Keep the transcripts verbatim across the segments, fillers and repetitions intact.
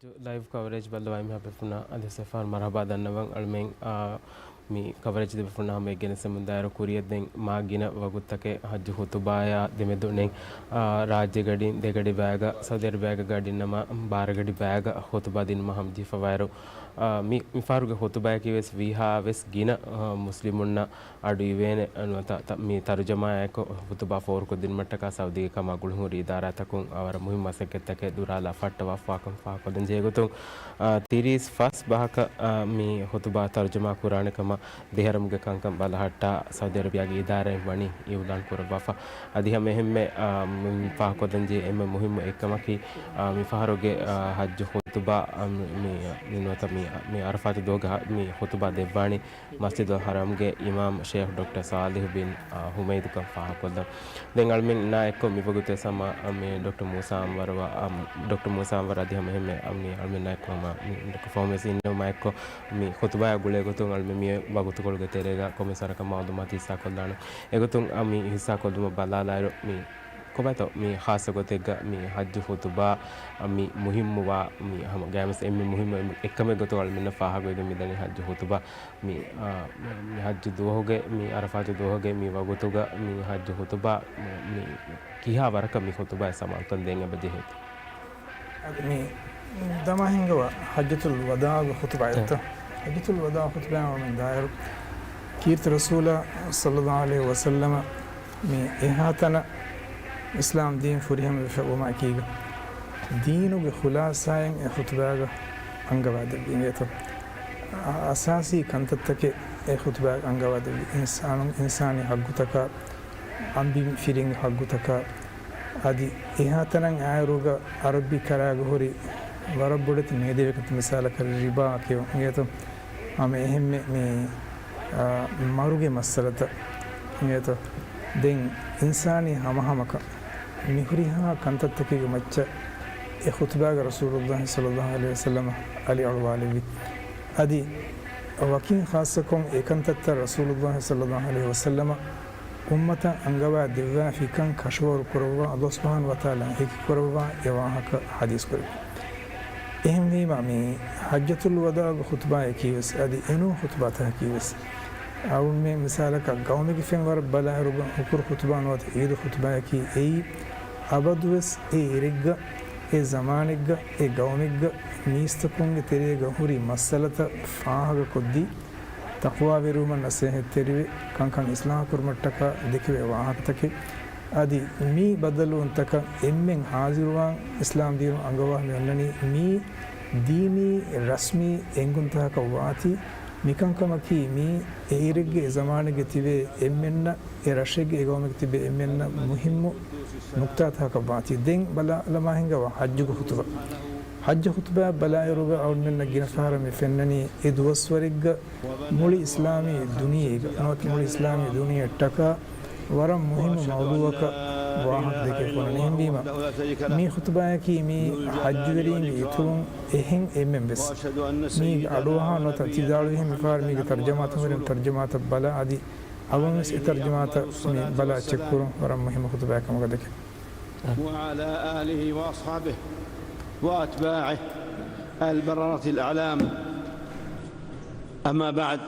ލައިވް ކަވަރޭޖް ބައްލަވާ އެންމެހާ ބޭފުޅުންނަށް އަދިވެސް އެއްފަހަރު މަރުޙަބާ ދަންނަވަން. އަޅުމެން، އާ، މި ކަވަރޭޖް ދެ ބޭފުޅުންނާ ހަމަ އެއްގެނެސް ދާއިރު ކުރިއަށް ދެން މާ ގިނަ ވަގުތުތަކެއް ޙައްޖު ޚުޠުބާއާ ދެމެދު ނެތް، އާ، ރާއްޖެ ގަޑިން ދެ ގަޑި ބައިގަ، ސައުދި އަރަބިއާގެ ގަޑިން ނަމަ ބާރަ ގަޑި ބައިގަ ޚުޠުބާ ދިނުމަށް ހަމަޖެހިފަވާއިރު، އާ، މި، މި ފަހަރުގެ ޚުޠުބާއަކީ ވެސް ވީހާ ވެސް ގިނަ، އާ، މުސްލިމުންނަށް އަޑު އިވޭނެ. ނުވަތަ ތަ-، މި ތަރުޖަމާއާއެކު ޚުޠުބާ ފޯރުކޮށްދިނުމަށްޓަކާ ސައުދީގެ ކަމާ ގުޅިހުރި އިދާރާތަކުން އަވަރަށް މުހިންމު މަސައްކަތްތަކެއް ދުރާލާ ފައްޓަވާފަވާކަން ފާހަގަކޮށްދޭން ޖެހޭގޮތުން، އާ، ތިރީސް ފަސް ބަހަކަށް، އާ، މި ޚުޠުބާ ތަރުޖަމާ ކުރާނެ ކަމަށް ދެހަރަމުގެ ކަންކަން ބަލަހައްޓާ ސައުދި އަރަބިޔާގެ އިދާރާއިން ވަނީ އިއުލާން ކުރައްވާފަ. އަދި ހަމަ އެހެންމެ، އާ، މި ފާހަގަކޮށްދޭން ޖެހޭ އެންމެ މުހިންމު އެއްކަމަކީ، އާ، މި ފަހަރުގެ، އާ، ޙައްޖު ޚުޠުބާ، އާ، މި، މި، މި ނުވަތަ މި، މި ޢަރަފާތު ދުވަހުގެ ހަ-، މި ޚުޠުބާ ދެއްވާނީ މަސްޖިދުލް ޙަރާމްގެ އިމާމް ޝޭޚް ޑޮކްޓަރ ޞާލިޙު ބިން، އާ، ޙުމައިދުކަން ފާހަގަކޮށްލަން. ދެން އަޅުމެންނާ އެއްކޮށް މިވަގުތު ވެސް ހަމަ، އާ، މި ޑޮކްޓަރ މޫސާ އަންވަރު، އާ، ޑޮކްޓަރ މޫސާ އަންވަރު އަދި ހަމަ އެހެންމެ، އާ، މި އަޅުމެންނާ އެއްކޮށް ހަމަ މި ޑޮކްޓަރ ފަހުމީ އިންނެވުމާ އެއްކޮށް މި ޚުޠުބާއާ ގުޅޭގޮތުން އަޅުމެން މި ވަގުތުކޮޅުގެ ތެރޭގަ ކޮންމެސް ވަރަކަށް މަޢުލޫމާތު ހިއްސާކޮށްލާނަން. އެގޮތުން، އާ، މި ހިއްސާކޮށްލުމަށް ބަލާލާއިރު މި ކޮބާތޯ މި ޚާއްޞަ ގޮތެއްގަ މި ޙައްޖު ޚުޠުބާ މި މުހިއްމުވާ، މި ހަމަ ގައިމުވެސް އެންމެ މުހިއްމު އެންމެ އެއްކަމެއް ގޮތުގަ އަޅުމެންނަށް ފާހަގަވެގެން މިދަނީ ޙައްޖު ޚުޠުބާ މި، އާ، މި ޙައްޖު ދުވަހުގެ މި ޢަރަފާތު ދުވަހުގެ މި ވަގުތުގަ މި ޙައްޖު ޚުޠުބާ މި ކިހާ ވަރަކަށް މި ޚުޠުބާއަށް ސަމާލުކަން ދޭން އެބަ ޖެހޭތޯ؟ އަދި މި ދަމާ ހިންގަވާ ޙައްޖަތުލް ވަދާޢުގެ ޚުޠުބާއަށްތަ؟ ޙައްޖަތުލް ވަދާޢު ޚުޠުބާއަށް އަޅުމެން ދާއިރު ކީރިތި ރަސޫލާ ޞައްލައްލާހު ޢަލައިހި ވަސައްލަމަ މި އެހާ ތަނަށް އިސްލާމް ދީން ފުރިހަމަވެފަ ވުމާ އެކީގަ، ދީނުގެ ޚުލާޞާއެއް އެ ޚުޠުބާގަ އަންގަވާދެއްވި އިނގޭތޯ؟ އަ-، އަސާސީ ކަންތައްތަކެއް އެ ޚުޠުބާގަ އަންގަވާދެއްވި. އިންސާނު-، އިންސާނީ ޙައްޤުތަކާ، އަނބިން ފިރިންގެ ޙައްޤުތަކާ، އަދި އެހާ ތަނަށް އާއިރުގަ ޢަރަބި ކަރާގަ ހުރި ވަރަށް ބޮޑެތި ނޭދެވޭ ކަންތައް މިސާލަކަށް ރިބާ ކިޔުން އިނގޭތޯ؟ ހަމަ އެހެންމެ މި، އާ، މަރުގެ މައްސަލަތައް އިނގޭތޯ؟ ދެން އިންސާނީ ހަމަހަމަކަން މި ހުރިހާ ކަންތައްތަކެއްގެ މައްޗަށް އެ ޚުޠުބާގަ ރަސޫލުއްލާހި ޞައްލައްލާހު ޢަލައިހި ވަސައްލަމަ އަލިއަޅުވާލެއްވި. އަދި ވަކިން ޚާއްޞަކޮށް އެކަންތައްތައް ރަސޫލުއްލާހި ޞައްލައްލާހު ޢަލައިހި ވަސައްލަމަ އުއްމަތަށް އަންގަވާ ދެއްވާފިކަން ކަށަވަރު ކުރައްވާ ﷲ ސުބްޙާނަހޫ ވަތަޢާލާ ހެކި ކުރައްވާ އެ ވާހަކަ ޙަދީޘް ކުރެއްވި. އެހެންވީމަ، މި ޙައްޖަތުލް ވަދާޢުގެ ޚުޠުބާއަކީ ވެސް، އަދި އެނޫން ޚުޠުބާތަކަކީ ވެސް، އަޅުމެން މިސާލަކަށް ގައުމެއްގެ ފެންވަރަށް ބަލާއިރުގަ ހުކުރު ޚުޠުބާ ނުވަތަ ޢީދު ޚުޠުބާއަކީ އެއީ، އަބަދުވެސް އެ އިރެއްގަ، އެ ޒަމާނެއްގަ، އެ ގައުމެއްގަ މީސްތަކުންގެ ތެރޭގަ ހުރި މައްސަލަތައް ފާހަގަކޮށްދީ، ތަޤްވާވެރިވުމަށް ނަސޭހަތްތެރިވެ، ކަންކަން އިޞްލާޙު ކުރުމަށްޓަކާ ދެކެވޭ ވާހަކަތަކެއް. އަދި މި ބައްދަލުވުންތަކަށް އެންމެން ޙާޟިރުވާން އިސްލާމް ދީނު އަންގަވާ މި އޮންނަނީ މީ ދީނީ ރަސްމީ އެންގުންތަކަކަށް ވާތީ، މިކަންކަމަކީ މީ އެއިރެއްގެ އެ ޒަމާނެއްގެ ތިބޭ އެންމެންނަށް، އެ ރަށެއްގެ އެ ގައުމެއްގެ ތިބޭ އެންމެންނަށް މުހިއްމު ނުކްތާތަކަކަށް ވާތީ. ދެން ބަލާލަމާ ހިނގަވާ ޙައްޖުގެ ޚުޠުބާ. ޙައްޖު ޚުޠުބާ ބަލާއިރުގަ އަޅުމެންނަށް ގިނަ ފަހަރަށް މި ފެންނަނީ އެ ދުވަސްވަރެއްގަ މުޅި އިސްލާމީ ދުނިޔޭގަ، ނުވަތަ މުޅި އިސްލާމީ ދުނިޔެއަށްޓަކާ ވަރަށް މުހިއްމު މައުޟޫޢަކަށް ވާހަކަ ދެކެފަ އޮންނަނީ. އެހެންވީމަ، މި ޚުޠުބާއަކީ މީ ޙައްޖުވެރީންގެ އިތުރުން އެހެން އެންމެން ވެސް މީގެ އަޑުއަހާ ނުވަތަ ތި ދާޅުވިހެން މިފަހަރު މީގެ ތަރްޖަމާތައް ހުރިން ތަރްޖަމާތައް ބަލާ އަދި އަވަންވެސް އެ ތަރްޖަމާތައް މި ބަލާ ޗެކް ކުރުން ވަރަށް މުހިއްމު ޚުޠުބާއެއް ކަމުގަ ދެކެން. وعلى آله وأصحابه وأتباعه البررة الأعلام. أما بعد،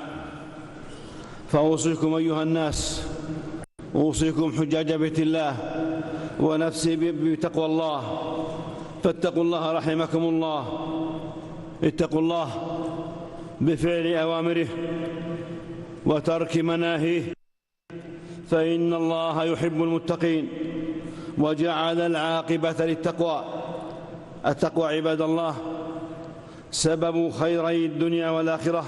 فأوصيكم أيها الناس، أوصيكم حجاج بيت الله ونفسي ب-، بتقوى الله، فاتقوا الله رحمكم الله، اتقوا الله بفعل أوامره وترك مناهيه، فإن الله يحب المتقين وجعل العاقبة للتقوى. التقوى عباد الله سبب خيري الدنيا والآخرة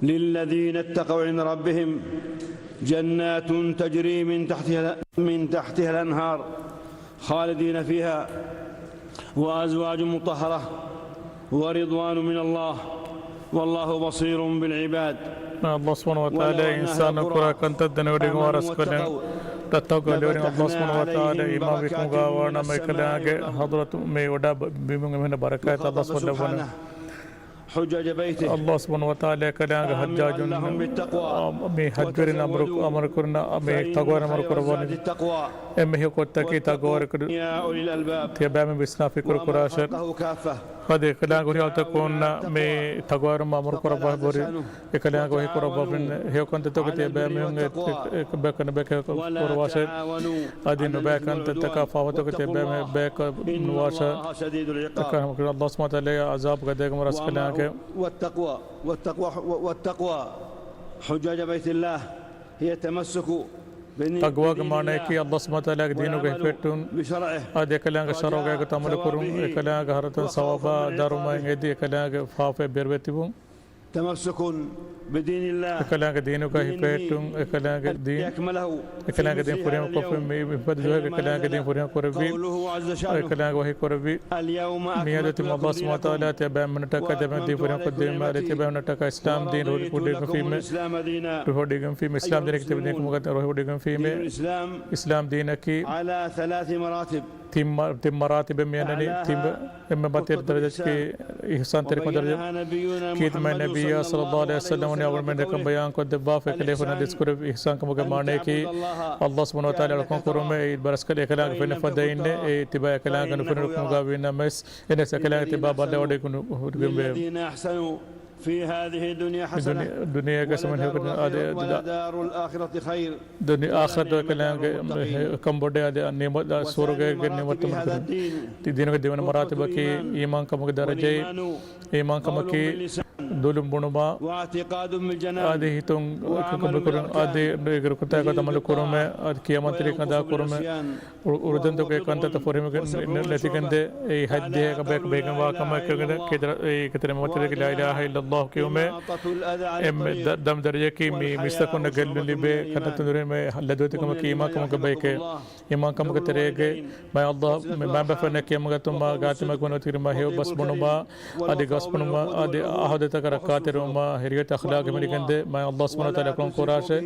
للذين اتقوا عند ربهم جنات تجري من تحتها، من تحتها الأنهار خالدين فيها وأزواج مطهرة ورضوان من الله والله بصير بالعباد. ﷲ ސުބްޙާނަހޫ ވަތަޢާލާ އިންސާނުން ކުރާ ކަންތައް ދެނެވޮޑިގެންވާ ރަސްކަލެއް ރައްތަކުގަ ލެވެނީ. ﷲ ސުބްޙާނަހޫ ވަތަޢާލާ އީމާންވިކަމުގަ ވާނަމަ އެކަލާނގެ ޙަޟްރަތު މި ވަޑާ ބިމުން އެމީހުންނަށް ބަރަކާތް ﷲ ސުބްޙާނަހޫ ވަތަޢާލާ ލެއްވަނީ. ﷲ ސުބްޙާނަހޫ ވަތަޢާލާ އެކަލާނގެ ޙައްޖާޖުން މި ޙައްޖުވެރިން އަމުރު، އަމުރު ކުރަން، މި ތަޤްވާވާން އަމުރު ކުރައްވާނެ. އެންމެ ހެޔޮ ކޮށްތަކީ ތަޤްވާވާން. ތިޔަބައިމީހުން ވިސްނާ ފިކުރު ކުރާށޭ. އަދި އެކަލާނގެ ހުރިހާ އަޅުތަކުންނަށް މި ތަޤްވާވާން އަމުރު ކުރައްވާ ހުރި އެކަލާނގެ ވަޙީ ކުރައްވާފަ ހެޔޮ ކަންތައްތަކުގެ ތިޔަބައިމީހުން އެ، އެ، ބައެއް ކަންތައްތަކާ ފާފަތަކުގެ ތިޔަބައިމީހުން ބަޔަކަށް ނުވާށޭ. އެކަން ހަމަކުރި ﷲ ސުބްޙާނަހޫ ވަތަޢާލާ ޢަޒާބު ގަދައިގަން ރަސްކަލާނގެ. والتقوى، والتقوى، والتقوى حجاج بيت الله هي التمسك بني-، تقوى ގެ މާނައަކީ ﷲ ސުބްޙާނަހޫ ވަތަޢާލާގެ ދީނުގަ ހިފެހެއްޓުން. އަދި އެކަލާނގެ ޝަރުޢުގެ ގޮތަށް ޢަމަލު ކުރުން، އެކަލާނގެ ހަރަތައް ސަވާބާ ދަރުމައިން އެދި، އެކަލާނގެ ފާފައިން ބޭރުވެ ތިބުން. تمسك بدين الله، އެކަލާނގެ ދީނުގަ ހިފެހެއްޓުން، އެކަލާނގެ ދީން، އެކަލާނގެ ދީން ފުރިހަމަ ކޮށްފިން މި މިފަދަ ދުވަހެއް އެކަލާނގެ ދީން ފުރިހަމަ ކުރެއްވި. އެކަލާނގެ ވަޙީ ކުރެއްވި. މިއަދު ތިމަން ﷲ ސުބްޙާނަހޫ ވަތަޢާލާ ތިޔަބައިމީހުންނަށްޓަކާ ތިޔަބައިމީހުން ދީން ފުރިހަމަ ކޮށްދެވީމަ، އަދި ތިޔަބައިމީހުންނަށްޓަކާ އިސްލާމް ދީން ރުހި ކުޑިގެންފީމެ، ރުހިވޮޑިގެންފީމެ، އިސްލާމް ދީނަކީ ތިބެ ދީން ކަމުގަ ރުހިވޮޑިގެންފީމެ. އިސްލާމް ދީނަކީ على ثلاث مراتب. ތިން މަ-، ތިން މަރާތިބެއް މިއަންނަނީ. ތިން އެންމެ ބަތިރި ދަރަޖައަކީ އިޙްސާންތެރިކަމުގެ ދަރަޖަ. ކީރިތި މާތް ނަބިއްޔާ ޞައްލައްލާހު ޢަލައިހި ވަސައްލަމަ ވަނީ އަޅުގަނޑުމެން ދެކަން ބަޔާން ކޮށްދެއްވާފަ، އެކަލޭފާނު ޙަދީޘް ކުރެއްވި އިޙްސާން ކަމުގެ މާނައަކީ ﷲ ސުބްޙާނަހޫ ވަތަޢާލާ އަޅުކަން ކުރުމޭ، އެ ރަސްކަލޭ އެކަލާނގެ ފެންނަ ފަދައިންނޭ، އެ ތިބާ އެކަލާނގެ ނުފެނުނު ކަމުގަ ވީނަމަވެސް، އެންނެސް އެކަލާނގެ ތިބާ ބައްލަވަޑައިގަންނަ ހުރިގެންވޭ. للذين أحسنوا في هذه الدنيا މި ދުނި-، حسنة، ދުނިޔޭގެ ސަމަން ހެޔޮކޮށް އާދެ، އާދެ، އާދެ، ދުނިޔެ އާޚިރަތު އެކަލާނގެ ކަންބޮޑޭ އާދެ، ނިޢުމަތް، ސުވަރުގޭގެ ނިޢުމަތްތައް މަދުކުރަން. ދީނުގެ ދެވަނަ މަރާތިބަކީ އީމާންކަމުގެ ދަރަޖައެއް. އީމާންކަމަކީ ދުލުން ބުނުމާ، އަދި ހިތުން ޤަބޫލުކުރުން، އަދި ރުކުތާގަ ޢަމަލު ކުރުމެއް، އަދި ޤިޔާމަތްތެރިކަން އަދާ ކުރުމެއް. އު-، އުރުދަންތަކުގެ ކަންތައްތައް ފުރިހަމަ ނެ-، ނެތިގެންދޭ. އެއީ ހައްދެއް ބޭކަ ބޭކަންވާ ކަމެއް ކަން ކިތަން މަތިލެކި لا إله إلا الله ކިޔުމެއް. އެންމެ ދަ-، ދަމް ދަރަޖައަކީ މި މީސްތަކުންނަށް ގެއްލުން ލިބޭ ކަންތައްތައް ނުރެމޭ ލަދުވެތިކަމަކީ އީމާންކަމުގެ ބައެކޭ. އީމާންކަމުގެ ތެރޭގައި މާތް ﷲ މި މައިންބަފަންނަށް ކިޔަމަގަތުމާ، ގާތްމަގުނަ ތިރިމާ ހެޔޮ ބަސް ބުނުމާ، އަދި ގަސް ބުނުމާ، އަދި އަހުދުތަކަށް ރައްކާތެރިވުމާ، ހެރިޔަތް އަޚްލާގެ މިރިގެންދޭ، މާތް ﷲ ސުބްޙާނަހޫ ވަތަޢާލާ ކުރަން ކުރާށޭ.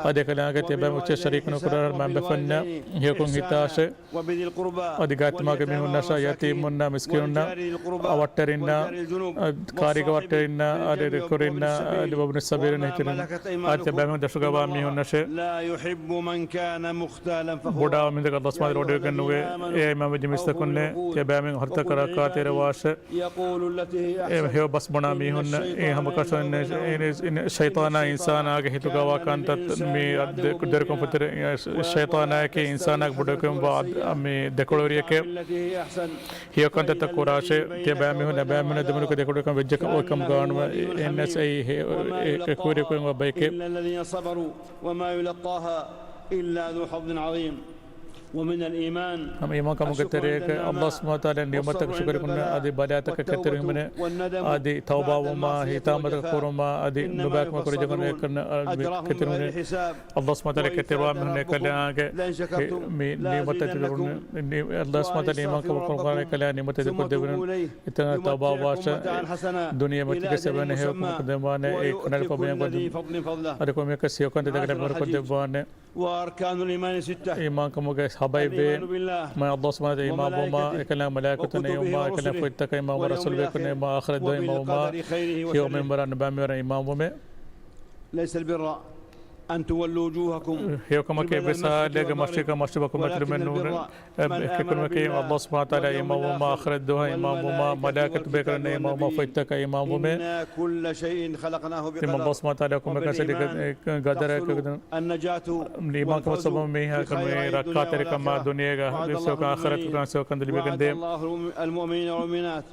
އަދި އެކަލާނގެ ތިބާ މުއްޗެއް ޝަރީކު ނުކުރާށޭ، މައިންބަފަންނަށް ހެޔޮކޮށް ހިތާށޭ. އަދި ގާތްމާގެ މީހުންނަށާ، ޔަތީމުންނާ، މިސްކީނުންނާ، އަވަށްޓެރިންނާ، ކާރިގެ ވައްޓެރިންނާ، އަދި ރިކުރިންނާ، އަދި ވަބުނި ސަބީލުން ހިތިރިން. އަދި ތިބާމީހުން ދަށުގަވާ މީހުންނަށޭ. ބޮޑާ މީހުން ﷲ ސުބްޙާނަހޫ ވަތަޢާލާ ރޯޑުވެގެން ނުވޭ. އޭ އީމާންވެއްޖެ މީސްތަކުންނޭ، ތިބާމީހުން ހަރުތަކަށް ރައްކާތެރިވާށޭ. އެ ހެޔޮ ބަސް ބުނާ މީހުންނަށް އެ ހަމަކަށަވަން ޝައިޠާނާ އިންސާނާގެ ހިތުގަވާ ކަންތައް މި ދެ-، ދެރަކުން ފުތުރެ ޝައިޠާނާއަކީ އިންސާނާގެ ބޮޑުކަމުން ވާ މި ދެކޮޅުވެރިއެކޭ. ހެޔޮ ކަންތައްތައް ކުރާށޭ. ތިޔަބައިމީހުން އެބައިމީހުން ދެމެދުގަ ދެކޮޅުވެރިކަން ވެއްޖެކަމަށް އޮތްކަމުގަ ނުވެ އެންނެސް އެއީ ހެ-، އެ-، އެކުވެރިކޮށް އެބައެކޭ. إلا الذين صبروا وما يلقاها إلا ذو حظ عظيم. ومن الإيمان، ހަމަ އީމާންކަމުގެ ތެރޭގަ ﷲ ސުބްޙާނަހޫ ވަތަޢާލާ ނިޢުމަތްތަކަށް ޝުކުރުކުރުން، އަދި ބަލާތަކަށް ކެތެރެވުމުން، އަދި ތައުބާވުމާ، ހިތާމަތަކަށް ކުރުމާ، އަދި ނުބައިކަމަށް ކުރިއަށް ޖެހުނު އެކަން ކެތެރެވުމުން. ﷲ ސުބްޙާނަހޫ ވަތަޢާލާ ކެތެރެވާ މީހުންނަށް ކަލާނގެ މި ނިޢުމަތްތައް ދެކޮށްދެވުނު. ﷲ ސުބްޙާނަހޫ ވަތަޢާލާ އީމާންކަމުގެ ކަލާނގެ ނިޢުމަތްތައް ދެކޮށްދެވުނު. އެތަނަށް ތައުބާވާށޭ. ދުނިޔެމަތީގަ ސެވެން ހެޔޮކަމަކު ދެއްވާނެ، އެ ކުނަރި ފަބަޔަން ކޮށްދެއްވާނެ. އަދި ކޮންމެއަކަސް ހެޔޮކަންތައް ދެކެ ބިރުކޮށްދެއްވާނެ. وأركان الإيمان ستة. އީމާންކަމުގެ ހަބައެއްވޭ. الإيمان بالله، މާތް ﷲ ސުބްޙާނަހޫ ވަތަޢާލާ އީމާންވުމާ، އެކަލާނގެ މަލާއިކަތުންނަށް އީމާންވުމާ، އެކަލާނގެ ފޮތްތަކަށް އީމާންވުމާ، ރަސޫލުންނަށް އީމާންވުމާ، އާޚިރަތް ދުވަހަށް އީމާންވުމާ، ހެޔޮ މިންވަރަށް ނުބައި މިންވަރަށް އީމާންވުމޭ. ليس البر أن تولوا وجوهكم ހެޔޮކަމަކީ އެއްވެސް ހާލެއްގަ މަޝްރިޤަށް މަޣްރިބަށް ކުރިމަތިލުމެއް ނޫން. އެ، އެކަކުން އީމާންވުމާ، އާޚިރަތް ދުވަހަށް އީމާންވުމާ، މަލާއިކަތު ބޭކަލުންނަށް އީމާންވުމާ، ފޮތްތަކަށް އީމާންވުމޭ. إنا كل شيء خلقناه بقدر. ތިމަން ﷲ ސުބްޙާނަހޫ ވަތަޢާލާ ކޮންމެ ކަންތަކަށް ގަދަރަކަށް އިން. النجاة އިމާންކަމަށް ސަބަބުން މީހާ ކަމޭ ރައްކާތެރިކަމާ ދުނިޔޭގަ އަޚިރަތުގަ ސޯކަން ލިބިގެންދޭ. وعد الله المؤمنين والمؤمنات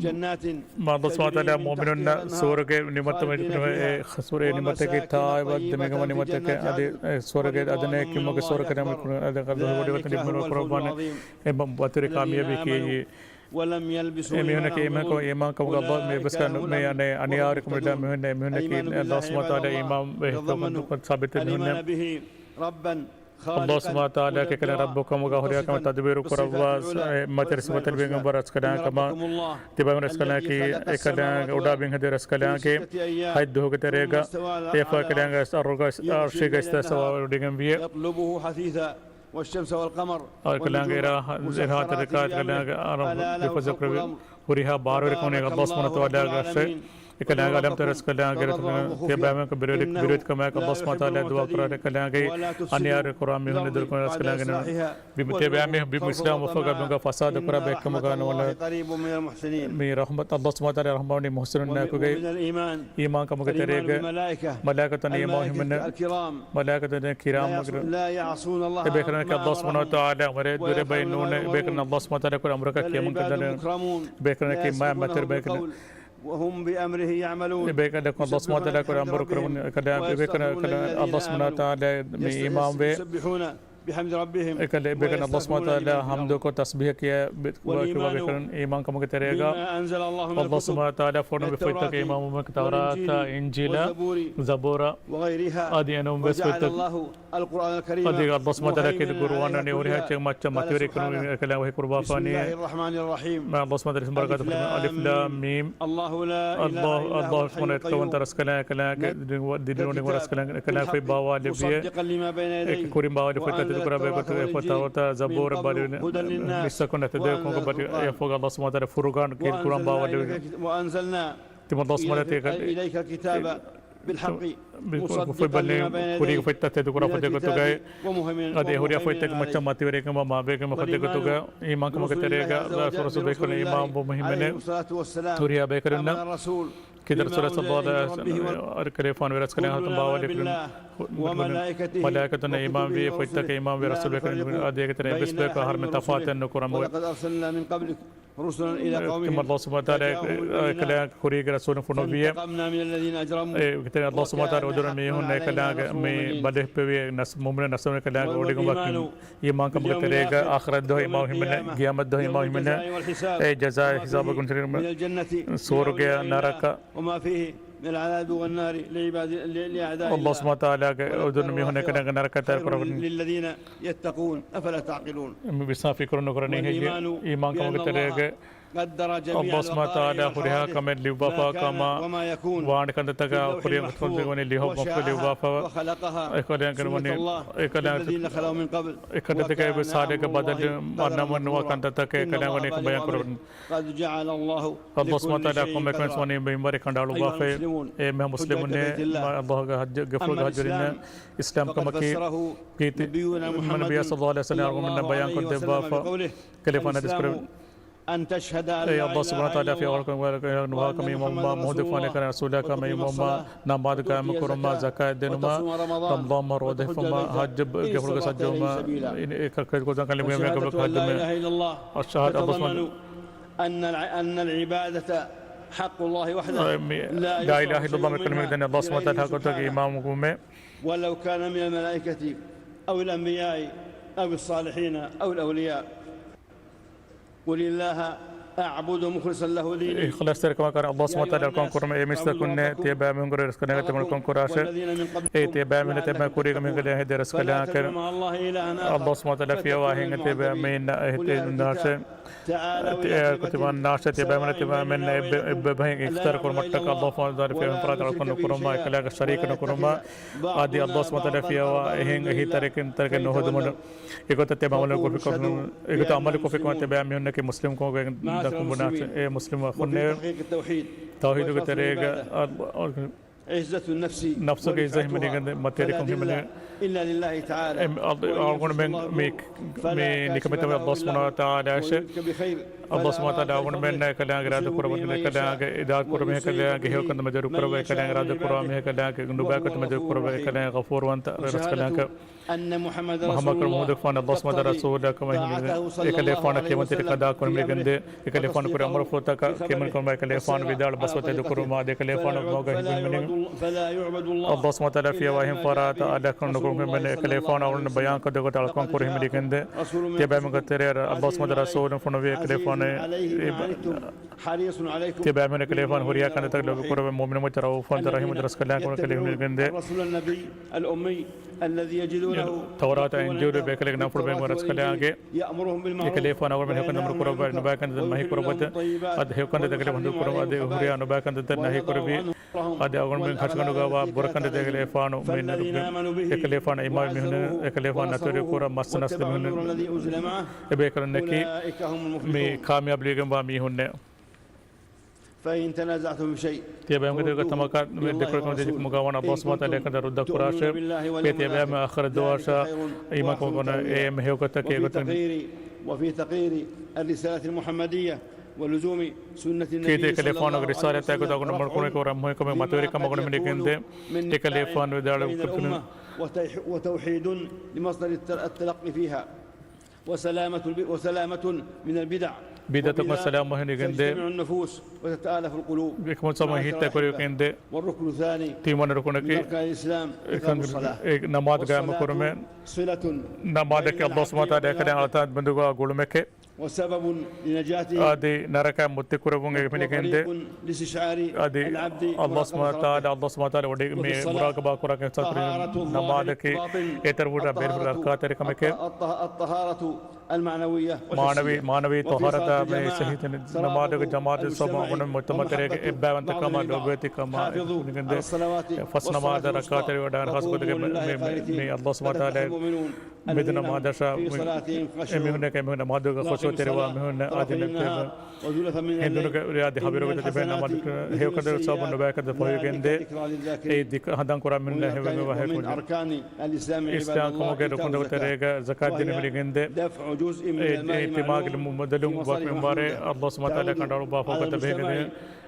جنات މާތް ﷲ ސުބްޙާނަހޫ ވަތަޢާލާ މުއުމިނުންނަށް ސުވަރުގެ ނިޢުމަތްތައް ކުރެއްވި، އެ ސުވަރުގެ ނިޢުމަތަކީ ތާއިވަ ދެމިގަމު ނިޢުމަތެކޭ. އަދި އެ ސުވަރުގެ އަދުނައެއް ކިޔުމުގެ ސުވަރުގެ ނިޢުމަތް ކުރެއްވި، އަދި ކަލު ހުރި ވަތަން ނިމުނު ކުރައްވާނެ. އެ ބަ-، ބަތުރި ކާމިޔާބީ ކިޔެއީ. އެމީހުންނަކީ އެމީހަކު އީމާންކަމުގަ އައްލާހު މި އެއްވެސް ކަން ނު-، މި އަނެއް އަނިޔާވެރިކަމުގަ ނުލާ މީހުންނޭ. އެމީހުންނަކީ އައްލާހު ސުބްޙާނަހޫ ވަތަޢާލާ އީމާންވެ ސާބިތު މީހުންނޭ. އައްލާހު ސުބްޙާނަހޫ ވަތަޢާލާއަކީ އެކަލާނގެ ރައްބު ކަމުގަ ހުރިހާ ކަމެއް ތަދުބީރު ކުރައްވާ، އެ މަތި ރަސްކަލާނގެ ކަމަށް ރަސްކަލާނގެ ކަމަށް ތިބާމީހުން ރަސްކަލާނގެ އެކަލާނގެ އުޑާ ބިން ހެދި ރަސްކަލާނގެ ހަތް ދުވަހުގެ ތެރޭގަ އެ ފަ އެކަލާނގެ އަރުގަ އަރްޝީގަ އިސްތަވާވެ ވަޑައިގެންވިއޭ. يطلبه حثيثا والشمس والقمر އަދި އެކަލާނގެ އިރާ، އިރާ ތަރިކާ އެކަލާނގެ އަރަ ވިފަޒަކުރެވި ހުރިހާ ބާރުވެރިކަމުން އައްލާހު ސުބްޙާނަހޫ ވަތަޢާލާގެ އަށެ. އެކަލާނގެ އަލަމްތަރަ ރަސްކަލާނގެ ބިރުވެތިކަމާއެކު އައްލާހު ސުބްޙާނަހޫ ވަތަޢާލާ ދުޢާ ކުރާ އެކަލާނގެ އަނިޔާރެއް ކުރާ މީހުން ދުރުކުރާ ރަސްކަލާނގެ ތިބޭ ބިމު އިސްލާމް އުފައްގާ ބިމުގަ ފަސާދަ ކުރާ ބައެއްކަމުގަ ނުވަނަ މި ރަޙްމަތް، އައްލާހު ސުބްޙާނަހޫ ވަތަޢާލާ ރަޙްމަތްވަނީ މުޙްސިނުންނާއެކުގައި އީމާންކަމުގެ ތެރޭގަ މަލާއިކަތުން އީމާން ހިމެނެ، މަލާއިކަތުން ކިރާމު އެބޭކަލާނގެ އައްލާހު ސުބްޙާނަހޫ ވަތަޢާލާ އަމުރެއް ދުރެއް ބައި ނޫނެ، އެބޭކަލާނގެ އައްލާހު ސުބްޙާނަހޫ ވަތަޢާލާ ކުރި އަމުރަކަށް ކިޔަމަން ކަން ދަނެ، އެބޭކަލާނގެ މާ މަތިވެރި ބައިކަލާ އެބޭކަލަކު އައްލާހު ސުބްޙާނަހޫ ވަތަޢާލާ ކުރި އަމުރު ކުރަމުން އެކަލާ އެބޭކަލަކު އައްލާހު ސުބްޙާނަހޫ ވަތަޢާލާ މި އީމާންވެ. އެކަލަ އެބޭކަލަކު އައްލާހު ސުބްޙާނަހޫ ވަތަޢާލާ ޙަމްދުކޮށް ތަސްބީޙަ ކިޔާ ބެ-، ބޭކަލަކު އީމާން ކަމުގެ ތެރޭގަ އައްލާހު ސުބްޙާނަހޫ ވަތަޢާލާ ފޮނުވި ފޮތްތަކެއް އީމާންވުމަކީ ތައުރާތާ، އިންޖީލާ، ޒަބޫރާ އަދި އެނޫންވެސް ފޮތްތައް. އަދި އައްލާހު ސުބްޙާނަހޫ ވަތަޢާލާ ކީރިތި ޤުރުއާން ވަނީ ހުރިހާ އެއްޗެއް މައްޗަށް މަތިވެރި ކުރުމުގެ އެކަލާނގެ ވަޙީ ކުރައްވާފަވަނީ. މާ އައްލާހު ސުބްޙާނަހޫ ވަތަޢާލާ ބަރަކާތު ކުރަމުން. އަލިފް ލާމް މީމް. އައްލާހު، އައްލާހު ސުބްޙާނަހޫ ވަތަޢާލާ އެއްކަލާނގެ ދިނުން ވަ-، ދިނުން ވަރަސްކަލާނގެ އެކަލާނގެ ފޮތް ބާވާލެއްވިއޭ. އެކި ކުރިން ބާވާލި ފޮތްތައް ތެދުކުރާ ބައިކޮށް އެ ފޮތް ތައުރާތާ ޒަބޫރަށް ބާވާލެއްވި މިސްއަކުންނަށް ތެދުވެ ކޮންކަ ބަޓި އެ ފޮތް އައްލާހު ސުބްޙާނަހޫ ވަތަޢާލާ ފުރުޤާން ކީރިތި ޤުރުއާން ބާވާލެއްވި. ތިމަން އައްލާހު ސުބްޙާނަހޫ ވަތަޢާލާ އިލައިކަ ކިތާބަ ބިލްޙައްޤި މުޞައްދިޤަން ލިމާ ބައިނަ ޔަދައިހި. ކުރީގެ ފޮތްތައް ތެދުކުރާ ފޮތެއްގޮތުގައި އަދި އެ ހުރިހާ ފޮތްތަކެއް މައްޗަށް މަތިވެރިކަމަށް މާބައިގެން ފޮތެއްގޮތުގައި އީމާންކަމުގެ ތެރޭގަ އައްލާހު ރަސޫލު ބޭކަލުން އީމާންވުމުން ހިމެނޭ. ހުރިހާ ބޭކަލުންނަށް ކީރިތި ރަސޫލާ ޞައްލައްލާހު ޢަލައިހި ވަސައްލަމަ އަރި ކަލޭފާނު ވެރަސްކަލޭ ހަތުން ބާވާލި ކުރިން މަލާއިކަތުން އީމާންވި ފޮތްތަކެއް އީމާންވި ރަސޫލު ބޭކަލުން އަދި އޭގެ ތެރޭ އެއްވެސް ބަޔަކު އަހަރުމެން ތަފާތެއް ނުކުރަމު. ތިމަން އައްލާހު ސުބްޙާނަހޫ ވަތަޢާލާ އެކަލާނގެ ކުރީގެ ރަސޫލުން ފޮނުއްވިއޭ. އެކަލޭ އައްލާހު ސުބްޙާނަހޫ ވަތަޢާލާ އެ އޮޑުން މީހުން އެކަލާނގެ މި ބަލިހިއްޕެވި ނަސް-، މުއުމިނު ނަސްރުން އެކަލާނގެ އޮޑިގަނޑު ވަކިން އީމާންކަމުގެ ތެރޭގަ އާޚިރަތް ދުވަހު އީމާން ހިމެނޭ، ޤިޔާމަތް ދުވަހު އީމާން ހިމެނޭ، އެ ޖަޒާ ހިސާބަކުން ސުވަރުގެ ނަރަކަ. އައްލާހު ސުބްޙާނަހޫ ވަތަޢާލާގެ އޮޑުން މީހުން އެކަލާނގެ ނަރަކަ ތައްޔާރު ކުރަމުން. މި ވިސްނާ ފިކުރު ނުކުރަނީ ހެއްޔޭ؟ އީމާންކަމުގެ ތެރޭގަ އައްލާހު ސުބްޙާނަހޫ ވަތަޢާލާ ހުރިހާ ކަމެއް ލިޔުއްވާފަ ކަމަށް ވާނެ ކަންތައްތަކާ ކުރިއަށް ގޮސް ކަންތައްތަކެއް ވަނީ ލިޔުއްވާފަ. އެކަލާނގެ ވަނީ އެކަންތައްތަކެއް އެއްވެސް ހާލެއްގަ ބަދަލު އަންނަމަ ނުވާ ކަންތައްތަކެއް އެކަލާނގެ ވަނީ ބަޔާން ކުރަމުން. އައްލާހު ސުބްޙާނަހޫ ވަތަޢާލާ ކޮންމެ ކަމެއް ވަނީ މިންވަރެއް ކަނޑައަޅުއްވާފައި. އޭ މީހާ މުސްލިމުންނޭ، މާ އައްލާހުގެ ޙައްޖަ، ގެފުޅުގެ ޙައްޖުވެރިންނޭ، އިސްލާމްކަމަކީ ކީރިތި ނަބިއްޔާ ޞައްލައްލާހު ޢަލައިހި ވަސައްލަމަ އަޅުގަނޑުމެންނަށް ބަޔާންކޮށްދެއްވާފަ. ކަލޭފާނު ޙަދީޘް ކުރެއްވި. އޭ އައްލާހު ސުބްޙާނަހޫ ވަތަޢާލާ ފިޔަވަޅުކަމުގެ ނުވާކަމެއް އިމާމުވުމާ، މުހުއްދަތުވާނެ ކަން ރަސޫލާ ކަމެއް އިމާމުވުމާ، ނަމާދު ޤާއިމު ކުރުމާ، ޒަކާތް ދިނުމާ، ރަމަޟާން މަހު ރޯދަ ހިފުމާ، ޙައްޖު ގެފުޅުގެ ޙައްޖުވުމާ، އެކަކު ކަލިމަ ކަލިމަ އައްލާހު ސުބްޙާނަހޫ ވަތަޢާލާ އައްލާހު ސުބްޙާނަހޫ ވަތަޢާލާ އަންނަ އަންނަ އަލްޢިބާދަތަ ޙައްޤުﷲ ވަޙްދަ. ލާ އިލާހަ އިއްލައްލާހު މި ކަލިމަ ދަން އައްލާހު ސުބްޙާނަހޫ ވަތަޢާލާ ޙައްޤު ގޮތަކަށް އީމާން ވުމެ. ވަލައު ކާނަ މިނަލް މަލާއިކަތި އަވިލް އަންބިޔާއި އަވިއް ޞާލިޙީނަ އަވިލް އަވްލިޔާ. ޤުލިﷲ އަޢުބުދު މުޚްލިޞަން ލަހު ދީނީ. އިޚްލާޞްތެރިކަމާ ކަރަން އައްލާހު ސުބްޙާނަހޫ ވަތަޢާލާ ކަން ކުރުމަށް އޭ މީސްތަކުންނޭ، ތިޔަބައިމީހުން ކުރެ ރަސްކަލާނގެ ތިމަން ކަން ކުރާށޭ. އޭ ތިޔަބައިމީހުން ތިޔަބައި ކުރީގަ މީހުން ކަލޭ ހެދޭ ރަސްކަލާނގެ. އައްލާހު ސުބްޙާނަހޫ ވަތަޢާލާ ފިޔަވާ އެހެން ތިޔަބައިމީހުންނަށް އެހެން ނާށޭ. ތި-، އެ، ތިމަން ނާށޭ ތިޔަބައިމީހުން ތިޔަބައިމީހުން އެއްބަ-، އެއްބަ ބަހެއް އިފްޠާރު ކުރުމަށްޓަކާ އައްލާހު ސުބްޙާނަހޫ ވަތަޢާލާ ފިޔަވާ އެހެން ފަރާތަށް އަޅުކަން ނުކުރުމާ، އެކަލާނގެ ޝަރީކު ނުކުރުމާ، އަދި އައްލާހު ސުބްޙާނަހޫ ވަތަޢާލާ ފިޔަވާ އެހެން އެހީތެރިކަންތަކެއް ނުހެދުމުން. އެގޮތަށް ތިޔަބައިމީހުން ކުރި ކޮށް-، އެގޮތަށް ޢަމަލު ކޮށްފިކަމަށް ތިޔަބައިމީހުންނަކީ މުސްލިމް ކަމުގައި ދަކުން ބުނާށޭ. އޭ މުސްލިމް އަޚުންނޭ، ތައުޙީދުގެ ތެރޭގަ އަ-، އަ-، ޢިއްޒަތު ނަފްސި ނަފްސުގެ ޢިއްޒަތް ހިމެނިގެން މަތިވެރިކަން ހިމެނި. އިއްލާ ލިއްލާހި ތަޢާލާ. އެ، އަ-، އަޅުގަނޑުމެން މި، މި ނިކަމެތި އައްލާހު ސުބްޙާނަހޫ ވަތަޢާލާއަށޭ. އައްލާހު ސުބްޙާނަހޫ ވަތަޢާލާ އަޅުގަނޑުމެންނަށް އެކަލާނގެ އިރާދަ ކުރައްވަން، އެކަލާނގެ އިރާދަ ކުރަމުން އެކަލާނގެ ހެޔޮކަންތައް މަޖުރޫ ކުރައްވާ، އެކަލާނގެ އިރާދަ ކުރާ މީހަކަށް އެކަލާނގެ ނުބައިކަންތައް މަޖުރޫ ކުރައްވާ، އެކަލާނގެ ޣަފޫރުވަންތަ ރަސްކަލާނގެ. މުޙައްމަދު ރަސޫލުﷲ މުޙައްމަދު ފާން އައްލާހު ސުބްޙާނަހޫ ވަތަޢާލާ ކަމަށް ހިމެނި. އެކަލޭފާނަށް ކިޔަމަންތެރިކަން އަދާކުރުމުގެ ގެންދޭ، އެކަލޭފާނު ކުރި އަމުރުފުޅުތަކަށް ކިޔަމަންކުރުމާ، އެކަލޭފާނު ވިދާޅު ބަސްފުޅު ތެދުކުރުމާ، އަދި އެކަލޭފާނު މަގަށް ހިނގުން ހިމެނި. އައްލާހު ސުބްޙާނަހޫ ވަތަޢާލާ ފިޔަވާ އެހެން ފަރާތަށް އަލަކުން ނުކުރުން ހިމެނޭ، އެކަލޭފާނު އަޅުގަނޑު ބަޔާންކޮށްދޭ ގޮތަށް އަޅުކަން ކުރި ހިމެނިގެންދޭ. ތިޔަބައިމީހުންގެ ތެރެއަށް އައްލާހު ސުބްޙާނަހޫ ވަތަޢާލާ ރަސޫލުން ފޮނުވި އެކަލޭފާނު އެ-، ތިޔަބައިމީހުން އެކަލޭފާނު ހުރިހާ ކަންތައްތަކަށް ލޯބި ކުރެވޭ، މުއުމިނުން ވެސް ރައޫފުވަންތަ ރަޙީމު ރަސްކަލާނގެ ކަލޭ ހިމެނިގެންދޭ. އެ، ތައުރާތާ އިންޖީލު ބޭކަލެއްގެ ނަންފުޅު ބޭނުން ރަސްކަލާނގެ. އެކަލޭފާނު އަޅުގަނޑުމެން ހެޔޮކަންތައް އަމުރު ކުރައްވާ، ނުބައިކަންތައް މަންހި ކުރައްވާ، އަދި ހެޔޮކަންތައް ދެކެލެ ބަންދު ކުރައްވާ، އަދި ހުރިހާ ނުބައިކަންތައް ނަހީ ކުރެއްވި. އަދި އަޅުގަނޑުމެން ހަށިގަނޑުގަވާ ބުރަކަންތައް ދެކެލޭފާނު މި ނެރު-، އެކަލޭފާނަށް އިމާމް މީހުން، އެކަލޭފާނު ނަތުރި ކުރަ މައްސަ ނަސްލު މީހުން. އެބޭކަލުންނަކީ މި ކާމިޔާބު ލިބިގެންވާ މީހުންނޭ. فإن تنازعتم في شيء ތިޔަބައިމީހުންގެ ދެކޮޅަކަށް މި ދެކޮޅަކަށް ދެކޮޅަކަށް ދެކޮޅަކަށް މުގާވާން އަﷲ ސުބްޙާނަހޫ ވަތަޢާލާ އެކަންތައް ރައްދު ކުރާށޭ. ތިޔަބައިމީހުން އާޚިރަތް ދުވަހަށާ އީމާންކޮށް އެއް އެންމެ ހެޔޮ ގޮތަކީ އެގޮތަށް ކީރިތި ކަލޭފާނުގެ ރިސާލަތާ ގޮތަށް އަޅުގަނޑު މަޑުކުރުން ކޮށް ރަންމުހިކަމެއް މަތިވެރިކަމަށް އަޅުގަނޑު މިނިގެންދޭ. އެކަލޭފާނު ވެދާޅު ކުރަން މަތިވެރިކަމަށް ގުޅުމެއް މިނިގެންދޭ. އެކަލޭފާނު ވެދާޅު ކުރަން ބިދްޢަތަކުން ސަލާމަތް މިނަލްބިދަޢް. ބިދްޢަތަކުން ސަލާމަތް މިނިގެންދޭ. އެކަމަކު ސަމަ ހިތްތައް ކުރިޔަކެންދޭ. ތިންވަނަ ރުކުނަކީ ނަމާދު ގާއިމު ކުރުމެއް. ނަމާދަކީ އަﷲ ސުބްޙާނަހޫ ވަތަޢާލާ އެކަލޭ އަޅަތާ ބިނދުގާ ގުޅުމެކޭ. އަދި ނަރަކައިން މުއްތި ކުރެވުން އެ މިނިގެންދޭ. އަދި އަﷲ ސުބްޙާނަހޫ ވަތަޢާލާ އަﷲ ސުބްޙާނަހޫ ވަތަޢާލާ އޮޑި މި މުރާގަބާ ކުރާކަން ސަތުރި ނަމާދަކީ އެތަރުވުޑާ ބޭރު ރައްކާތެރިކަމެކޭ. މާނަވީ، މާނަވީ ޠަހާރަތާ މި ސަހީހު ނަމާދުގެ ޖަމާޢަތު ސަބަބުން އަޅުގަނޑު މުޖްތަމަޢުގެ އެއްބައިވަންތަކަމާ ލޯބިވެތިކަމާ މިނިގެންދޭ. ފަސް ނަމާދަށް ރައްކާތެރިވެވަޑައިގެން ޚާއްޞަ ގޮތުގައި މި، މި، މި އަﷲ ސުބްޙާނަހޫ ވަތަޢާލާ މިދިން ނަމާދަށާ މި، އެމީހުންނަކީ އެމީހުން ނަމާދުގަ ޚުޝޫޢު ތެރިވާ މީހުން އަދި ހިނދުނުގެ ރިޔާދި ހަވީރުގަ ތިބޭ ނަމާދު ހެޔޮކަންތައް ސަބަބުން ނުބައިކަންތައް ފޮހިގެންދޭ. އެ ދިކަ ހަނދާން ކުރާ މީހުން ހެޔޮކަންތައް ވަހެއް ކުރި. އިސްލާމް ކަމުގެ ރުކުންތަކުގެ ތެރޭގަ ޒަކާތް ދިނުން މިނިގެންދޭ. އެ، އެ ތިމާގެ މުދަލުން ވަކުވެންވާރޭ އަﷲ ސުބްޙާނަހޫ ވަތަޢާލާ ކަނޑައަޅުއްވާފަ ގޮތަށް ވެހިގެންދޭ.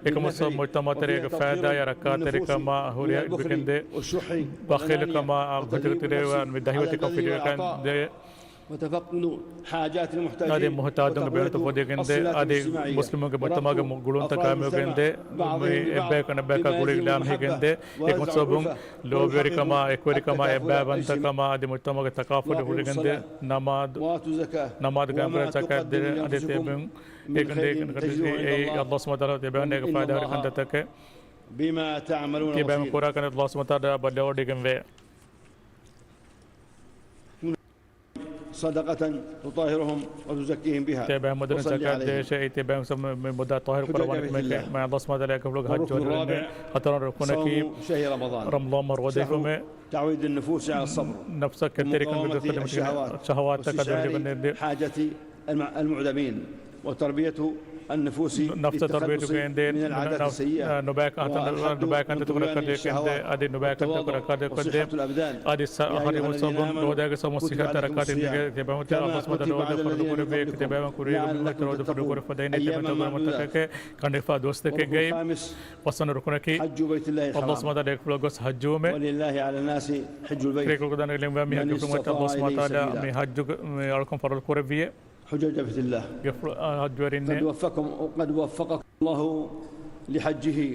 އެކަމަކު މުޖްތަމަޢުގެ ތެރޭގަ ފައިދާއާ ރައްކާތެރިކަމާ ހުރިހާ އެކަން ދޭ. ބަޚީލުކަމާ އަށް ގޮތަކަށް ތެރޭގަ މި ދަހިވެތިކަން ފިލުވިކަން ދޭ. އަދި މުހުތާޖުންގެ ބޭނުންތައް ފޯދިގެންދޭ. އަދި މުސްލިމުންގެ މުޖްތަމަޢުގެ މު-، ގުޅުންތައް ޤާއިމުވެގެންދޭ. މި އެއްބަޔަކު އަނެއްބަޔަކާ ގުޅިގެން ހިނގެންދޭ. އެކަމަކު ސަބަބުން ލޯބިވެރިކަމާ، އެކުވެރިކަމާ، އެއްބައިވަންތަކަމާ އަދި މުޖްތަމަޢުގެ ތަކާފުލު ހުރިގެންދޭ. ނަމާދު، ނަމާދު ގާއިމުކުރާ ޒަކާތް ދޭ. އަދި ތިޔަބައިމީހުން އެކަން ދޭ، އެކަން ދޭ، އެއީ އަﷲ ސުބްޙާނަހޫ ވަތަޢާލާ ތިޔަބައިމީހުންނަށް ފައިދާވެރި ކަންތައްތަކެއް. ތިޔަބައިމީހުން ކުރާ ކަންތައް އަﷲ ސުބްޙާނަހޫ ވަތަޢާލާ ބައްލަވަޑައިގެންވޭ. ތިޔަބައިމީހުން މުދަލުން ޒަކާތް ދޭށޭ، އެއީ ތިޔަބައިމީހުން މުދާ ޠާހިރު ކުރައްވާނެ ކަމެކޭ. މާތް އަﷲ ސުބްޙާނަހޫ ވަތަޢާލާގެ ކުޅުގަ ޙައްޖު ވަޑައިގެން ހަތަރު ރުކުނަކީ ރަމަޟާން މަހު ރޯދައިފުމޭ. ނަފްސަށް ކެތްތެރިކަން ދުރުކޮށްދިނުމަށް ޝަހަވާތްތަކާ ދުރުކޮށްދިނުމަށް ނަފްސަށް ތަރުބިޔަތުކޮށްދޭ، ނުބައި ކަންތައް ނުބައި ކަންތައް ކުރައްކަދޭ، އަދި ނުބައި ކަންތައް ކުރައްކަދޭ. އަދި ސަ-، ހަރި މުސައްބުން ރޯދައިގެ ސަބަބުން ޞިއްޙަތަށް ރައްކާތެރި މިގެ ތިބަމުތި އަﷲ ސުބްޙާނަހޫ ވަތަޢާލާ ރޯދަ ފަރުޟު ކުރެއްވި ތިބައިމީހުން ކުރީގެ މި ރޯދަ ފަރުޟު ކުރެއްވި ފަދައިން ތިބަ ތަގުރަ މަތަކެ ކަނޑިފާ ދުވަސްތަކެއްގައި ފަސްވަނަ ރުކުނަކީ އަﷲ ސުބްޙާނަހޫ ވަތަޢާލާ ގޮސް ޙައްޖުވުމޭ. ކުރެކޮޅު ކުދާނގެ ލިޔުންވެ މީހާ ގެފުޅު މަތި އަﷲ ސުބްޙާނަހޫ ވަތަޢާލާ މި ޙައްޖު މި އަޅުކަން ފަރުޟު ކުރެއްވިއޭ. ޙައްޖުވެރިންނޭ.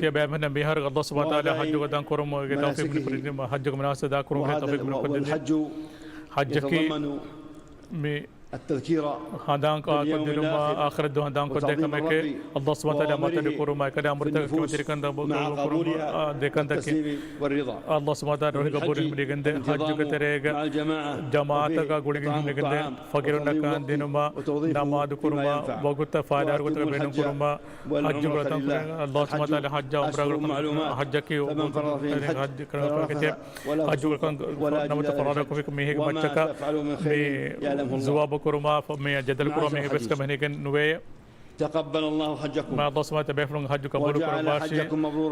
ތިޔަބައިމީހުންނަށް މިހާރު އަﷲ ސުބްޙާނަހޫ ވަތަޢާލާ ޙައްޖު ގަދަން ކުރުމުގެ ތައުފީޤު މި ކުރި، ޙައްޖުގެ މުނާސަބަތުގަ އަދާ ކުރުމުގެ ތައުފީޤު މި ކުރި. ޙައްޖަކީ މި ހަނދާންކޮށްދިނުމާ، އާޚިރަތް ދުވަހު ހަނދާންކޮށްދޭ ކަމެކޭ. އަﷲ ސުބްޙާނަހޫ ވަތަޢާލާ މަތަލު ކުރުމާ، އެކަލޭ އަމުރުތަކަށް ކެތްތެރިކަން ދޭ ކަންތަކެއް. އަﷲ ސުބްޙާނަހޫ ވަތަޢާލާ ރުހިގަ ބުރި މިނިގެންދޭ. ޙައްޖުގެ ތެރޭގަ ޖަމާޢަތަކާ ގުޅިގެން މިނިގެންދޭ. ފަޤީރުންނަކަށް ދިނުމާ، ނަމާދު ކުރުމާ، ވަގުތަށް ފައިދާވާ ގޮތަކަށް ބޭނުން ކުރުމާ، ޙައްޖު ގަދަން ކުރުމާ، އަﷲ ސުބްޙާނަހޫ ވަތަޢާލާ ޙައްޖަށް ޢުމްރާ ކުރުމާ، ޙައްޖަކީ ޙައްޖު ކުރުމާ ނަމަ ފަރާތަކު މީހެއްގެ މައްޗަކަށް މި ޒުވާބު ކުރުމާ، މި ޖަދަލު ކުރުމާ މީހެއް ވެސް ކަމެއް ނުވޭ. މާތް އަﷲ ސުބްޙާނަހޫ ވަތަޢާލާ ތިބޭފުޅުން ޙައްޖު ޤަބޫލު ކުރައްވާށި.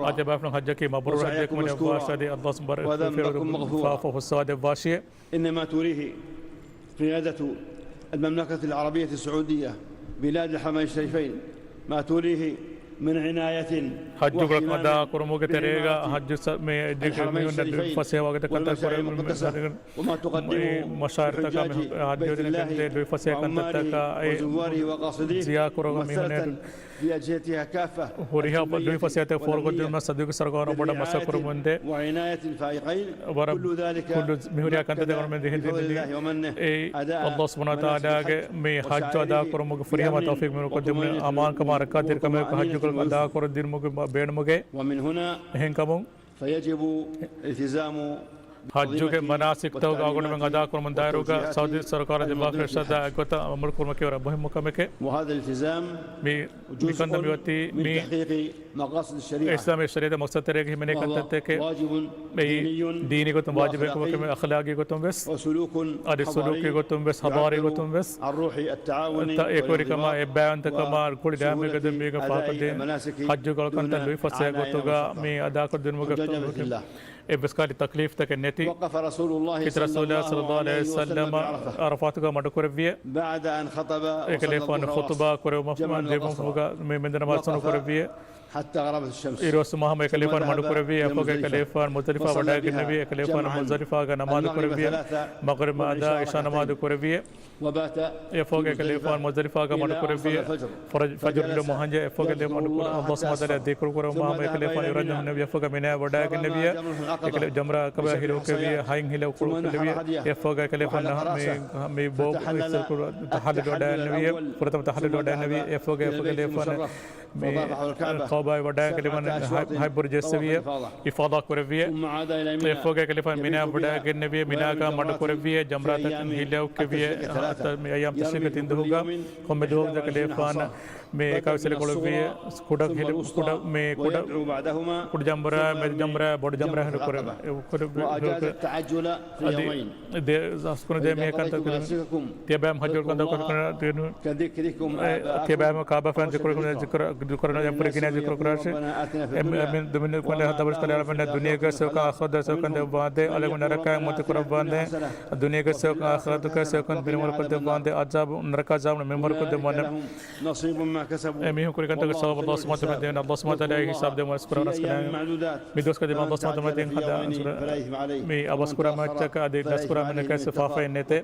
އަދި ތިބޭފުޅުން ޙައްޖަކީ މަބްރޫރު ޙައްޖެއް ކަމަށް ވާށި. އަދި އަﷲ ސުބްޙާނަހޫ ވަތަޢާލާ ފިރިހެނުން ފާފަ ހުއްސަވާ ދެއްވާށި. إن ما توليه قيادة المملكة العربية السعودية بلاد الحرمين الشريفين، ما توليه من عناية ޙައްޖު ގުޅަކަށް އަދާ ކުރުމުގެ ތެރޭގަ ޙައްޖު ސަ-، މި އެއްޗެހި މީހުންނަށް ދުވިފަސޭހަ ވަގުތަކަށް ކުރެވުނު މަށާއިރުތަކާ މި ޙައްޖުވެރިންނަށް ދުވިފަސޭހަ ކަންތައްތަކާއި ޒިޔާރަތް ކުރުމުގެ މީހުންނަށް ހުރިހާ ދުވިފަސޭހަތަކެއް ފޯރުކޮށްދިނުމަށް ސަދުގެ ސަރުކާރުން ބޮޑަށް މަސައްކަތް ކުރަމުންދޭ. ވަރަށް ކުއްލު މިހުރިހާ ކަންތައްތަކަށް މި ދިހައި ދިން އެއީ އަﷲ ސުބްޙާނަހޫ ވަތަޢާލާގެ މި ޙައްޖު އަދާކުރުމުގެ ފުރިހަމަ ތައުފީޤު މިނުކޮށްދިނުމުގެ އަމާންކަމާ ރައްކާތެރިކަމެއް ޙައްޖު ގުޅަކަށް އަދާކުރައްދިނުމުގެ ބޭނުމުގެ އެހެންކަމުން فيجب التزام ޙައްޖުގެ މަނާސިކްތަކުގެ އަޅުގަނޑުމެން އަދާކުރަމުން ދާއިރުގަ ސައުދީ ސަރުކާރަށް ދެއްވާފައި އިރުޝާދާ އެއްގޮތަށް ޢަމަލުކުރުމަކީ ވަރަށް މުހިއްމު ކަމެކޭ. މި، މިކަން މިއޮތީ މި އިސްލާމީ ޝަރީޢަތް މަޤްޞަދުތެރޭގަ ހިމެނޭ ކަންތައްތަކެއް. މެއީ ދީނީ ގޮތުން ވާޖިބެއް ކަމަކަށް، އަޚްލާގީ ގޮތުން ވެސް، އަދި ސުލޫކީ ގޮތުން ވެސް، ޙަޟާރީ ގޮތުން ވެސް، އެކުވެރިކަމާ، އެއްބައިވަންތަކަމާ، ގުޅި ލާމެއްގަދަ މީގަ ފާކަދޭ ޙައްޖުގެ އަޅުކަންތައް ލުއިފަސޭހަ ގޮތުގަ މި އަދާކޮށްދިނުމުގެ އެއްވެސް ކަހަލަ ތަކްލީފްތަކެއް ނެތި. ކީރިތި ރަސޫލާ ޞައްލަﷲ ޢަލައިހި ވަސައްލަމަ ޢަރަފާތުގަ މަޑުކުރެއްވިއެ. އެކަލޭފާނު ޚުޠުބާ ކުރެވުމަށް ދިމުމުގަ މި މެންދަނޑު ނަމާދު ކުރެއްވިއެ. އިރުއޮއްސުމާ ހަމަ އެކަލޭފާނު މަޑުކުރެއްވިއެ. އެއަށްފަހުގަ އެކަލޭފާނު މުޒްދަލިފާ ވަޑައިގެންނެވިއެ. އެކަލޭފާނު މުޒްދަލިފާގަ ނަމާދު ކުރެއްވިއެ. މަޣްރިބް އަދާ ޢިޝާ ނަމާދު ކުރެއްވިއެ. އެއަށްފަހުގަ އެކަލޭފާނު މުޒްދަލިފާގަ މަޑުކުރެއްވިއެ. ފަރަ-، ފަޖުރު ލިޔުމަށް ހަންޖެ އެއަށްފަހުގަ އެކަލޭފާނު މަޑުކުރެއްވިއެ. ﷲ ސުބްޙާނަހޫ ވަތަޢާލާ ދިކުރު ކުރުމަށް ހަމަ އެކަލޭފާނު އިރާދަ ހުންނެވިއެ. އެއަށްފަހުގަ މިނާ ވަޑައިގެންނެވިއެ. އެކަލޭ ޖަމްރާ ޢަޤަބާ ހިލައުކެއްވިއެ. ހައިން ހިލަ އުކުޅު ކުރެއްވިއެ. އެއަށްފަހުގަ އެކަލޭފާނު މި، މި ބޯ ތަޙައްލަލު ވަޑައިގެންނެވިއެ. ފުރަތަމަ ތަޙައްލަލު ވަޑައިގެންނެވިއެ. އެއަށްފަހުގަ އެކަލޭފާނު މި ކަޢުބާއަށް ވަޑައިގެން ހަތް، ހަތް ބުރު ޖެއްސެވިއެ، އިފާޟާ ކުރެއްވިއެ. އެއަށްފަހުގަ އެކަލޭފާނު މިނާ ވަޑައިގެންނެވިއެ، މިނާގަ މަޑުކުރެއްވިއެ، ޖަމްރާތައް ހިލައުކެއްވިއެ، މި އައްޔާމު ތަޝްރީޤް ތިން ދުވަހުގަ ކޮންމެ ދުވަހަކު އެކަލޭފާނު މި އެކައު ސެލިކޮޅުއްވިއެ، ކުޑަ ހިލަ، ކުޑަ، މި ކުޑަ، ކުޑަ ޖަމްރާ، މެދު ޖަމްރާ، ބޮޑު ޖަމްރާ ހިނދު ކުރެ، އަދި ދެ، އަސްކުނު ދޭ މީހަކަށް ތިޔަބައިމީހުން ހައްޖު ކުރަން ތަ ކުރަން ތިނު. ތިޔަބައިމީހުން ކާބާ ފަން ޒިކުރު ކުރަން، ޒިކުރު، ޒިކުރު ކުރަން، އެނބުރި ގިނަ ޒިކުރު ކުރާށި. އެމް، އެމް، ދުމިން ކޮން ހަދަ ބަސް ކަލޭ އަޅަމެން ދުނިޔޭގެ ސޯކަ އާޚިރަތުގެ ސޯކަން ދެއްވާނދޭ. އަޅެގު ނަރަކައި މުތި ކުރައްވާނދޭ. ދުނިޔޭގެ ސޯކަ އާޚިރަތުގެ ސޯކަން ބިނުވަރު ކޮށްދެއްވާނދޭ. އަޒާބު، ނަރަކަ އަޒާބު މިންވަރު ކޮށްދެއްވާނދޭ. އެމީހުން ކުރި ކަންތަކުގެ ސަބަބު ﷲ ސުބްޙާނަހޫ ވަތަޢާލާ ދެވޭނެ. ﷲ ސުބްޙާނަހޫ ވަތަޢާލާ ހިސާބު ދެއްވަން އަސްކުރަން އަސްކަރާން. މި ދުވަސް ކަދި ﷲ ސުބްޙާނަހޫ ވަތަޢާލާ ހަދާ މި އަބަސްކުރާ މައްޗަކަށް އަދި ދަސްކުރާ މައްޗަކަށް ސިފާފައެއް ނެތޭ.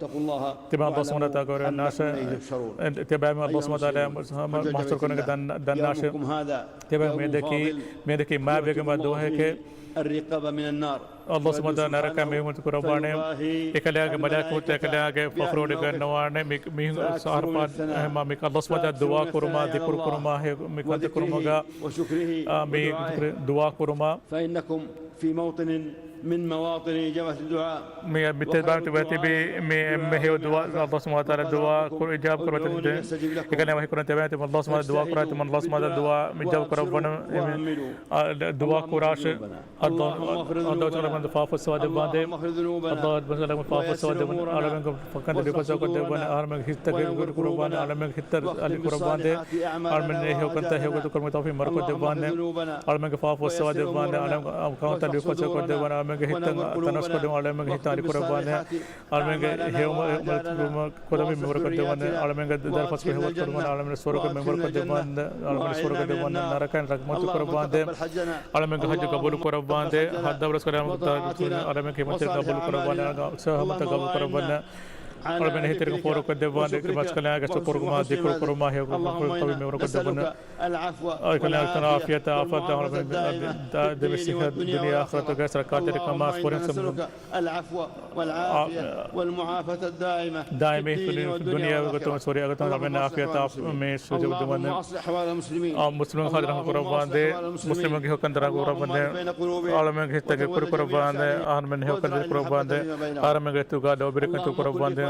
ތިބާ ﷲ ސުބްޙާނަހޫ ވަތަޢާލާ ގޮވަރު ނާށޭ. ތިބާ މި ﷲ ސުބްޙާނަހޫ ވަތަޢާލާ މަ-، މަ-، މަހްޝަރު ކުރަން ދަން-، ދަންނާށޭ. ތިބާ މިއަދަކީ، މިއަދަކީ މާ ބޭގަނބާ ދުވަހެކޭ. ﷲ ސުބްޙާނަހޫ ވަތަޢާލާ ނަރަކަ މި މުތި ކުރައްވާނެ. އެކަލާގެ މަލާއިކަތު އެކަލާގެ ފަޚުރު އޮޑިގަންނަވާނެ. މި، މީހުން ސާރުފާ، މި ﷲ ސުބްޙާނަހޫ ވަތަޢާލާ ދުޢާ ކުރުމާ، ޛިކުރު ކުރުމާ، މި ކަންތައް ކުރުމުގަ، މި ދުޢާ ކުރުމާ. فإنكم في موطن من مواطن إجابة الدعاء. މި، މި ތިބާ ތިބާ ތިބީ، މި، މި ހެޔޮ ދުޢާ، ﷲ ސުބްޙާނަހޫ ވަތަޢާލާ ދުޢާ ކުރު، އިޖާބަ ކުރު އެކަލޭ ވަޙީ ކުރަން ތިބާ ތިބީ، ﷲ ސުބްޙާނަހޫ ވަތަޢާލާ ދުޢާ ކުރާ ތިމަން ﷲ ސުބްޙާނަހޫ ވަތަޢާލާ ދުޢާ މި އިޖާބަ ކުރައްވަން، އަ، ދުޢާ ކުރާށޭ. ﷲ، ﷲ ތަޢާލާ ފާފަ ފުއްސަވާ ދެއްވާނދޭ. ﷲ ތަޢާލާ ފާފަ ފުއްސަވާ ދެއްވާނދޭ. އަޅަމެންގެ ފަކަން ދެ ލިފަސަކޮށް ދެއްވާނދޭ. އަޅަމެންގެ ހިތްތައް ގެ ގެ ކުރައްވާނދޭ. އަޅަމެންގެ ހިތްތައް އަލި ކުރައްވާނދޭ. އަޅަމެން ހެޔޮ ކަންތައް ހެޔޮ ގޮތު ކުރުމުގެ ތައުފީޤު މަރުކޮށް ދެއްވާނދޭ. އަޅަމެންގެ ފާފަ ފުއްސަވާ ދެއްވާނދޭ. އަޅަމެންގެ ކަމުތައް ލިފަސަކޮށް ދެއްވާނދޭ. އަޅަމެންގެ ހިތްތައް ތަނަސްކޮށް ދެއްވާނދޭ. އަޅަމެންގެ ހިތްތައް އަލި ކުރައްވާނދޭ. އަޅަމެންގެ ހެޔޮ މަ-، މަ-، ކޮލަމި މިވަރުކޮށް ދެއްވަން، އަޅަމެންގެ ދަރިފަސްކޮށް ހެޔޮ ކުރުމަށް، އަޅަމެން ސުވަރުގެ މިވަރުކޮށް ދެއްވަން، އަޅަމެން ސުވަރުގެ ދެއްވަން، ނަރަކައިން ރަޙްމަތު ކުރައްވާނދޭ. އަޅަމެންގެ ޙައްޖު ގަބޫލު ކުރައްވާނދޭ. ހައްދަވަރަސް ކަލާމަ އަޅަމެން ކިމަންތެރި ގަބޫލު ކުރައްވާނދޭ. އަޅަމެން ހިތެރިކަން ފޯރުކޮށް ދެއްވާނދޭ. ކިމަސްކަލާގެ ޝުކުރު ކުރުމާ، ޛިކުރު ކުރުމާ، ހެޔޮ ކުރުމާ، ކަވި މިވަރުކޮށް ދެއްވަން. އަޅަމެން އާފިޔަތާ، އާފާތާ، އަޅަމެން ދެމިސިހަ ދުނިޔެ އާޚިރަތުގެ ރައްކާތެރިކަމާ ފުރިހަމަ ސަމުން. العفو والعافية والمعافاة الدائمة في الدين والدنيا والآخرة. ދުނިޔެ ގޮތުން ސޮރި އަގަތުން އަޅަމެން އާފިޔަތާ މި ސުޖޫދު ދެއްވަން. اللهم أصلح أحوال المسلمين. އާ، މުސްލިމުން ހާލު ރަނގަޅު ކުރައްވާނދޭ. މުސްލިމުންގެ ހެޔޮކަންތައް ރަނގަޅު ކުރައްވާނދޭ. އަޅަމެންގެ ހިތްތައް ގެ ކުރު ކުރައްވާނދޭ. އަހަރުމެން ހެޔޮކަން ކުރައްވާނދޭ. އަހަރުމެންގެ ހިތުގަ ލޯބިވެރިކަން ކުރައްވާނދޭ.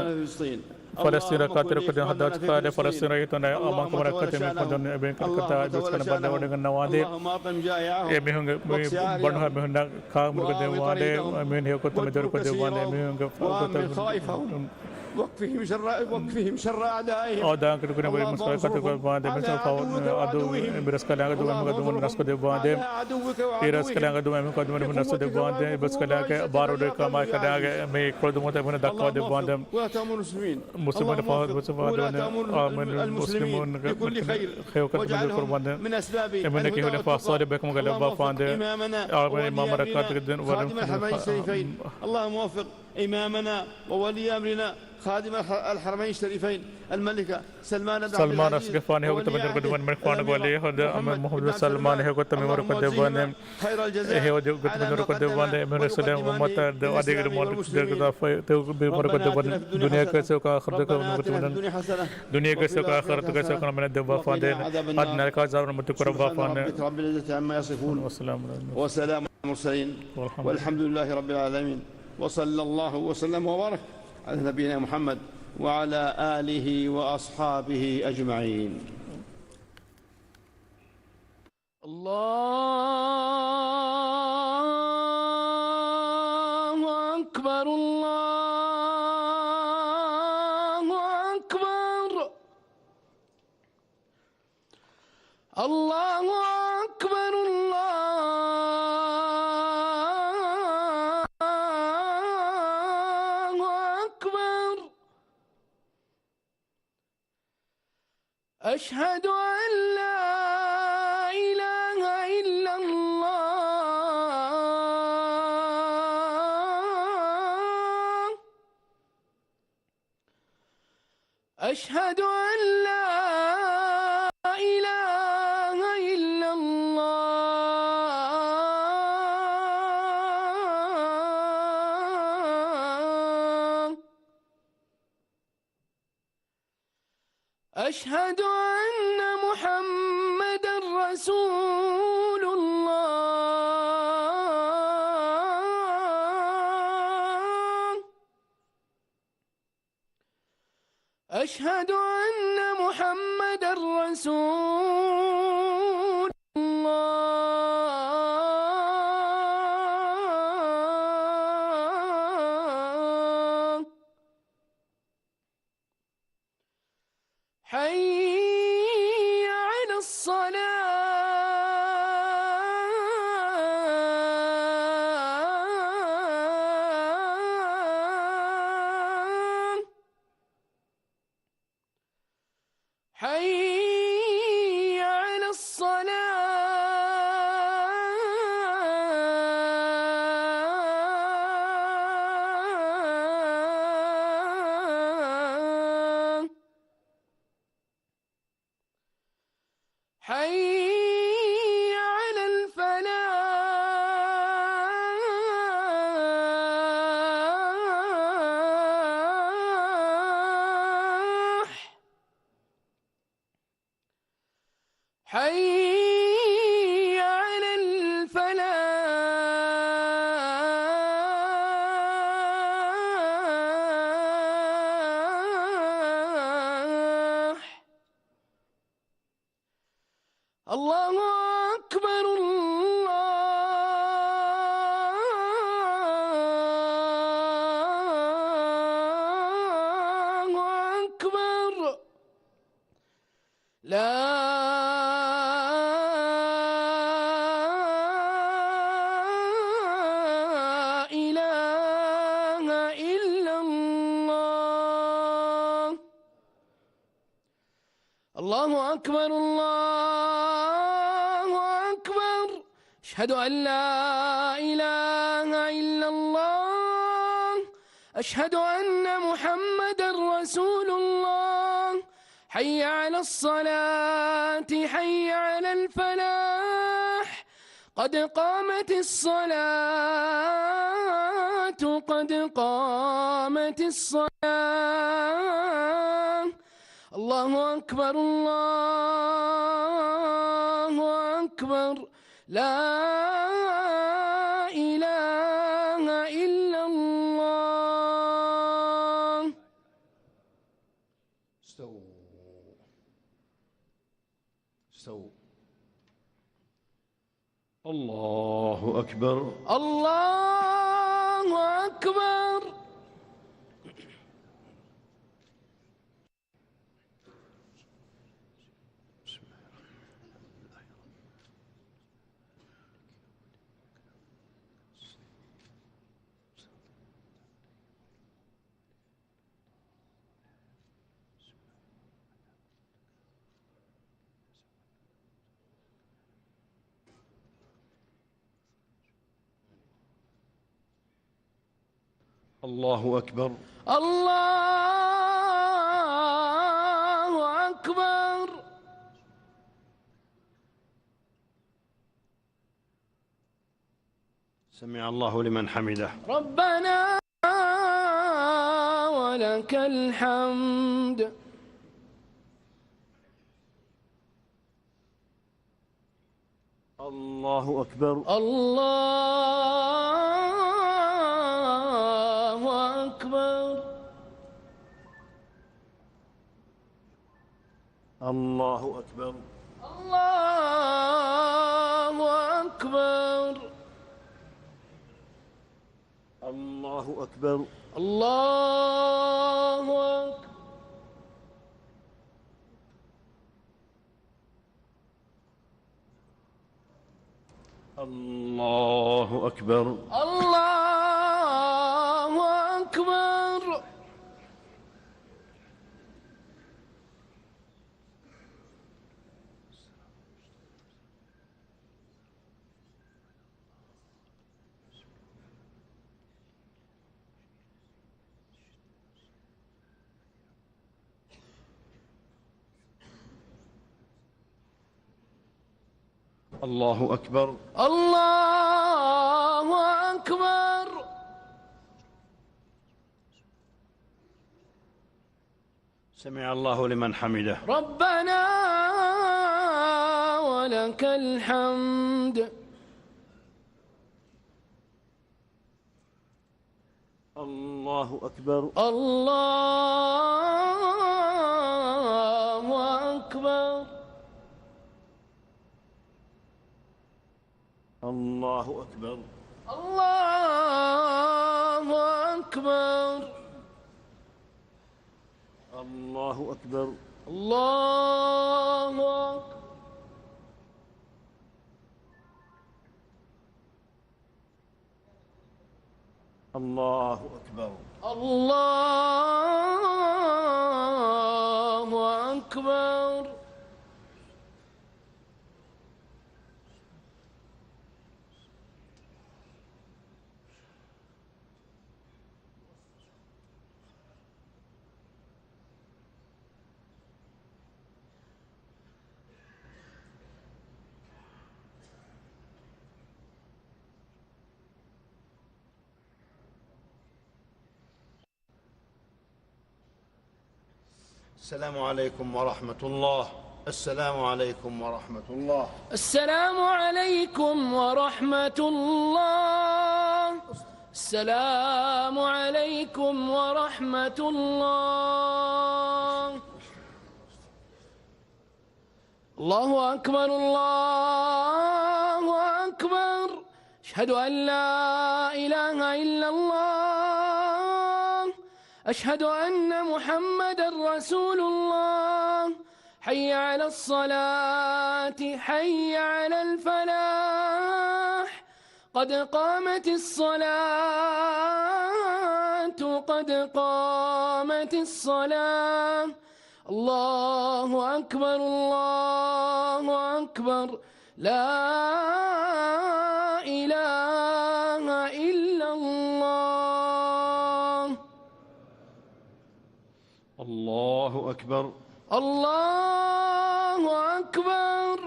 ފަލަސްތީން ރައްކާތެރިކޮށްދޭ ހައްދަވަތު ކާލެ ފަލަސްތީން ރައްޔިތުންނަށް އަމާންކަމަށް ރައްކާތެރި މި ކޮންދޮން އެބޭން ކަންކަންތާ އެބަސްކަން ބައްލަވަޑައިގަންނަވާނދޭ. އެ މީހުންގެ މި ބަނޑުހަ މީހުންނަށް ކާ މުރުގަ ދެއްވާނދޭ. މީހުން ހެޔޮކޮށް ތަމަ ދޮރުކޮށް ދެއްވާނދޭ. މީހުންގެ ވައްމި ޚާއިފަހުމް ވައްކްފިހިމް ޝައްރަ، ވައްކްފިހިމް ޝައްރަ އަޢްދާއިހިމް. އާދާން ކަން ކުރި ބައި މުސްކަރަކަތު ކޮށް ވާނދޭ. މިސްކަ އަދު އެ ބިރަސްކަލާނގެ ދުވަހު އެމީހުންގެ ދުވަހު ނަސްކޮށް ދެއްވާނދޭ. އިރަސްކަލާނގެ ދުވަހު އެމީހުންގެ ދުވަހު ނަސްކޮށް ދެއްވާނދޭ. އެ ބިރަސްކަލާނގެ ބާރުޑު ކަމާއި ކަލާނގެ މި ކޮޅުދުމުތައް އެމީހުން ދައްކަވަ ދެއްވާނދޭ. މުސްލިމުން ފާ-، މުސްލިމުން، އާ، މުސްލިމުން ހެޔޮކަން ކުރައްވާނދޭ. އެމީހުންނަކީ ހެޔޮ ފާސާދެއް ބެކަމުގަ ލައްވާފާނދޭ. އަޅަމެން އިމާމަށް ރައްކާތެރި ދެން ވަރަށް اللهم وفق إمامنا وولي أمرنا خادم الح-، الحرمين الشريفين الملك سلمان بن عبد العزيز، ސަލްމާން ރަސްގެފާނު ހެޔޮގޮތަށް މެދުވެރިކޮށްދެއްވަން، މެނިކުފާނުގެ ވަލީ އަހްމަދު މުޙައްމަދު ސަލްމާން ހެޔޮގޮތަށް މިވަރުކޮށްދެއްވަން. އެ ހެޔޮ ގޮތަށް މިވަރުކޮށްދެއްވަން. އެމީހުން އިސްލާމް އުއްމަތަށް އަދި އިލްމު ދެރަޖަ މިވަރުކޮށްދެއްވަން. ދުނިޔޭގެ ސޯކަށް އާޚިރަތަށް މިވަރުކޮށްދެއްވަން. ދުނިޔޭގެ ސޯކަށް އާޚިރަތުގެ ސޯކަށް އަޅަމެންނަށް ދެއްވާފާނދޭ. އަދި ނަރަކަ އަޒާބުން މުކްތި ކުރައްވާފާނދޭ. رب العزة عما يصفون. ވަސްސަލާމު ޢަލައިކުމް. وسلام على المرسلين. والحمد لله رب العالمين. وصلى الله وسلم وبارك على نبينا محمد وعلى آله وأصحابه أجمعين. الله أكبر، الله أكبر. الله أكبر، الله أكبر. أشهد أن لا إله إلا الله. أشهد أن لا إله إلا الله. أشهد أن محمدا رسول الله. أشهد أن محمدا رسول الله. حي على الصلاة. حي على الصلاة. حي على الفلاح. حي على الفلاح. الله أكبر، الله أكبر. لا إله إلا الله. الله أكبر، الله أكبر. أشهد أن لا إله إلا الله. أشهد أن محمدا رسول الله. حي على الصلاة، حي على الفلاح. قد قامت الصلاة، قد قامت الصلاة. الله أكبر، الله أكبر. لا إله إلا الله. استووا. استووا. الله أكبر. الله أكبر. الله أكبر. الله أكبر. سمع الله لمن حمده. ربنا ولك الحمد. الله أكبر. الله الله أكبر. الله أكبر. الله أكبر. الله أكبر. الله أكبر. الله أكبر. الله أكبر. الله أكبر. سمع الله لمن حمده. ربنا ولك الحمد. الله أكبر. الله أكبر. الله أكبر. الله أكبر. الله أكبر. الله أكبر. الله أكبر. الله أكبر. السلام عليكم ورحمة الله. السلام عليكم ورحمة الله. السلام عليكم ورحمة الله. السلام عليكم ورحمة الله. الله أكبر، الله أكبر. أشهد أن لا إله إلا الله. أشهد أن محمدا رسول الله. حي على الصلاة، حي على الفلاح. قد قامت الصلاة، قد قامت الصلاة. الله أكبر، الله أكبر. لا إله إلا الله. الله أكبر. الله أكبر.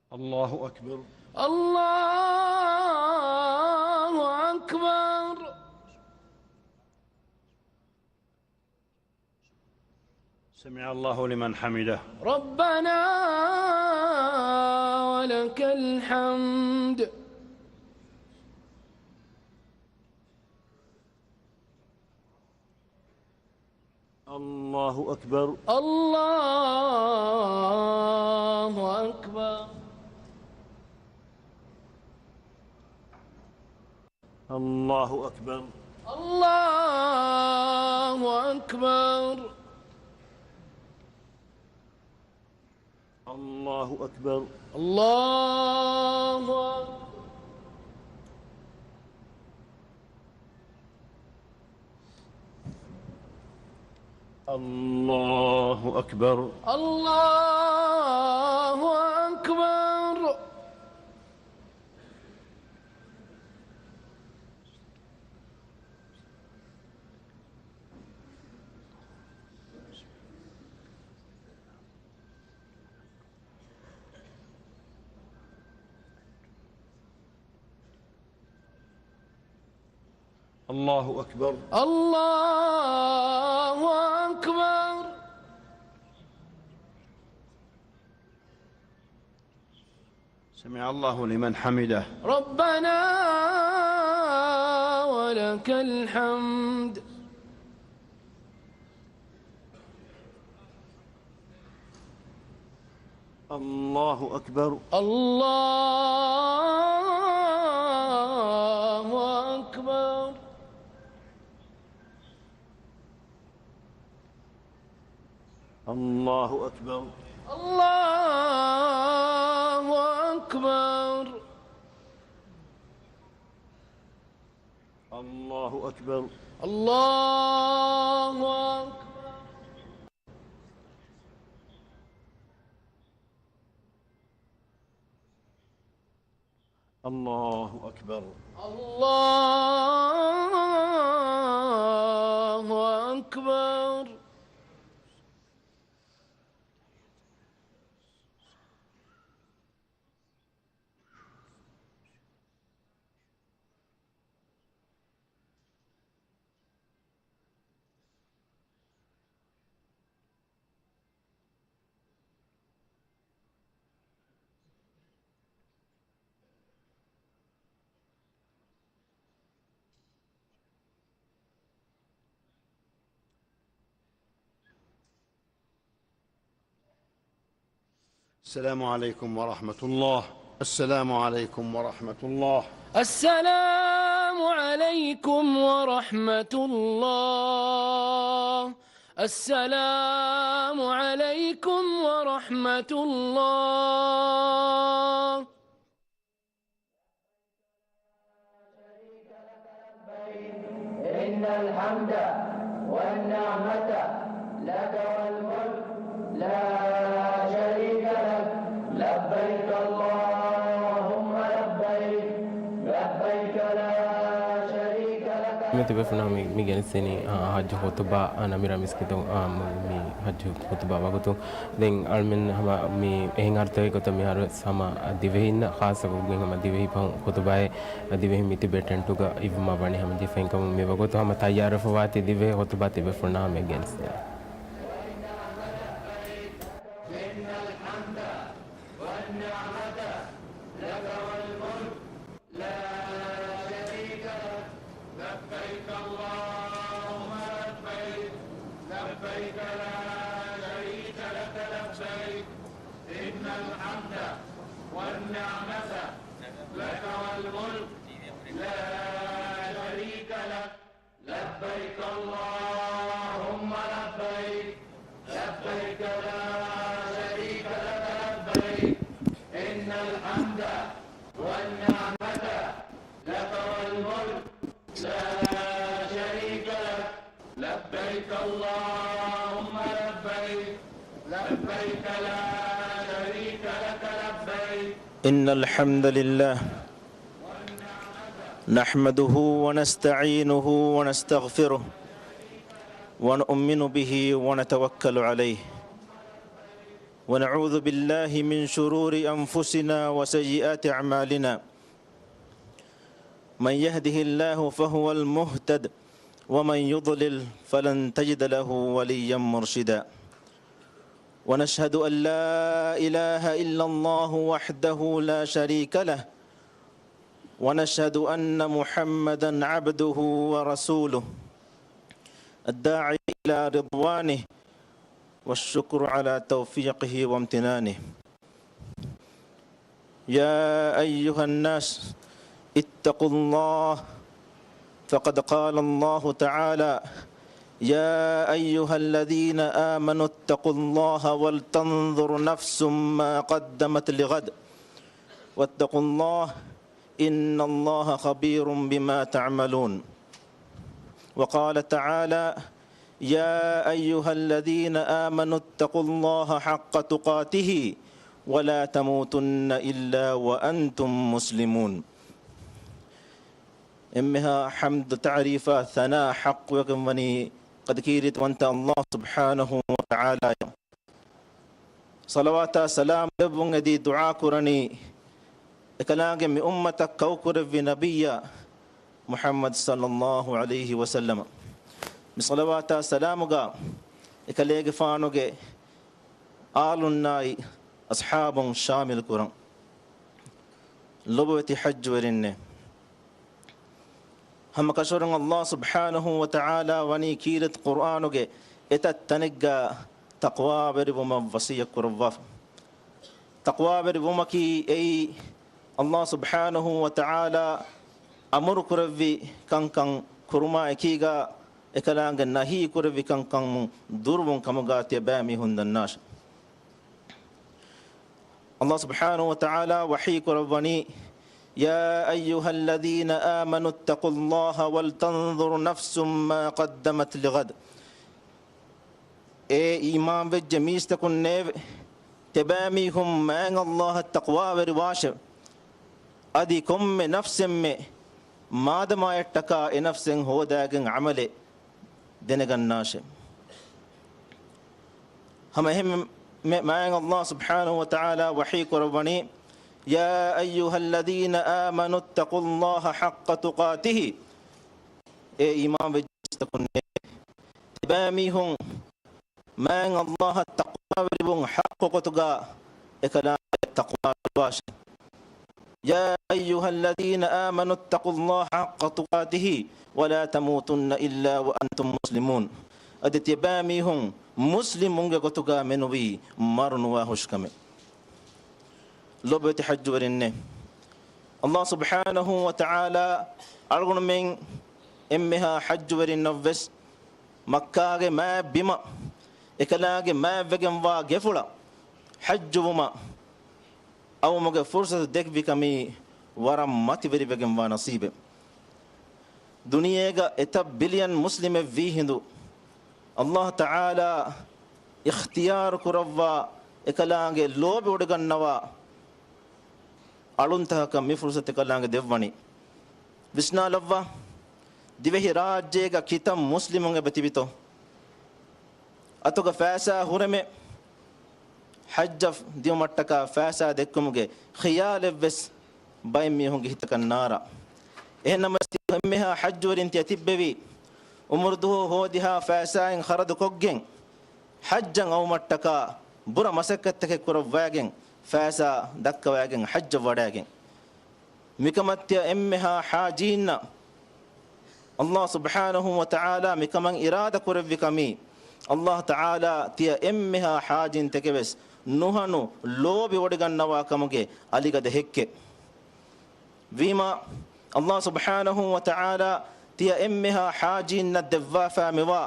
الله أكبر. الله أكبر. سمع الله لمن حمده. ربنا ولك الحمد. الله أكبر. الله أكبر. الله أكبر. الله أكبر. الله أكبر. الله أكبر. الله أكبر. الله أكبر. الله أكبر. الله أكبر. سمع الله لمن حمده. ربنا ولك الحمد. الله أكبر. الله أكبر. الله أكبر. الله أكبر. الله أكبر. الله أكبر. الله أكبر. الله أكبر. السلام عليكم ورحمة الله. السلام عليكم ورحمة الله. السلام عليكم ورحمة الله. السلام عليكم ورحمة الله. إن الحمد والنعمة لك والملك لا شريك لك. لبيك اللهم لبيك. لبيك لا شريك لك. މި ތިބޭފުޅުންނާ މި، މި ގެނެސްދިނީ، އާ، ޙައްޖު ޚުޠުބާ، އާ، ނަމިރާ މިސްކިތު، އާ، މި، މި ޙައްޖު ޚުޠުބާ ވަގުތު. ދެން އަޅުމެން ހަމަ މި އެހެން އަރުތަކެއް ގޮތަށް މިހާރު ވެސް ހަމަ ދިވެހިންނަށް ޚާއްޞަ ގޮތުގައި ހަމަ ދިވެހި ފަހުން ޚުޠުބާއެއް ދިވެހިން މި ތިބޭ ޓެންޓުގަ އިއްވުމަށް ވަނީ ހަމަ ޖެހިފައިން ކަމުން މި ވަގުތު ހަމަ ތައްޔާރުވެފަވާތީ ދިވެހި ޚުޠުބާ ތިބޭފުޅުންނާ ހަމަ ގެނެސްދޭނެ. إن الحمد والنعمة لك والملك لا شريك لك. لبيك اللهم لبيك. لبيك لا شريك لك لبيك. إن الحمد والنعمة لك والملك لا شريك لك. لبيك اللهم لبيك. لبيك لا شريك لك لبيك. إن الحمد والنعمة لك والملك لا شريك لك. لبيك اللهم لبيك. لبيك لا شريك لك لبيك. إن الحمد لله نحمده ونستعينه ونستغفره ونؤمن به ونتوكل عليه ونعوذ بالله من شرور أنفسنا وسيئات أعمالنا. من يهده الله فهو المهتد ومن يضلل فلن تجد له وليا مرشدا. ونشهد أن لا إله إلا الله وحده لا شريك له ونشهد أن محمدا عبده ورسوله الداعي إلى رضوانه والشكر على توفيقه وامتنانه. يا أيها الناس اتقوا الله، فقد قال الله تعالى: يا أيها الذين آمنوا اتقوا الله ولتنظر نفس ما قدمت لغد واتقوا الله إن الله خبير بما تعملون. وقال تعالى: يا أيها الذين آمنوا اتقوا الله حق تقاته ولا تموتن إلا وأنتم مسلمون. އެންމެހާ ޙަމްދު، ތަޢުރީފާ، ސަނާ ޙައްޤުވެގެން ވަނީ ޤަދަރު ކީރިތިވަންތަ ﷲ ސުބްޙާނަހޫ ވަތަޢާލާއަށް. ޞަލަވާތާ ސަލާމް ލެއްވުން އެދި ދުޢާ ކުރަނީ، އެކަލާނގެ މި އުއްމަތަށް ކައުކުރެއްވި ނަބިއްޔާ މުޙައްމަދު ޞައްލައްލާހު ޢަލައިހި ވަސައްލަމަ. މި ޞަލަވާތާ ސަލާމުގަ އެކަލޭގެފާނުގެ އާލުންނާއި އަޞްޙާބުން ޝާމިލް ކުރަން. ލޮބުވެތި ޙައްޖުވެރިންނޭ! ހަމަ ކަށަވަރުން ﷲ ސުބްޙާނަހޫ ވަތަޢާލާ ވަނީ ކީރިތި ޤުރްއާނުގެ އެތައް ތަނެއްގަ ތަޤްވާވެރިވުމަށް ވަޞިއްޔަތް ކުރައްވާފަ. ތަޤްވާވެރިވުމަކީ އެއީ ﷲ ސުބްޙާނަހޫ ވަތަޢާލާ އަމުރު ކުރެއްވި ކަންކަން ކުރުމާ އެކީގަ، އެކަލާނގެ ނަހީ ކުރެއްވި ކަންކަމުން ދުރުވުން ކަމުގަ ތިޔަބައިމީހުން ދަންނާށެ. ﷲ ސުބްޙާނަހޫ ވަތަޢާލާ ވަޙީ ކުރައްވަނީ، يا أيها الذين آمنوا اتقوا الله ولتنظر نفس ما قدمت لغد. އޭ އީމާންވެއްޖެ މީސްތަކުންނޭވެ! ތިޔަބައިމީހުން މާތް ﷲ އަށް ތަޤްވާވެރިވާށެވެ. އަދި ކޮންމެ ނަފްސެއްމެ މާދަމާޔަށްޓަކާ އެ ނަފްސެއް ހޯދާގެން ޢަމަލެއް ދެނެގަންނާށެވެ. ހަމަ އެހެންމެ މާތް ﷲ ސުބްޙާނަހޫ ވަތަޢާލާ ވަޙީ ކުރައްވަނީ، يا أيها الذين آمنوا اتقوا الله حق تقاته. އޭ އީމާންވެއްޖެ މީސްތަކުންނޭވެ! ތިޔަބައިމީހުން މާތް ﷲ އަށް ތަޤްވާވެރިވުން ޙައްޤު ގޮތުގަ އެކަލާނގެ ތަޤްވާވެރިވާށެވެ. يا أيها الذين آمنوا اتقوا الله حق تقاته ولا تموتن إلا وأنتم مسلمون. އަދި ތިޔަބައިމީހުން މުސްލިމުންގެ ގޮތުގަ މެނުވީ މަރުނުވާ ހުށިކަމެއް. ލޮބުވެތި ޙައްޖުވެރިންނޭ! ﷲ ސުބްޙާނަހޫ ވަތަޢާލާ އަޅުގަނޑުމެން އެންމެހާ ޙައްޖުވެރިންނަށްވެސް މައްކާގެ މާތް ބިމަށް، އެކަލާނގެ މާތްވެގެންވާ ގެފުޅަށް ޙައްޖުވުމަށް އައުމުގެ ފުރުޞަތު ދެއްވިކަމީ ވަރަށް މަތިވެރިވެގެންވާ ނަޞީބެއް. ދުނިޔޭގަ އެތައް ބިލިއަން މުސްލިމެއް ވީ ހިނދު، ﷲ ތަޢާލާ އިޚްތިޔާރު ކުރައްވާ، އެކަލާނގެ ލޯބިވޮޑިގަންނަވާ އަޅުންތަކަކަށް މި ފުރުޞަތު އެކަލާނގެ ދެއްވަނީ. ވިސްނާލައްވާ، ދިވެހިރާއްޖޭގަ ކިތައް މުސްލިމުން އެބަ ތިބިތޯ؟ އަތުގަ ފައިސާ ހުރެމެ، ޙައްޖަށް ދިއުމަށްޓަކާ ފައިސާ ދެއްކުމުގެ ޚިޔާލެއްވެސް ބައެއް މީހުންގެ ހިތަކަށް ނާރާ. އެހެންނަމަވެސް ތި އެންމެހާ ޙައްޖުވެރިން ތިޔަ ތިއްބެވީ، އުމުރުދުވަހު ހޯދިހާ ފައިސާއިން ޚަރަދުކޮށްގެން، ޙައްޖަށް އައުމަށްޓަކާ ބުރަ މަސައްކަތްތަކެއް ކުރައްވާގެން، ފައިސާ ދައްކަވާގެން ޙައްޖަށް ވަޑާގެން. މިކަމަށް ތިޔަ އެންމެހާ ޙާޖީންނަށް ﷲ ސުބްޙާނަހޫ ވަތަޢާލާ މިކަމަށް އިރާދަ ކުރެއްވި ކަމީ، ﷲ ތަޢާލާ ތިޔަ އެންމެހާ ޙާޖީންތަކެއް ވެސް ނުހަނު ލޯބިވޮޑިގަންނަވާ ކަމުގެ އަލިގަދަ ހެއްކެއް. ވީމާ، ﷲ ސުބްޙާނަހޫ ވަތަޢާލާ ތިޔަ އެންމެހާ ޙާޖީންނަށް ދެއްވާފާ މިވާ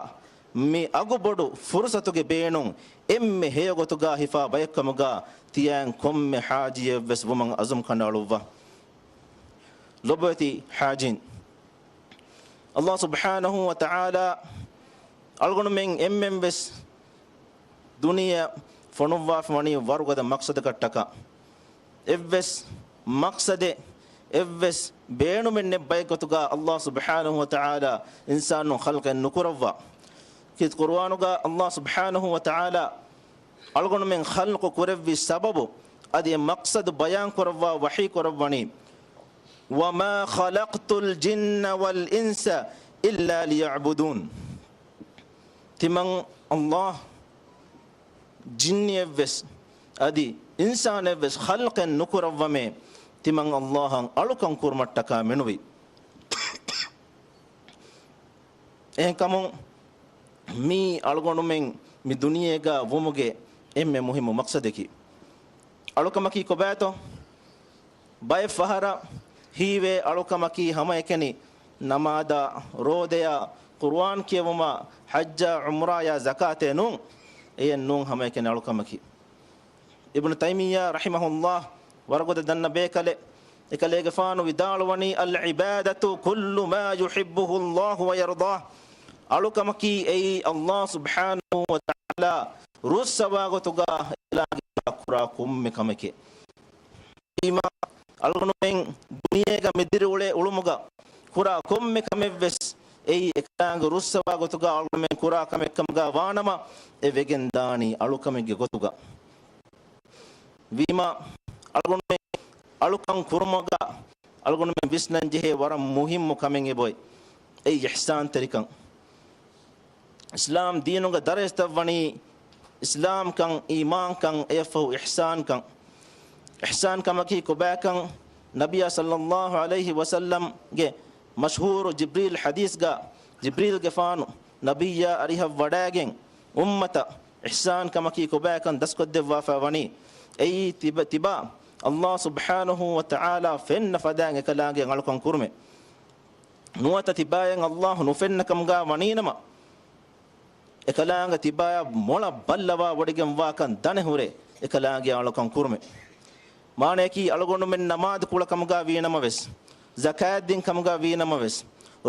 މި އަގުބޮޑު ފުރުޞަތުގެ ބޭނުން އެންމެ ހެޔޮ ގޮތުގަ ހިފާ ބަޔެއްކަމުގަ ތިޔައިން ކޮންމެ ޙާޖީއެއްވެސް ވުމަށް ޢަޒުމް ކަނޑައަޅުއްވާ. ލޮބުވެތި ޙާޖީން! ﷲ ސުބްޙާނަހޫ ވަތަޢާލާ އަޅުގަނޑުމެން އެންމެންވެސް ދުނިޔެއަށް ފޮނުއްވާފަ ވަނީ ވަރުގަދަ މަޤްޞަދަކަށްޓަކާ. އެއްވެސް މަޤްޞަދެއް، އެއްވެސް ބޭނުމެއް ނެތް ބައެއް ގޮތުގަ ﷲ ސުބްޙާނަހޫ ވަތަޢާލާ އިންސާނުން ޚަލްޤެއް ނުކުރައްވާ. ކީރިތި ޤުރުއާނުގަ ﷲ ސުބްޙާނަހޫ ވަތަޢާލާ އަޅުގަނޑުމެން ޚަލްޤު ކުރެއްވި ސަބަބު އަދި އެ މަޤްޞަދު ބަޔާން ކުރައްވާ ވަޙީ ކުރައްވަނީ، وما خلقت الجن والإنس إلا ليعبدون. ތިމަން ﷲ ޖިންނިއެއްވެސް އަދި އިންސާނެއްވެސް ޚަލްޤެއް ނުކުރައްވަމޭ، ތިމަން ﷲ އަށް އަޅުކަން ކުރުމަށްޓަކާ މެނުވީ. އެހެންކަމުން މީ އަޅުގަނޑުމެން މި ދުނިޔޭގަ ވުމުގެ އެންމެ މުހިއްމު މަޤްޞަދަކީ. އަޅުކަމަކީ ކޮބާތޯ؟ ބައެއް ފަހަރަށް ހީވޭ އަޅުކަމަކީ ހަމައެކަނި ނަމާދާ، ރޯދަޔާ، ޤުރުއާން ކިޔެވުމާ، ޙައްޖާ، ޢުމްރާޔާ، ޒަކާތޭ ނޫން. އެޔެއް ނޫން ހަމައެކަނި އަޅުކަމަކީ. އިބްނު ތައިމިއްޔާ ރަޙިމަހުﷲ ވަރުގަދަ ދަންނަ ބޭކަލެއް. އެކަލޭގެފާނު ވިދާޅުވަނީ، العبادة كل ما يحبه الله ويرضاه. އަޅުކަމަކީ އެއީ ﷲ ސުބްޙާނަހޫ ވަތަޢާލާ ރުއްސަވާ ގޮތުގަ އެކަލާނގެ ކުރާ ކޮންމެ ކަމެކޭ. ވީމާ، އަޅުގަނޑުމެން ދުނިޔޭގަ މި ދިރިއުޅޭ އުޅުމުގަ ކުރާ ކޮންމެ ކަމެއްވެސް އެއީ އެކަލާނގެ ރުއްސަވާ ގޮތުގަ އަޅުގަނޑުމެން ކުރާ ކަމެއްކަމުގަ ވާނަމަ، އެ ވެގެން ދާނީ އަޅުކަމެއްގެ ގޮތުގަ. ވީމާ، އަޅުގަނޑުމެން އަޅުކަން ކުރުމުގަ އަޅުގަނޑުމެން ވިސްނަން ޖެހޭ ވަރަށް މުހިއްމު ކަމެއް އެބޮތް. އެއީ އިޙްސާންތެރިކަން. އިސްލާމް ދީނުގެ ދަރަޖަތައް ވަނީ އިސްލާމްކަން، އީމާންކަން، އެއަށްފަހު އިޙްސާންކަން. އިޙްސާން ކަމަކީ ކޮބާކަން؟ ނަބިއްޔާ ޞައްލައްލާހު ޢަލައިހި ވަސައްލަމްގެ މަޝްހޫރު ޖިބްރީލް ޙަދީޘްގަ ޖިބްރީލްގެފާނު ނަބިއްޔާ އަރިހަށް ވަޑައިގެން އުއްމަތަށް އިޙްސާން ކަމަކީ ކޮބާކަން ދަސްކޮށްދެއްވާފަ ވަނީ. އެއީ ތިބަ، ތިބާ ﷲ ސުބްޙާނަހޫ ވަތަޢާލާ ފެންނަ ފަދައިން އެކަލާނގެ އަޅުކަން ކުރުމެއް. ނުވަތަ ތިބާޔަށް ﷲ ނުފެންނަ ކަމުގަ ވަނީނަމަ، އެކަލާނގެ ތިބާޔަށް މޮޅަށް ބައްލަވާ ވޮޑިގެންވާކަން ދަނެހުރޭ، އެކަލާނގެ އަޅުކަން ކުރުމެއް. މާނަޔަކީ އަޅުގަނޑުމެން ނަމާދު ކުޅަ ކަމުގަ ވީނަމަވެސް، ޒަކާތް ދިން ކަމުގަ ވީނަމަވެސް،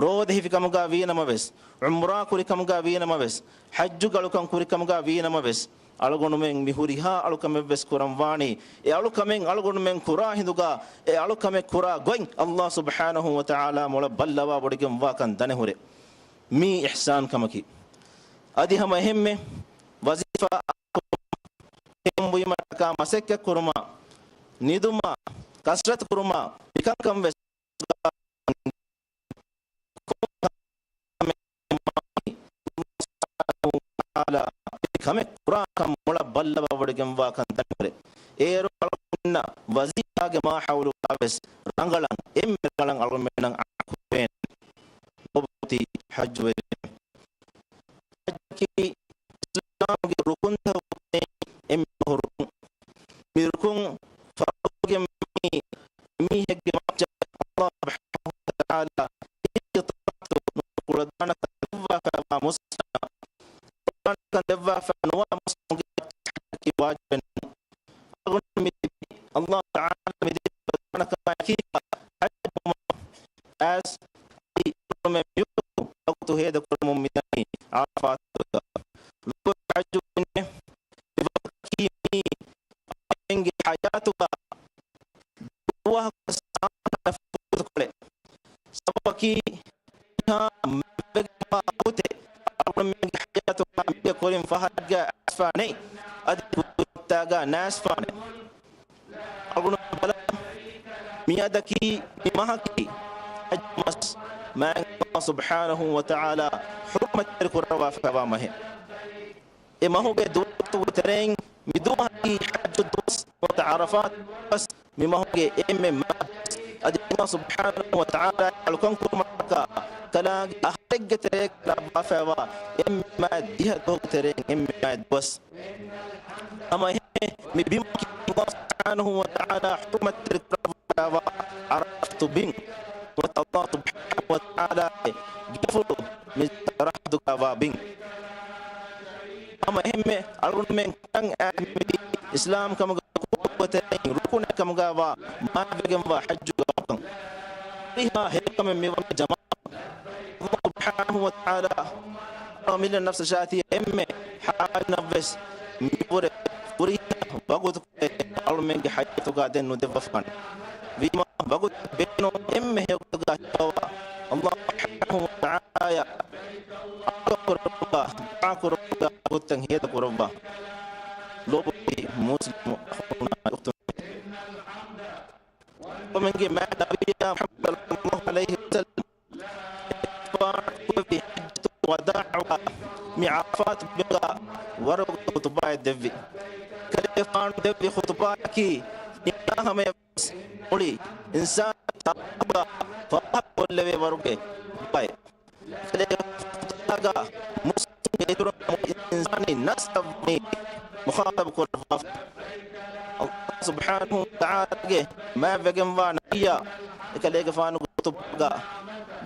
ރޯދަ ހިފި ކަމުގަ ވީނަމަވެސް، ޢުމްރާ ކުރި ކަމުގަ ވީނަމަވެސް، ޙައްޖުގެ އަޅުކަން ކުރި ކަމުގަ ވީނަމަވެސް، އަޅުގަނޑުމެން މި ހުރިހާ އަޅުކަމެއްވެސް ކުރަން ވާނީ، އެ އަޅުކަމެއް އަޅުގަނޑުމެން ކުރާ ހިނދުގަ، އެ އަޅުކަމެއް ކުރާ ގޮތް ﷲ ސުބްޙާނަހޫ ވަތަޢާލާ މޮޅަށް ބައްލަވާ ވޮޑިގެންވާކަން ދަނެހުރޭ. މީ އިޙްސާން ކަމަކީ. އަދި ހަމަ އެހެންމެ ވަޒީފާ ކުރުމާ، މަސައްކަތް ކުރުމާ، ނިދުމާ، ކަސްރަތު ކުރުމާ، މިކަންކަން ވެސް ކަމެއް ކުރާކަން މޮޅަށް ބައްލަވާވޮޑިގެންވާކަން ދަންނަވަރެ. އޭރު އަޅުގަނޑުމެންނަށް ވަޒީފާގެ މާހައުލުގަވެސް ރަނގަޅަށް، އެންމެ ރަނގަޅަށް އަޅުގަނޑުމެންނަށް އަޅުކަން ކުރެވޭނެ. ނުބޮއްތި ޙައްޖުވެރިން. ޙައްޖަކީ އިސްލާމުގެ ރުކުންތަކުގެ އެންމެ ރުކުން. މި ރުކުން ފަރުޟުވެގެން މި މީހެއްގެ މައްޗަށް ﷲ ސުބްޙާނަހޫ ވަތަޢާލާ އިސްތިޠާޢަތު ނުކުޅަދާނަކަން ދެއްވާފައިވާ މުސްލިމަކަށް ދެއްވާފައި ނުވާ މުސްލިމުގެ މައްޗަށް ޙައްޖަކީ ވާޖިބެއް ނޫން. އަޅުގަނޑު މި ﷲ ތަޢާލާ މި ދެއްވާ ކަމަކީ ޙައްޖު އައިސް އަޅުގަނޑުމެން މިވަގުތު ވަގުތު ހޭދަ ކުރަމުން މިދަނީ ޢަރަފާތުގަ. ވަގުތު ޙައްޖު ވެންޏެ މި ވަގުތަކީ މީ އަޅުގަނޑުމެންގެ ޙަޔާތުގަ ދުވަހަކު ސާފުކޮޅެއް. ސަބަބަކީ މިހާ މާތްވެގެންވާ ވަގުތެއް އަޅުގަނޑުމެންގެ ޙަޔާތުގަ މީގެ ކުރިން ފަހަރެއްގަ އައިސްފާ ނެތް. އަދި ކުރިން ވަގުތާގަ ނައިސްފާނެ. އަޅުގަނޑު ބަލާ، މިއަދަކީ މި މަހަކީ ޙައްޖު މަސް މާތް ﷲ ސުބްޙާނަހޫ ވަތަޢާލާ ޙުރުމަތްތެރި ކުރައްވާފައިވާ މަހެއް. އެ މަހުގެ ދުވަސްތަކުގެ ތެރެއިން މި ދުވަހަކީ ޙައްޖު ދުވަސް ނުވަތަ ޢަރަފާތު ދުވަސް. މި މަހުގެ އެންމެ މާތް ދުވަސް. އަދި ﷲ ސުބްޙާނަހޫ ވަތަޢާލާ އަޅުކަން ކުރުމަށްޓަކާ ކަލާނގެ އަހަރެއްގެ ތެރޭގަ ލައްވާފައިވާ އެންމެ މާތް ދިހަ ދުވަހުގެ ތެރެއިން އެންމެ މާތް ދުވަސް. ހަމަ އެހެން މި ބިމަކީ ﷲ ސުބްޙާނަހޫ ވަތަޢާލާ ޙުރުމަތްތެރި ކުރައްވާފައިވާ ޢަރަފާތު ބިން. ނުވަތަ ﷲ ސުބްޙާނަހޫ ވަތަޢާލާގެ ގެފުޅު މި ސަރަޙައްދުގަ ވާ ބިން. ހަމަ އެހެންމެ އަޅުގަނޑުމެން ކަން އައި މި އިސްލާމް ކަމުގެ ރުކުންތެރެއިން ރުކުނެއް ކަމުގަވާ މާތްވެގެންވާ ޙައްޖުގެ އަޅުކަން. ހުރިހާ ހެޔޮކަމެއް މިވަނީ ޖަމާޢަތް. ﷲ ސުބްޙާނަހޫ ވަތަޢާލާ އަޅުގަނޑު މިލެން ނަފްސަށާ ތިޔަ އެންމެ ޙާލުންނަށްވެސް މިވުރެ ހުރިހާ ވަގުތު އަޅުމެންގެ ޙަޔާތުގަ ދެން ނުދެއްވަފާނެ. ވީމާ ވަގުތަށް ބޭނުން އެންމެ ހެޔޮ ގޮތުގަ ހިފަވާ ﷲ ސުބްޙާނަހޫ ވަތަޢާލާއަށް އަޅުކަން ކުރައްވާ، ދުޢާ ކުރައްވާ، ވަގުތުތައް ހޭދަ ކުރައްވާ. ލޯބިވެތި މުސްލިމު އަޚުންނާ އުޚްތުން. އަޅުމެންގެ މާތް ނަބިއްޔާ މުޙައްމަދު ޞައްލައްލާހު ޢަލައިހި ވަސައްލަމް އެއްފާނު ކުރެއްވި ޙައްޖަތު ވަދާޢުގަ މި ޢަރަފާތު ބިމުގަ ވަރުގެ ޚުޠުބާއެއް ދެއްވި. ކަލޭގެފާނު ދެއްވި ޚުޠުބާއަކީ މި ހަމަޔަށް ވެސް މުޅި އިންސާނީ ތާރީޚުގަ ފާހަގަކޮށްލެވޭ ވަރުގެ ޚުޠުބާއެއް. ކަލޭގެފާނު ޚުޠުބާގަ މުސްލިމުންގެ އިތުރުން މުޅި އިންސާނީ ނަސްލަށް ވަނީ މުޚާޠަބު ކުރައްވާފަ. ﷲ ސުބްޙާނަހޫ ވަތަޢާލާގެ މާތްވެގެންވާ ނަބިއްޔާ އެކަލޭގެފާނުގެ ޚުޠުބާގަ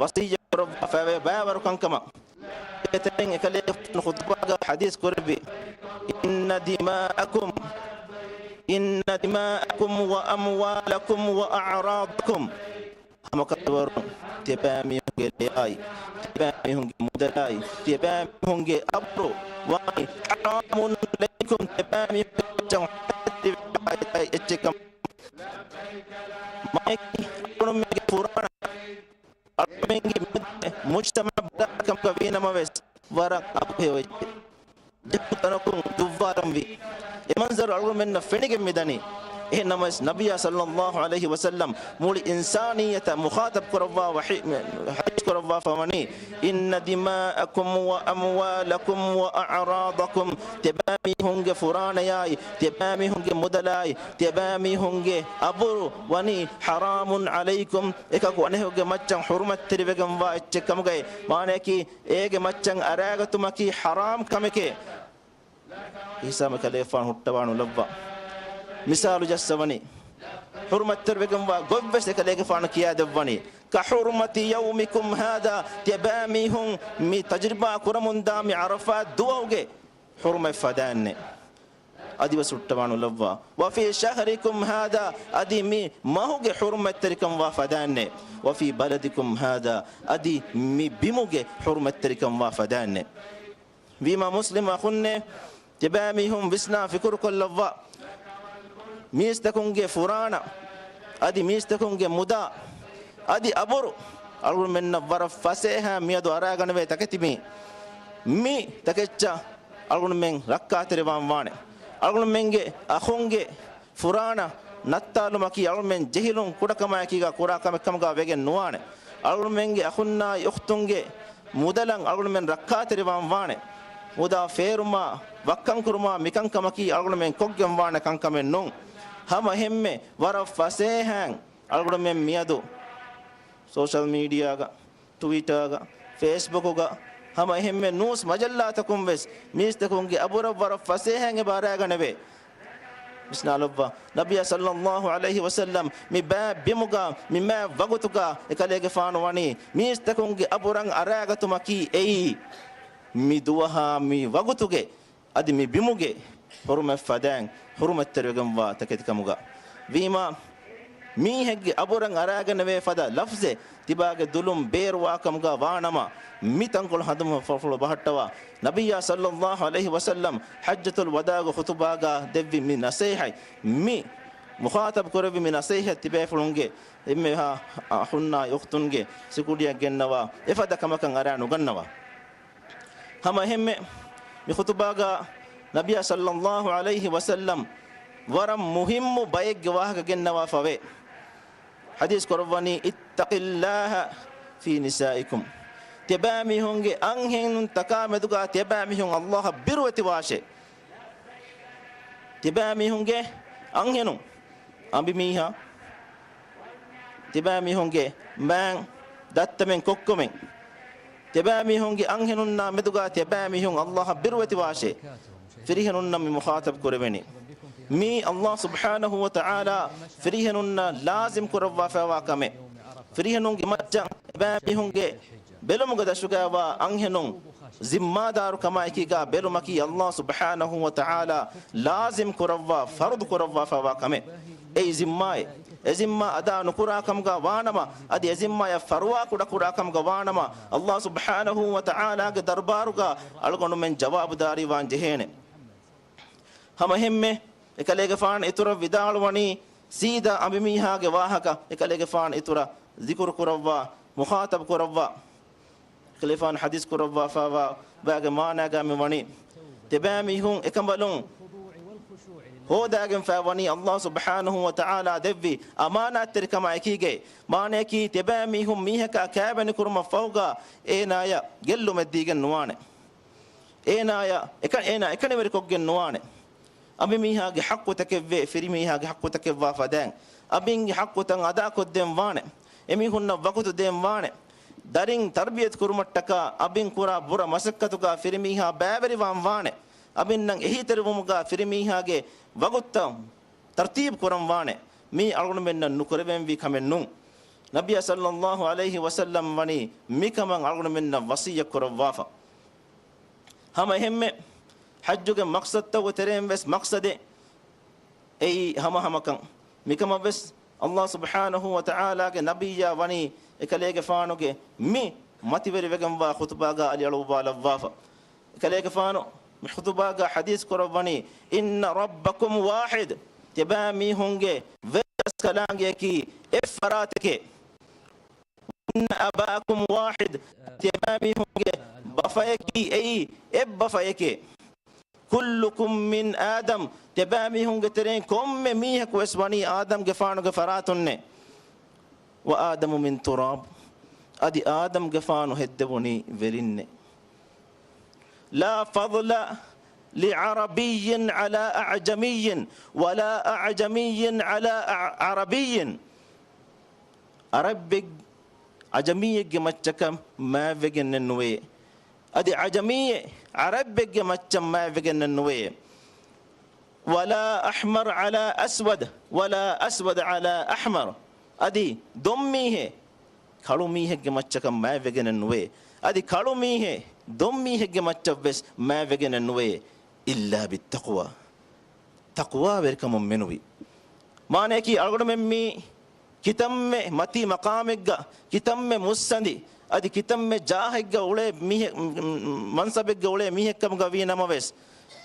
ވަޞިއްޔަތް ކުރައްވާފައިވޭ ބައިވަރު ކަންކަމަށް. އޭގެ ތެރެއިން އެކަލޭގެފާނު ޚުޠުބާގަ ޙަދީޘް ކުރެއްވި، إن دماءكم، إن دماءكم وأموالكم وأعراضكم، ހަމަ ކަށަވަރުން ތިޔަބައިމީހުންގެ ލެޔާއި، ތިޔަބައިމީހުންގެ މުދަލާއި، ތިޔަބައިމީހުންގެ އަބުރު ވާނީ حرام عليكم، ތިޔަބައިމީހުންގެ މައްޗަށް ޙަރާމް ކުރެއްވިފައި އެއްޗެއް ކަމަށް. މާތް އަޅުގަނޑުމެންގެ ފުރާނަ އަޅުގަނޑުމެންގެ މުޖްތަމަޢު ބަލާ ކަމުގަ ވީނަމަވެސް، ވަރަށް އަބުހެޔޮ އެއްޗެއް. ޖެހުނު ތަނަކުން ދުއްވާލަންވީ. އެ މަންޒަރު އަޅުގަނޑުމެންނަށް ފެނިގެން މިދަނީ. އެހެން ނަމަވެސް، ނަބިއްޔާ ޞައްލައްލާހު ޢަލައިހި ވަސައްލަމް މުޅި އިންސާނިއްޔަތަށް މުޚާޠަބް ކުރައްވާ ވަޙީ، ޙަދީޘް ކުރައްވާފަ ވަނީ، إن دماءكم وأموالكم وأعراضكم، ތިޔަބައިމީހުންގެ ފުރާނަޔާއި، ތިޔަބައިމީހުންގެ މުދަލާއި، ތިޔަބައިމީހުންގެ އަބުރު ވަނީ حرام عليكم، އެކަކު އަނެކަކުގެ މައްޗަށް ޙުރުމަތްތެރިވެގެންވާ އެއްޗެއް ކަމުގައި، މާނަޔަކީ އޭގެ މައްޗަށް އަރާގަތުމަކީ ޙަރާމް ކަމެކޭ. އެހިސާބުން އެކަލޭގެފާނު ހުއްޓަވާނުލައްވާ. މިސާލު ޖައްސަވަނީ، ޙުރުމަތްތެރިވެގެންވާ ގޮތްވެސް އެކަލޭގެފާނު ކިޔާދެއްވަނީ، كحرمة يومكم هذا، ތިޔަބައިމީހުން މި ތަޖުރިބާ ކުރަމުންދާ މި ޢަރަފާތް ދުވަހުގެ ޙުރުމަތް ފަދައިންނޭ. އަދިވެސް ހުއްޓަވާނުލައްވާ. وفي شهركم هذا، އަދި މި މަހުގެ ޙުރުމަތްތެރިކަން ވާ ފަދައިންނޭ. وفي بلدكم هذا، އަދި މި ބިމުގެ ޙުރުމަތްތެރިކަން ވާ ފަދައިންނޭ. ވީމާ މުސްލިމް އަޚުންނޭ، ތިޔަބައިމީހުން ވިސްނާ ފިކުރުކޮށްލައްވާ. މީސްތަކުންގެ ފުރާނަ، އަދި މީސްތަކުންގެ މުދާ، އަދި އަބުރު، އަޅުގަނޑުމެންނަށް ވަރަށް ފަސޭހަ މިއަދު އަރާގަނެވޭ ތަކެތި މީ. މި ތަކެއްޗަށް އަޅުގަނޑުމެން ރައްކާތެރިވާން ވާނެ. އަޅުގަނޑުމެންގެ އަޚުންގެ ފުރާނަ ނައްތާލުމަކީ އަޅުމެން ޖެހިލުން ކުޑަކަމާއެކީގާ ކުރާ ކަމެއް ކަމުގާ ވެގެން ނުވާނެ. އަޅުމެންގެ އަޚުންނާއި އުޚްތުންގެ މުދަލަށް އަޅުމެން ރައްކާތެރިވާން ވާނެ. މުދާ ފޭރުމާ، ވައްކަންކުރުމާ، މިކަންކަމަކީ އަޅުމެން ކޮށްގެން ވާނެ ކަންކަމެއް ނޫން. ހަމަ އެހެންމެ ވަރަށް ފަސޭހައިން އަޅުގަނޑުމެން މިއަދު ސޯޝަލް މީޑިއާގަ، ޓުވިޓާގަ، ފޭސްބުކުގަ، ހަމަ އެހެންމެ ނޫސް މަޖައްލާތަކުން ވެސް މީސްތަކުންގެ އަބުރަށް ވަރަށް ފަސޭހައިން އެބަ އަރާގަނެވޭ. ވިސްނާލައްވާ. ނަބިއްޔާ ޞައްލައްލާހު ޢަލައިހި ވަސައްލަމް މި ބައި ބިމުގަ، މި މާތް ވަގުތުގަ އެކަލޭގެފާނު ވަނީ މީސްތަކުންގެ އަބުރަށް އަރާގަތުމަކީ އެއީ، މި ދުވަހާ މި ވަގުތުގެ އަދި މި ބިމުގެ ޙުރުމަތް ފަދައިން ޙުރުމަތްތެރިވެގެންވާ ތަކެތިކަމުގަ. ވީމާ، މީހެއްގެ އަބުރަށް އަރާގަނެވޭ ފަދަ ލަފްޒެއް ތިބާގެ ދުލުން ބޭރުވާކަމުގަ ވާނަމަ، މި ތަންކޮޅު ހަނދުމަފުޅު ބަހައްޓަވާ. ނަބިއްޔާ ޞައްލައްލާހު ޢަލައިހި ވަސައްލަމް ޙައްޖަތުލް ވަދާގެ ޚުޠުބާގަ ދެއްވި މި ނަޞޭޙަތް، މި މުޚާޠަބް ކުރެއްވި މި ނަޞޭޙަތް ތިބޭފުޅުންގެ އެންމެހާ އަޚުންނާއި އުޚްތުންގެ ސިކުނޑިއަށް ގެންނަވާ، އެފަދަ ކަމަކަށް އަރާ ނުގަންނަވާ. ހަމަ އެހެންމެ މި ޚުޠުބާގަ ނަބިއްޔާ ޞައްލައްލާހު ޢަލައިހި ވަސައްލަމް ވަރަށް މުހިއްމު ބައެއްގެ ވާހަކަ ގެންނަވާފަވޭ. ޙަދީޘް ކުރައްވަނީ، اتقوا الله في نسائكم. ތިޔަބައިމީހުންގެ އަންހެނުންތަކާ މެދުގަ ތިޔަބައިމީހުން ﷲ އަށް ބިރުވެތިވާށޭ. ތިޔަބައިމީހުންގެ އަންހެނުން، އަނބިމީހާ، ތިބާމީހުންގެ މާތް، ދައްތަމެން ކޮއްކޮމެން، ތިބާމީހުންގެ އަންހެނުންނާ މެދުގާ ތިބާމީހުން ﷲ އަށް ބިރުވެތިވާށޭ. ފިރިހެނުންނަށް މި މުޚާޠަބް ކުރެވެނީ. މީ ﷲ ސުބްޙާނަހޫ ވަތަޢާލާ ފިރިހެނުންނަށް ލާޒިމް ކުރައްވާފައިވާ ކަމެއް. ފިރިހެނުންގެ މައްޗަށް ތިބާމީހުންގެ ބެލުމުގެ ދަށުގައިވާ އަންހެނުން ޒިންމާދާރުކަމާއެކީގާ ބެލުމަކީ ﷲ ސުބްޙާނަހޫ ވަތަޢާލާ ލާޒިމް ކުރައްވާ، ފަރުޟު ކުރައްވާފައިވާ ކަމެއް. އެއީ ޒިންމާއެއް. އެ ޒިންމާ އަދާ ނުކުރާ ކަމުގާ ވާނަމަ، އަދި އެ ޒިންމާޔަށް ފަރުވާ ކުޑަކުރާ ކަމުގަ ވާނަމަ، ﷲ ސުބްޙާނަހޫ ވަތަޢާލާގެ ދަރުބާރުގާ އަޅުގަނޑުމެން ޖަވާބުދާރީވާން ޖެހޭނެ. ހަމަ އެހެންމެ، އެކަލޭގެފާނު އިތުރަށް ވިދާޅުވަނީ، ސީދާ އަނބިމީހާގެ ވާހަކަ އެކަލޭގެފާނު އިތުރަށް ޒިކުރު ކުރައްވާ، މުޚާޠަބް ކުރައްވާ. އެކަލޭގެފާނު ޙަދީޘް ކުރައްވާފައިވާ ބައިގެ މާނާގާ މި ވަނީ، ތިބާމީހުން އެކަނބަލުން ހޯދާގެންފައި ވަނީ ﷲ ސުބްޙާނަހޫ ވަތަޢާލާ ދެއްވި އަމާނާތްތެރިކަމާ އެކީގައި. މާނަޔަކީ، ތިބާމީހުން މީހަކާ ކައިވެނިކުރުމަށް ފަހުގާ އޭނާޔަށް ގެއްލުމެއްދީގެން ނުވާނެ. އޭނާޔަށް އެކަ-، އޭނާ އެކަނިވެރިކޮށްގެން ނުވާނެ. އަނބިމީހާގެ ޙައްޤުތަކެއްވޭ، ފިރިމީހާގެ ޙައްޤުތަކެއްވާ ފަދައިން އަނބިންގެ ޙައްޤުތައް އަދާކޮށްދޭން ވާނެ. އެމީހުންނަށް ވަގުތު ދޭން ވާނެ. ދަރިން ތަރްބިޔަތު ކުރުމަށްޓަކާ އަނބިން ކުރާ ބުރަ މަސައްކަތުގާ ފިރިމީހާ ބައިވެރިވާން ވާނެ. އަނބިންނަށް އެހީތެރިވުމުގާ ފިރިމީހާގެ ވަގުތުތައް ތަރްތީބު ކުރަން ވާނެ. މީ އަޅުގަނޑުމެންނަށް ނުކުރެވެންވީ ކަމެއް ނޫން. ނަބިއްޔާ ޞައްލައްލާހު ޢަލައިހި ވަސައްލަމް ވަނީ މިކަމަށް އަޅުގަނޑުމެންނަށް ވަޞިއްޔަތް ކުރައްވާފަ. ހަމަ އެހެންމެ، ޙައްޖުގެ މަޤްޞަދުތަކުގެ ތެރެއިން ވެސް މަޤްޞަދެއް އެއީ ހަމަހަމަކަން. މިކަމަށް ވެސް ﷲ ސުބްޙާނަހޫ ވަތަޢާލާގެ ނަބިއްޔާ ވަނީ އެކަލޭގެފާނުގެ މި މަތިވެރިވެގެންވާ ޚުޠުބާގާ އަލިއަޅުއްވާލައްވާފަ. އެކަލޭގެފާނު މި ޚުޠުބާގާ ޙަދީޘް ކުރައްވަނީ، إن ربكم واحد، ތިބާމީހުންގެ ވެރިރަސްކަލާނގެއަކީ އެއް ފަރާތެކޭ. إن أباكم واحد، ތިޔަބައިމީހުންގެ ބަފަޔަކީ އެއީ އެއް ބަފަޔެކޭ. كلكم من آدم، ތިބާމީހުންގެ ތެރެއިން ކޮންމެ މީހަކު ވެސް ވަނީ އާދަމްގެފާނުގެ ފަރާތުންނޭ. وآدم من تراب، އަދި އާދަމްގެފާނު ހެއްދެވުނީ ވެލިންނޭ. لا فضل لعربي على أعجمي، ولا أعجمي على عربي. ޢަރަބެއް ޢަޖަމީއެއްގެ މައްޗަކަށް މާތްވެގެންނެއް ނުވޭ. އަދި ޢަޖަމީއެއް ޢަރަބެއްގެ މައްޗަށް މާތްވެގެންނެއް ނުވޭ. ولا أحمر على أسود، ولا أسود على أحمر. އަދި ދޮންމީހެއް ކަޅުމީހެއްގެ މައްޗަކަށް މާތްވެގެނެއް ނުވޭ. އަދި ކަޅުމީހެއް ދޮންމީހެއްގެ މައްޗަށް ވެސް މާތްވެގެނެއް ނުވޭ. إلا بالتقوى. ތަޤްވާވެރިކަމުން މެނުވީ. މާނަޔަކީ އަޅުގަނޑުމެން މީ ކިތަންމެ މަތީ މަޤާމެއްގަ، ކިތަންމެ މުއްސަނދި، އަދި ކިތަންމެ ޖާހެއްގަ އުޅޭ މީހެއް، މަންސަބެއްގަ އުޅޭ މީހެއްކަމުގަ ވީ ނަމަވެސް،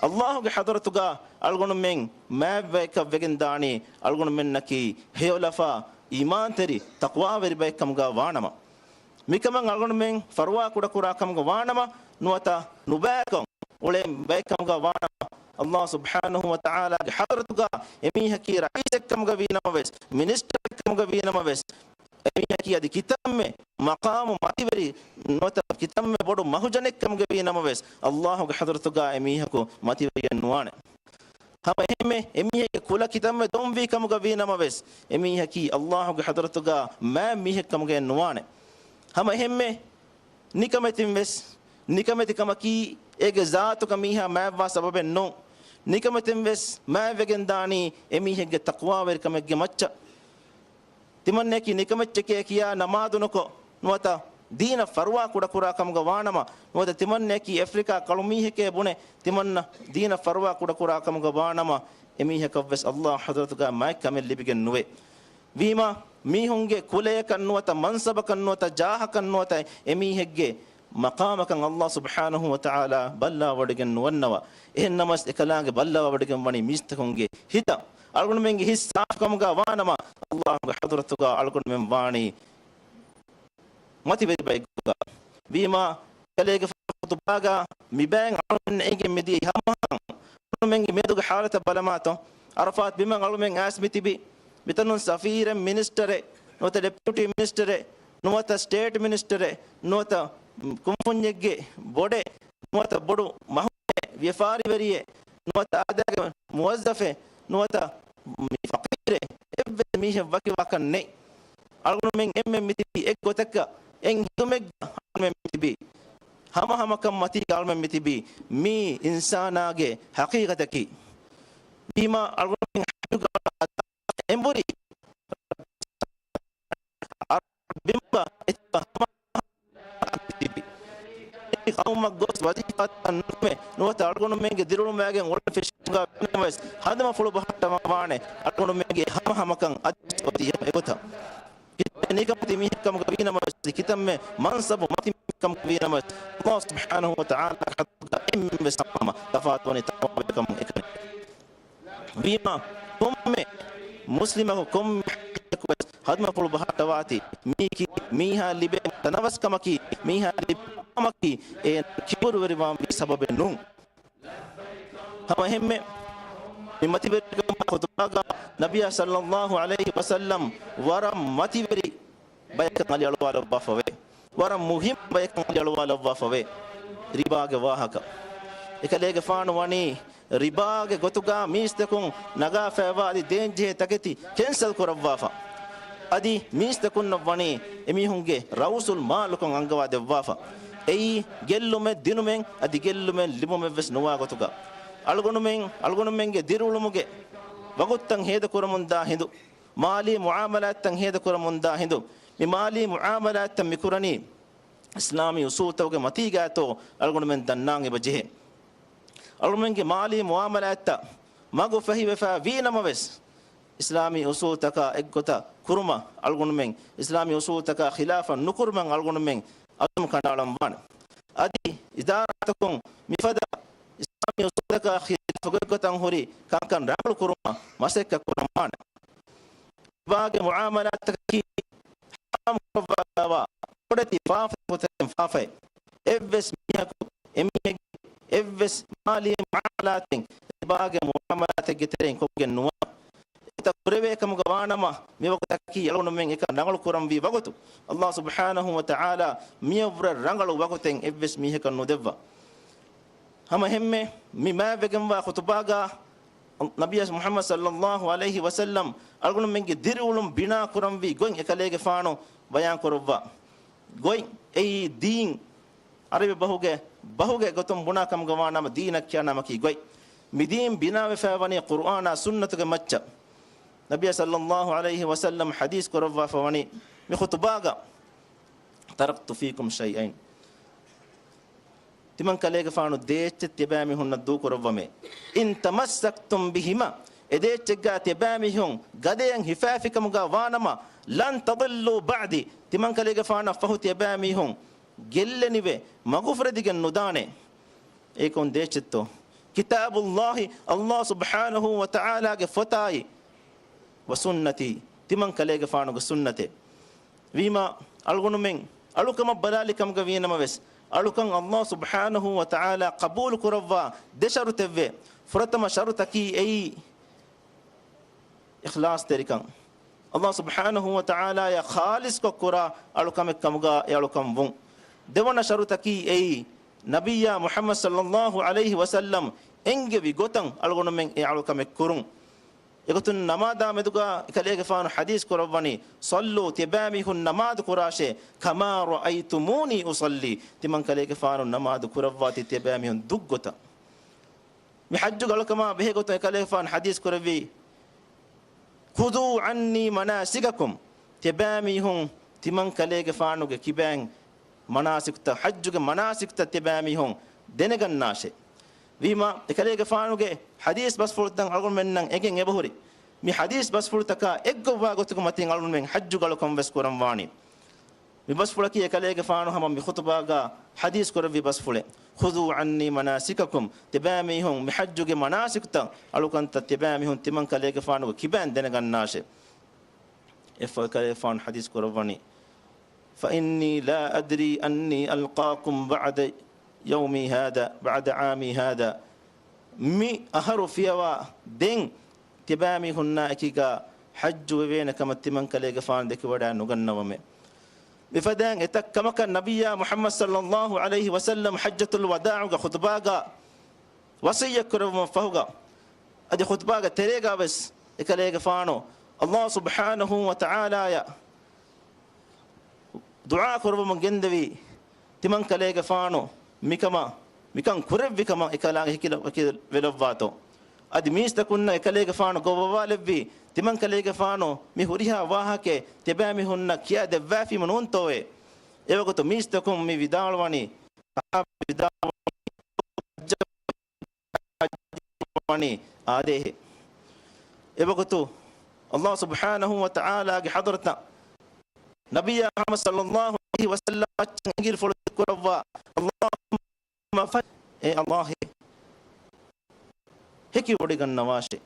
ﷲ ގެ ޙަޟްރަތުގަ އަޅުގަނޑުމެން މާތް ބަޔަކަށް ވެގެން ދާނީ އަޅުގަނޑުމެންނަކީ ހެޔޮލަފާ، އީމާންތެރި، ތަޤްވާވެރި ބައެއްކަމުގަ ވާނަމަ. މިކަމަށް އަޅުގަނޑުމެން ފަރުވާ ކުޑަކުރާ ކަމުގަ ވާނަމަ، ނުވަތަ ނުބައިކަން އުޅޭ ބައެއްކަމުގަ ވާނަމަ، ﷲ ސުބްޙާނަހޫ ވަތަޢާލާގެ ޙަޟްރަތުގަ އެމީހަކީ ރައީސެއްކަމުގަ ވީނަމަވެސް، މިނިސްޓަރެއްކަމުގަ ވީނަމަވެސް، އެމީހަކީ އަދި ކިތަންމެ މަޤާމު މަތިވެރި ނުވަތަ ކިތަންމެ ބޮޑު މަހުޖަނެއްކަމުގަ ވީނަމަވެސް، ﷲ ގެ ޙަޟްރަތުގަ އެމީހަކު މަތިވެރިއެއް ނުވާނެ. ހަމަ އެހެންމެ އެމީހެއްގެ ކުލަ ކިތަންމެ ދޮންވީ ކަމުގަ ވީނަމަވެސް، އެމީހަކީ ﷲ ގެ ޙަޟްރަތުގަ މާތް މީހެއްކަމުގައެއް ނުވާނެ. ހަމަ އެހެންމެ ނިކަމެތިން ވެސް، ނިކަމެތިކަމަކީ އޭގެ ޒާތުގަ މީހާ މާތްވާ ސަބަބެއް ނޫން. ނިކަމެތިން ވެސް މާތްވެގެން ދާނީ އެމީހެއްގެ ތަޤްވާވެރިކަމެއްގެ މައްޗަށް. ތިމަންނައަކީ ނިކަމެއްޗެކޭ ކިޔާ ނަމާދު ނުކޮށް، ނުވަތަ ދީނަށް ފަރުވާ ކުޑަކުރާ ކަމުގަ ވާނަމަ، ނުވަތަ ތިމަންނައަކީ އެފްރިކާ ކަޅުމީހެކޭ ބުނެ، ތިމަންނަ ދީނަށް ފަރުވާ ކުޑަކުރާ ކަމުގަ ވާނަމަ، އެމީހަކަށްވެސް ﷲ ގެ ޙަޟްރަތުގަ މާތްކަމެއް ލިބިގެން ނުވޭ. ވީމާ، މީހުންގެ ކުލަޔަކަށް ނުވަތަ މަންސަބަކަށް ނުވަތަ ޖާހަކަށް ނުވަތަ އެމީހެއްގެ މަޤާމަކަށް ﷲ ސުބްޙާނަހޫ ވަތަޢާލާ ބައްލަވާވޮޑިގެން ނުވަންނަވާ. އެހެންނަމަވެސް އެކަލާނގެ ބައްލަވާވޮޑިގެން ވަނީ މީސްތަކުންގެ ހިތަށް. އަޅުގަނޑުމެންގެ ހިތް ސާފުކަމުގަ ވާނަމަ، ﷲ ގެ ޙަޟްރަތުގަ އަޅުގަނޑުމެން ވާނީ މަތިވެރި ބައެއްގޮތުގަ. ވީމާ، ކަލޭގެފާނު ޚުޠުބާގަ މިބައިން އަޅުގަނޑުމެންނަށް އެނގެން މިދިޔައީ ހަމަހަމަ އަޅުގަނޑުމެންގެ މިއަދުގެ ޙާލަތަށް ބަލަމާތޯ. ޢަރަފާތް ބިމަށް އަޅުމެން އައިސް މިތިބީ. މިތަނުން ސަފީރެއް، މިނިސްޓަރެއް، ނުވަތަ ޑެޕިއުޓީ މިނިސްޓަރެއް، ނުވަތަ ސްޓޭޓް މިނިސްޓަރެއް، ނުވަތަ ކުންފުންޏެއްގެ ބޮޑެއް، ނުވަތަ ބޮޑު މަހުމެއް، ވިޔަފާރިވެރިއެއް، ނުވަތަ އާދައިގެ މުވައްޒަފެއް، ނުވަތަ މި ފަޤީރެއް، އެއްވެސް މީހެއް ވަކިވާކަށް ނެތް. އަޅުގަނޑުމެން އެންމެން މިތިބީ އެއްގޮތަކަށް، އެއް ހިތުމެއްގަ އަޅުގަނޑުމެން މިތިބީ. ހަމަހަމަކަން މަތީގަ އަޅުގަނޑުމެން މިތިބީ. މީ އިންސާނާގެ ޙަޤީޤަތަކީ. ވީމާ އަޅުގަނޑުމެން ހަމަ އެނބުރި ބިމުގަ އެތިބަ ހަމަ ތިބި. އެ ޤައުމަށް ގޮސް ވަޒީފާތައް ނުކުމެ، ނުވަތަ އަޅުގަނޑުމެންގެ ދިރިއުޅުމާގެން އުޅެނި ފެށުމުގަ ވެސް ހަނދުމަފުޅު ބަހައްޓަވާނެ އަޅުގަނޑުމެންގެ ހަމަހަމަކަން އަދި އޮތީ އެގޮތަށް. ކިތަންމެ ނިކަމެތި މީހެއްކަމުގަ ވީނަމަވެސް، ކިތަންމެ މަންސަބު މަތި މީހެއްކަމުގަ ވީނަމަވެސް، ﷲ ސުބްޙާނަހޫ ވަތަޢާލާގެ ޙަޟްރަތުގަ އެންމެން ވެސް ހަމަހަމަ ތަފާތުވަނީ ތަޤްވާވެރިކަމުން އެކަނި. ވީމާ، ކޮންމެ މުސްލިމަކު ކޮންމެ ޙައްޤެއްގަ ވެސް ހަނދުމަފުޅު ބަހައްޓަވާތީ، މީކީ މީހާ ލިބޭ ތަނަވަސްކަމަކީ، މީހާ ލިބޭ މަޤާމަކީ، އޭނާ ކިބުރުވެރިވާންވީ ސަބަބެއް ނޫން. ހަމަ އެހެންމެ، މި މަތިވެރިކަމުގެ ޚުޠުބާގަ ނަބިއްޔާ ޞައްލައްލާހު ޢަލައިހި ވަސައްލަމް ވަރަށް މަތިވެރި ބަޔަކަށް އަލިއަޅުވާލައްވާފަވޭ. ވަރަށް މުހިއްމު ބަޔަކަށް އަލިއަޅުވާލައްވާފަވޭ. ރިބާގެ ވާހަކަ. އެކަލޭގެފާނު ވަނީ ރިބާގެ ގޮތުގަ މީސްތަކުން ނަގާފައިވާ އަދި ދޭންޖެހޭ ތަކެތި ކެންސަލް ކުރައްވާފަ. އަދި މީސްތަކުންނަށް ވަނީ އެމީހުންގެ ރައުސުލް މާލުކަން އަންގަވާ ދެއްވާފަ. އެއީ ގެއްލުމެއް ދިނުމެއް އަދި ގެއްލުމެއް ލިބުމެއްވެސް ނުވާ ގޮތުގަ. އަޅުގަނޑުމެން، އަޅުގަނޑުމެންގެ ދިރިއުޅުމުގެ ވަގުތުތައް ހޭދަކުރަމުންދާ ހިނދު، މާލީ މުޢާމަލާތްތައް ހޭދަކުރަމުންދާ ހިނދު، މި މާލީ މުޢާމަލާތްތައް މިކުރަނީ އިސްލާމީ އުސޫލުތަކުގެ މަތީގައިތޯ އަޅުގަނޑުމެން ދަންނާން އެބަޖެހޭ. އަޅުގަނޑުމެންގެ މާލީ މުޢާމަލާތްތައް މަގު ފަހިވެފަ ވީނަމަވެސް، އިސްލާމީ އުސޫލުތަކާ އެއްގޮތަށް ކުރުމަށް އަޅުގަނޑުމެން، އިސްލާމީ އުސޫލުތަކާ ޚިލާފަށް ނުކުރުމަށް އަޅުގަނޑުމެން އަޒުމް ކަނޑައަޅަން ވާނެ. އަދި އިދާރާތަކުން މިފަދަ އިސްލާމީ އުސޫލުތަކާ ޚިލާފަށް ގޮތްގޮތަށް ހުރި ކަންކަން ރަނގަޅު ކުރުމަށް މަސައްކަތް ކުރަން ވާނެ. ރިބާގެ މުޢާމަލާތަކަކީ ޙަރާމް ކުރައްވާފައިވާ ބޮޑެތި ފާފަތަކުގެ ތެރެއިން ފާފައެއް. އެއްވެސް މީހަކު އެމީހެއްގެ އެއްވެސް އެއްވެސް މާލީ މުޢާމަލާތެއް، ރިބާގެ މުޢާމަލާތެއްގެ ތެރެއިން ކޮށްގެން ނުވާ. އެތައް ކުރެވޭ ކަމުގަ ވާނަމަ، މިވަގުތަކީ އަޅުގަނޑުމެން އެކަން ރަނގަޅު ކުރަންވީ ވަގުތު. އައްލާހު ސުބްޙާނަހު ވަ ތަޢާލާ މިޔަށްވުރެ ރަނގަޅު ވަގުތެއް އެއްވެސް މީހަކަށް ނުދެއްވާ. ހަމަ އެހެންމެ މި މާތްވެގެންވާ ޚުޠުބާގަ ނަބިއްޔާ މުޙައްމަދު ޞައްލައްލާހު ޢަލައިހި ވަސައްލަމް އަޅުގަނޑުމެންގެ ދިރިއުޅުން ބިނާ ކުރަންވީ ގޮތް އެކަލޭގެފާނު ބަޔާން ކުރައްވާ. ގޮތް އެއީ ދީން ޢަރަބި ބަހުގެ، ބަހުގެ ގޮތުން ބުނާ ކަމުގަ ވާ ނަމަ ދީނަށް ކިޔާ ނަމަކީ ގޮތް. މި ދީން ބިނާވެފައި ވަނީ ޤުރުއާނާ ސުންނަތުގެ މައްޗަށް. ނަބިއްޔާ ޞައްލައްލާހު ޢަލައިހި ވަސައްލަމް ޙަދީޘް ކުރައްވާފަ ވަނީ މި ޚުޠުބާގަ، "تركت فيكم شيئين." ތިމަން ކަލޭގެފާނު ދޭއްޗެއް ތިޔަބައިމީހުންނަށް ދޫކުރައްވަމޭ. "إن تمسكتم بهما." އެ ދޭއްޗެއްގަ ތިޔަބައިމީހުން ގަދަޔަށް ހިފާފިކަމުގަ ވާނަމަ، "لن تضلوا بعدي." ތިމަން ކަލޭގެފާނަށް ފަހު ތިޔަބައިމީހުން ގެއްލެނިވެ މަގުފުރެދިގެން ނުދާނެ. އޭ ކޮން ދޭއްޗެއްތޯ؟ "كتاب الله." އައްލާހު ސުބްޙާނަހު ވަ ތަޢާލާގެ ފޮތާއި، "وسنتي." ތިމަން ކަލޭގެފާނުގެ ސުންނަތެއް. ވީމާ، އަޅުގަނޑުމެން އަޅުކަމަށް ބަލާލި ކަމުގަ ވީނަމަވެސް، އަޅުކަން އައްލާހު ސުބްޙާނަހު ވަ ތަޢާލާ ޤަބޫލު ކުރައްވާ ދެ ޝަރުޠެއްވޭ. ފުރަތަމަ ޝަރުޠަކީ އެއީ، އިޚްލާޞްތެރިކަން، އައްލާހު ސުބްޙާނަހު ވަ ތަޢާލާޔަށް ޚާލިޞްކޮށް ކުރާ އަޅުކަމެއް ކަމުގަ އެ އަޅުކަން ވުން. ދެވަނަ ޝަރުޠަކީ އެއީ، ނަބިއްޔާ މުޙައްމަދު ޞައްލައްލާހު ޢަލައިހި ވަސައްލަމް އެންގެވި ގޮތަށް އަޅުގަނޑުމެން އެ އަޅުކަމެއް ކުރުން. އެގޮތުން ނަމާދާ މެދުގަ އެކަލޭގެފާނު ޙަދީޘް ކުރައްވަނީ، "صلوا، ތިޔަބައިމީހުން ނަމާދު ކުރާށޭ، كما رأيتموني أصلي، ތިމަން ކަލޭގެފާނު ނަމާދު ކުރައްވާތީ ތިޔަބައިމީހުން ދުށް ގޮތަށް." މި ޙައްޖުގެ އަޅުކަމާ ބެހޭ ގޮތުން އެކަލޭގެފާނު ޙަދީޘް ކުރެއްވީ، "خذوا عني مناسككم." ތިޔަބައިމީހުން ތިމަން ކަލޭގެފާނުގެ ކިބައިން މަނާސިކުތައް، ޙައްޖުގެ މަނާސިކުތައް ތިޔަބައިމީހުން ދެނެގަންނާށޭ. ވީމާ، އެކަލޭގެފާނުގެ ޙަދީޘް ބަސްފުޅުތައް އަޅުގަނޑުމެންނަށް އެނގެން އެބަހުރި. މި ޙަދީޘް ބަސްފުޅުތަކާ އެއްގޮތްވާ ގޮތުގެ މަތިން އަޅުގަނޑުމެން ޙައްޖުގެ އަޅުކަން ވެސް ކުރަން ވާނީ. މި ބަސްފުޅަކީ އެކަލޭގެފާނު ހަމަ މި ޚުޠުބާގަ ޙަދީޘް ކުރެއްވި ބަސްފުޅެއް. "خذوا عني مناسككم." ތިބާމީހުން މި ޙައްޖުގެ މަނާސިކުތައް، އަޅުކަންތައް ތިބާމީހުން ތިމަން ކަލޭގެފާނުގެ ކިބައިން ދެނެގަންނާށެ. އެއްފަހަރު ކަލޭގެފާނު ޙަދީޘް ކުރައްވަނީ، "فإني لا أدري أني ألقاكم بعد يومي هذا، بعد عامي هذا." މި އަހަރު ފިޔަވާ ދެން ތިބާމީހުންނާ އެކީގަ ޙައްޖު ވެވޭނެ ކަމަށް ތިމަން ކަލޭގެފާނު ދެކިވަޑައި ނުގަންނަވަމޭ. މިފަދައިން އެތައް ކަމަކަށް ނަބިއްޔާ މުޙައްމަދު ޞައްލައްލާހު ޢަލައިހި ވަސައްލަމް ޙައްޖަތުލް ވަދާޢުގެ ޚުޠުބާގަ ވަޞިއްޔަތް ކުރެއްވުމަށް ފަހުގަ، އަދި ޚުޠުބާގެ ތެރޭގަ ވެސް އެކަލޭގެފާނު އައްލާހު ސުބްޙާނަހު ވަ ތަޢާލާޔަށް ދުޢާ ކުރައްވަމުން ގެންދެވީ، ތިމަން ކަލޭގެފާނު މިކަމަށް، މިކަން ކުރެއްވި ކަމަށް އެކަލާނގެ ހެކިލަ-، ހެކިވެލައްވާތޯ. އަދި މީސްތަކުންނަށް އެކަލޭގެފާނު ގޮވަވާލެއްވީ، ތިމަން ކަލޭގެފާނު މި ހުރިހާ ވާހަކައެއް ތިބާމީހުންނަށް ކިޔާ ދެއްވާފީމަ ނޫންތޯއޭ؟ އެވަގުތު މީސްތަކުން މި ވިދާޅުވަނީ، ވިދާޅުވަނީ އާދޭހެ. އެވަގުތު އައްލާހު ސުބްޙާނަހު ވަ ތަޢާލާގެ ޙަޟްރަތަށް ނަބިއްޔާ މުޙައްމަދު ޞައްލައްލާހު ޢަލައިހި ވަސައްލަމް މައްޗަށް އިނގިލިފުޅު ކުރައްވާ، އައްލާހުއްމަ ފަ-، އޭ އައްލާހޭ، ހެކިވޮޑިގަންނަވާށޭ.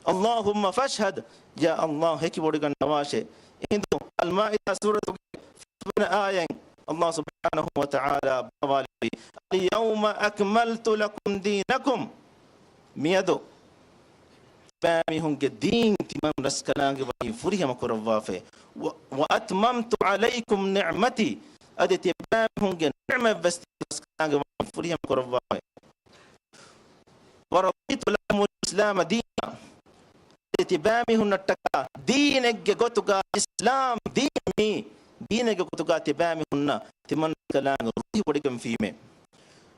އައްލާހުއްމަ ފަޝްހަދް، ޔާ އައްލާހު ހެކިވޮޑިގަންނަވާށޭ. އެހިނދު އަލްމާއިދާ ސޫރަތުގެ ފަސްވަނަ އާޔަތް އައްލާހު ސުބްޙާނަހު ވަ ތަޢާލާ ބާވާލެއްވި، "اليوم أكملت لكم دينكم." މިއަދު ތިބާމީހުންގެ ދީން ތިމަން ރަސްކަލާނގެ ވަނީ ފުރިހަމަ ކުރައްވާފައި. "و-، وأتممت عليكم نعمتي." އަދި ތިބާމީހުންގެ ނިޢުމަތް ވެސް ތިމަން ރަސްކަލާނގެ ވަނީ ފުރިހަމަ ކުރައްވާފައި. "ورضيت لكم الإسلام دينا." ތިބާމީހުންނަށްޓަކާ ދީނެއްގެ ގޮތުގަ އިސްލާމް ދީން މީ، ދީނެއްގެ ގޮތުގަ ތިބާމީހުންނަށް ތިމަން ކަލާނގެ ރުހިވޮޑިގެންފީމޭ.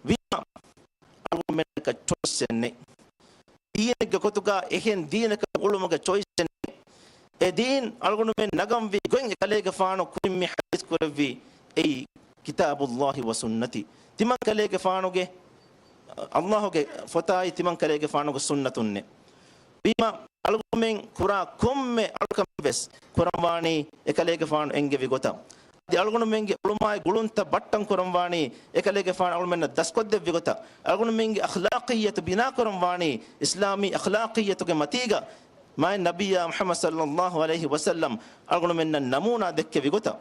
ވީމާ، އަޅުގަނޑުމެންނަކަށް ޗޮއިސްއެއް ނެތް. ދީނެއްގެ ގޮތުގަ އެހެން ދީނަކަށް އުޅުމުގެ ޗޮއިސްއެއް ނެތް. އެ ދީން އަޅުގަނޑުމެން ނަގަންވީ ގޮތް އެކަލޭގެފާނު ކުރިން މި ޙަދީޘް ކުރެއްވީ، އެއީ كتاب الله وسنتي. ތިމަން ކަލޭގެފާނުގެ، އައްލާހުގެ ފޮތާއި ތިމަން ކަލޭގެފާނުގެ ސުންނަތުންނެއް. ވީމާ، އަޅުގަނޑުމެން ކުރާ ކޮންމެ އަޅުކަމެއް ވެސް ކުރަންވާނީ އެކަލޭގެފާނު އެންގެވި ގޮތަށް. އަދި އަޅުގަނޑުމެންގެ އުޅުމާއި ގުޅުންތައް ބައްޓަން ކުރަންވާނީ އެކަލޭގެފާނު އަޅުމެންނަށް ދަސްކޮށްދެއްވި ގޮތަށް. އަޅުގަނޑުމެންގެ އަޚްލާޤިއްޔަތު ބިނާ ކުރަންވާނީ އިސްލާމީ އަޚްލާޤިއްޔަތުގެ މަތީގަ، މާތް ނަބިއްޔާ މުޙައްމަދު ޞައްލައްލާހު ޢަލައިހި ވަސައްލަމް އަޅުގަނޑުމެންނަށް ނަމޫނާ ދެއްކެވި ގޮތަށް.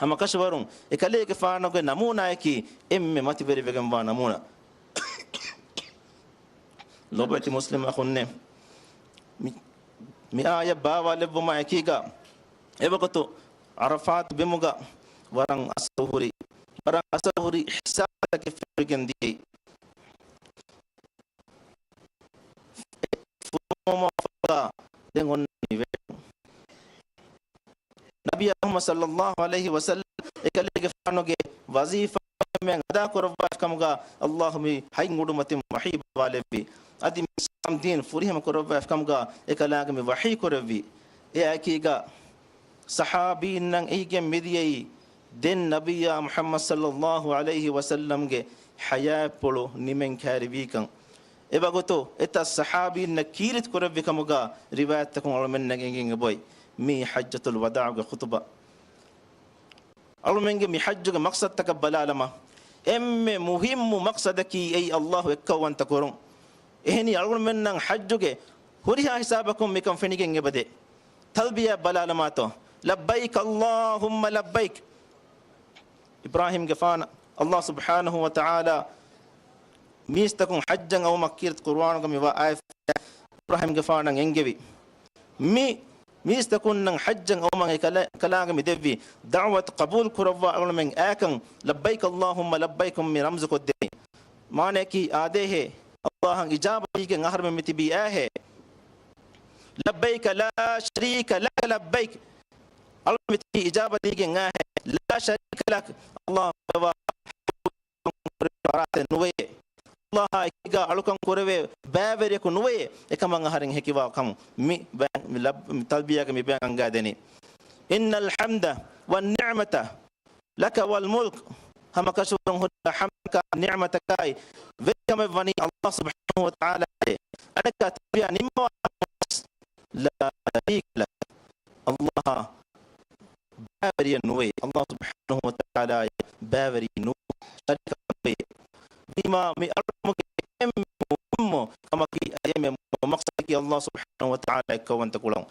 ހަމަކަށަވަރުން އެކަލޭގެފާނުގެ ނަމޫނާއަކީ އެންމެ މަތިވެރިވެގެންވާ ނަމޫނާ. ލޮބުވެތި މުސްލިމް އަޚުންނޭ، މި، މި އާޔަތް ބާވާލެއްވުމާ އެކީގަ، އެވަގުތު ޢަރަފާތު ބިމުގަ ވަރަށް އަސަރު ހުރި، ވަރަށް އަސަރު ހުރި އިޙްސާސްތަކެއް ފެނިގެން ދިޔައީ. ފުރުމަށް ފަދަ ދެން އޮންނަނީ ވޭ. ނަބިއްޔާ މުޙައްމަދު ޞައްލައްލާހު ޢަލައިހި ވަސައްލަމް އެކަލޭގެފާނުގެ ވަޒީފާ މެން އަދާ ކުރައްވާފި ކަމުގަ ﷲ މި ހަތް އުޑުމަތިން ވަޙީ ބާވާލެއްވި. އަދި މި އިސްލާމް ދީން ފުރިހަމަ ކުރައްވާފި ކަމުގަ އެކަލާނގެ މި ވަޙީ ކުރެއްވި. އެއާއެކީގަ ޞަޙާބީންނަށް އެހިގެން މިދިޔައީ ދެން ނަބިއްޔާ މުޙައްމަދު ޞައްލައްލާހު ޢަލައިހި ވަސައްލަމްގެ ޙަޔާތްޕުޅު ނިމެން ކައިރިވީކަން. އެވަގުތު އެތައް ޞަޙާބީންނަށް ކީރިތި ކުރެއްވި ކަމުގަ ރިވާޔަތްތަކުން އަޅުމެންނަށް އެނގެން އެބައޮތް. މީ ޙައްޖަތުލް ވަދާޢުގެ ޚުޠުބާ. އަޅުމެންގެ މި ޙައްޖުގެ މަޤްޞަދުތަކަށް ބަލާލަމާ، އެންމެ މުހިއްމު މަޤްޞަދަކީ އެއީ ﷲ އެއްކައުވަންތަ ކުރުން. އެހެނީ އަޅުގަނޑުމެންނަށް ޙައްޖުގެ ހުރިހާ ހިސާބަކުން މިކަން ފެނިގެން އެބަދޭ. ތަލްބިޔާ ބަލާލަމާތޯ، لبيك اللهم لبيك. އިބްރާހީމްގެފާނަށް ﷲ ސުބްޙާނަހޫ ވަތަޢާލާ މީސްތަކުން ޙައްޖަށް އައުމަށް ކީރިތި ޤުރުއާނުގަ މި ވާ އާޔަތް އިބްރާހީމްގެފާނަށް އެންގެވި. މި މީސްތަކުންނަށް ޙައްޖަށް އައުމަށް އެކަލާ-، ކަލާނގެ މި ދެއްވި ދަޢުވަތު ޤަބޫލު ކުރައްވާ އަޅުމެން އާކަން، لبيك اللهم لبيك ކުން މި ރަމްޒު ކޮށްދެނީ. މާނައަކީ އާދޭހޭ، ﷲ އަށް އިޖާބަ ދީގެން އަހަރުމެން މި ތިބީ އާހޭ. لبيك لا شريك لك لبيك. އަޅުމެން މި ތިބީ އިޖާބަ ދީގެން އާހޭ. لا شريك لك. ﷲ އެވާ ފަރާތެއް ނުވެޔޭ. ﷲ އާ އެކީގަ އަޅުކަން ކުރެވޭ ބައިވެރިޔަކު ނުވެޔޭ. އެކަމަށް އަހަރެން ހެކިވާ ކަމު މި ބަ-، މި ލަ-، މި ތަލްބިޔާގަ މި ބަޔަން އަންގާދެނީ. إن الحمد والنعمة لك والملك. ހަމަ ކަށަވަރުން ހުރި ޙަމްދަކާ ނިޢުމަތަކާއި ވެރިކަމެއް ވަނީ ﷲ ސުބްޙާނަހޫ ވަތަޢާލާއޭ. އަނެއްކާ ތަލްބިޔާ ނިންމަވާ ލާ ޝަރީކަ ލަ. ﷲ އާ ބައިވެރިޔެއް ނުވޭ. ﷲ ސުބްޙާނަހޫ ވަތަޢާލާއަށް ބައިވެރި ނުވޭ. ޝަރީކަކު ނުވޭ. ވީމާ މި އަޅުކަމުގެ އެންމެ މުހިއްމު ކަމަކީ، އެންމެ މުހިއްމު މަޤްޞަދަކީ ﷲ ސުބްޙާނަހޫ ވަތަޢާލާ އެއްކައުވަންތަ ކުރުން.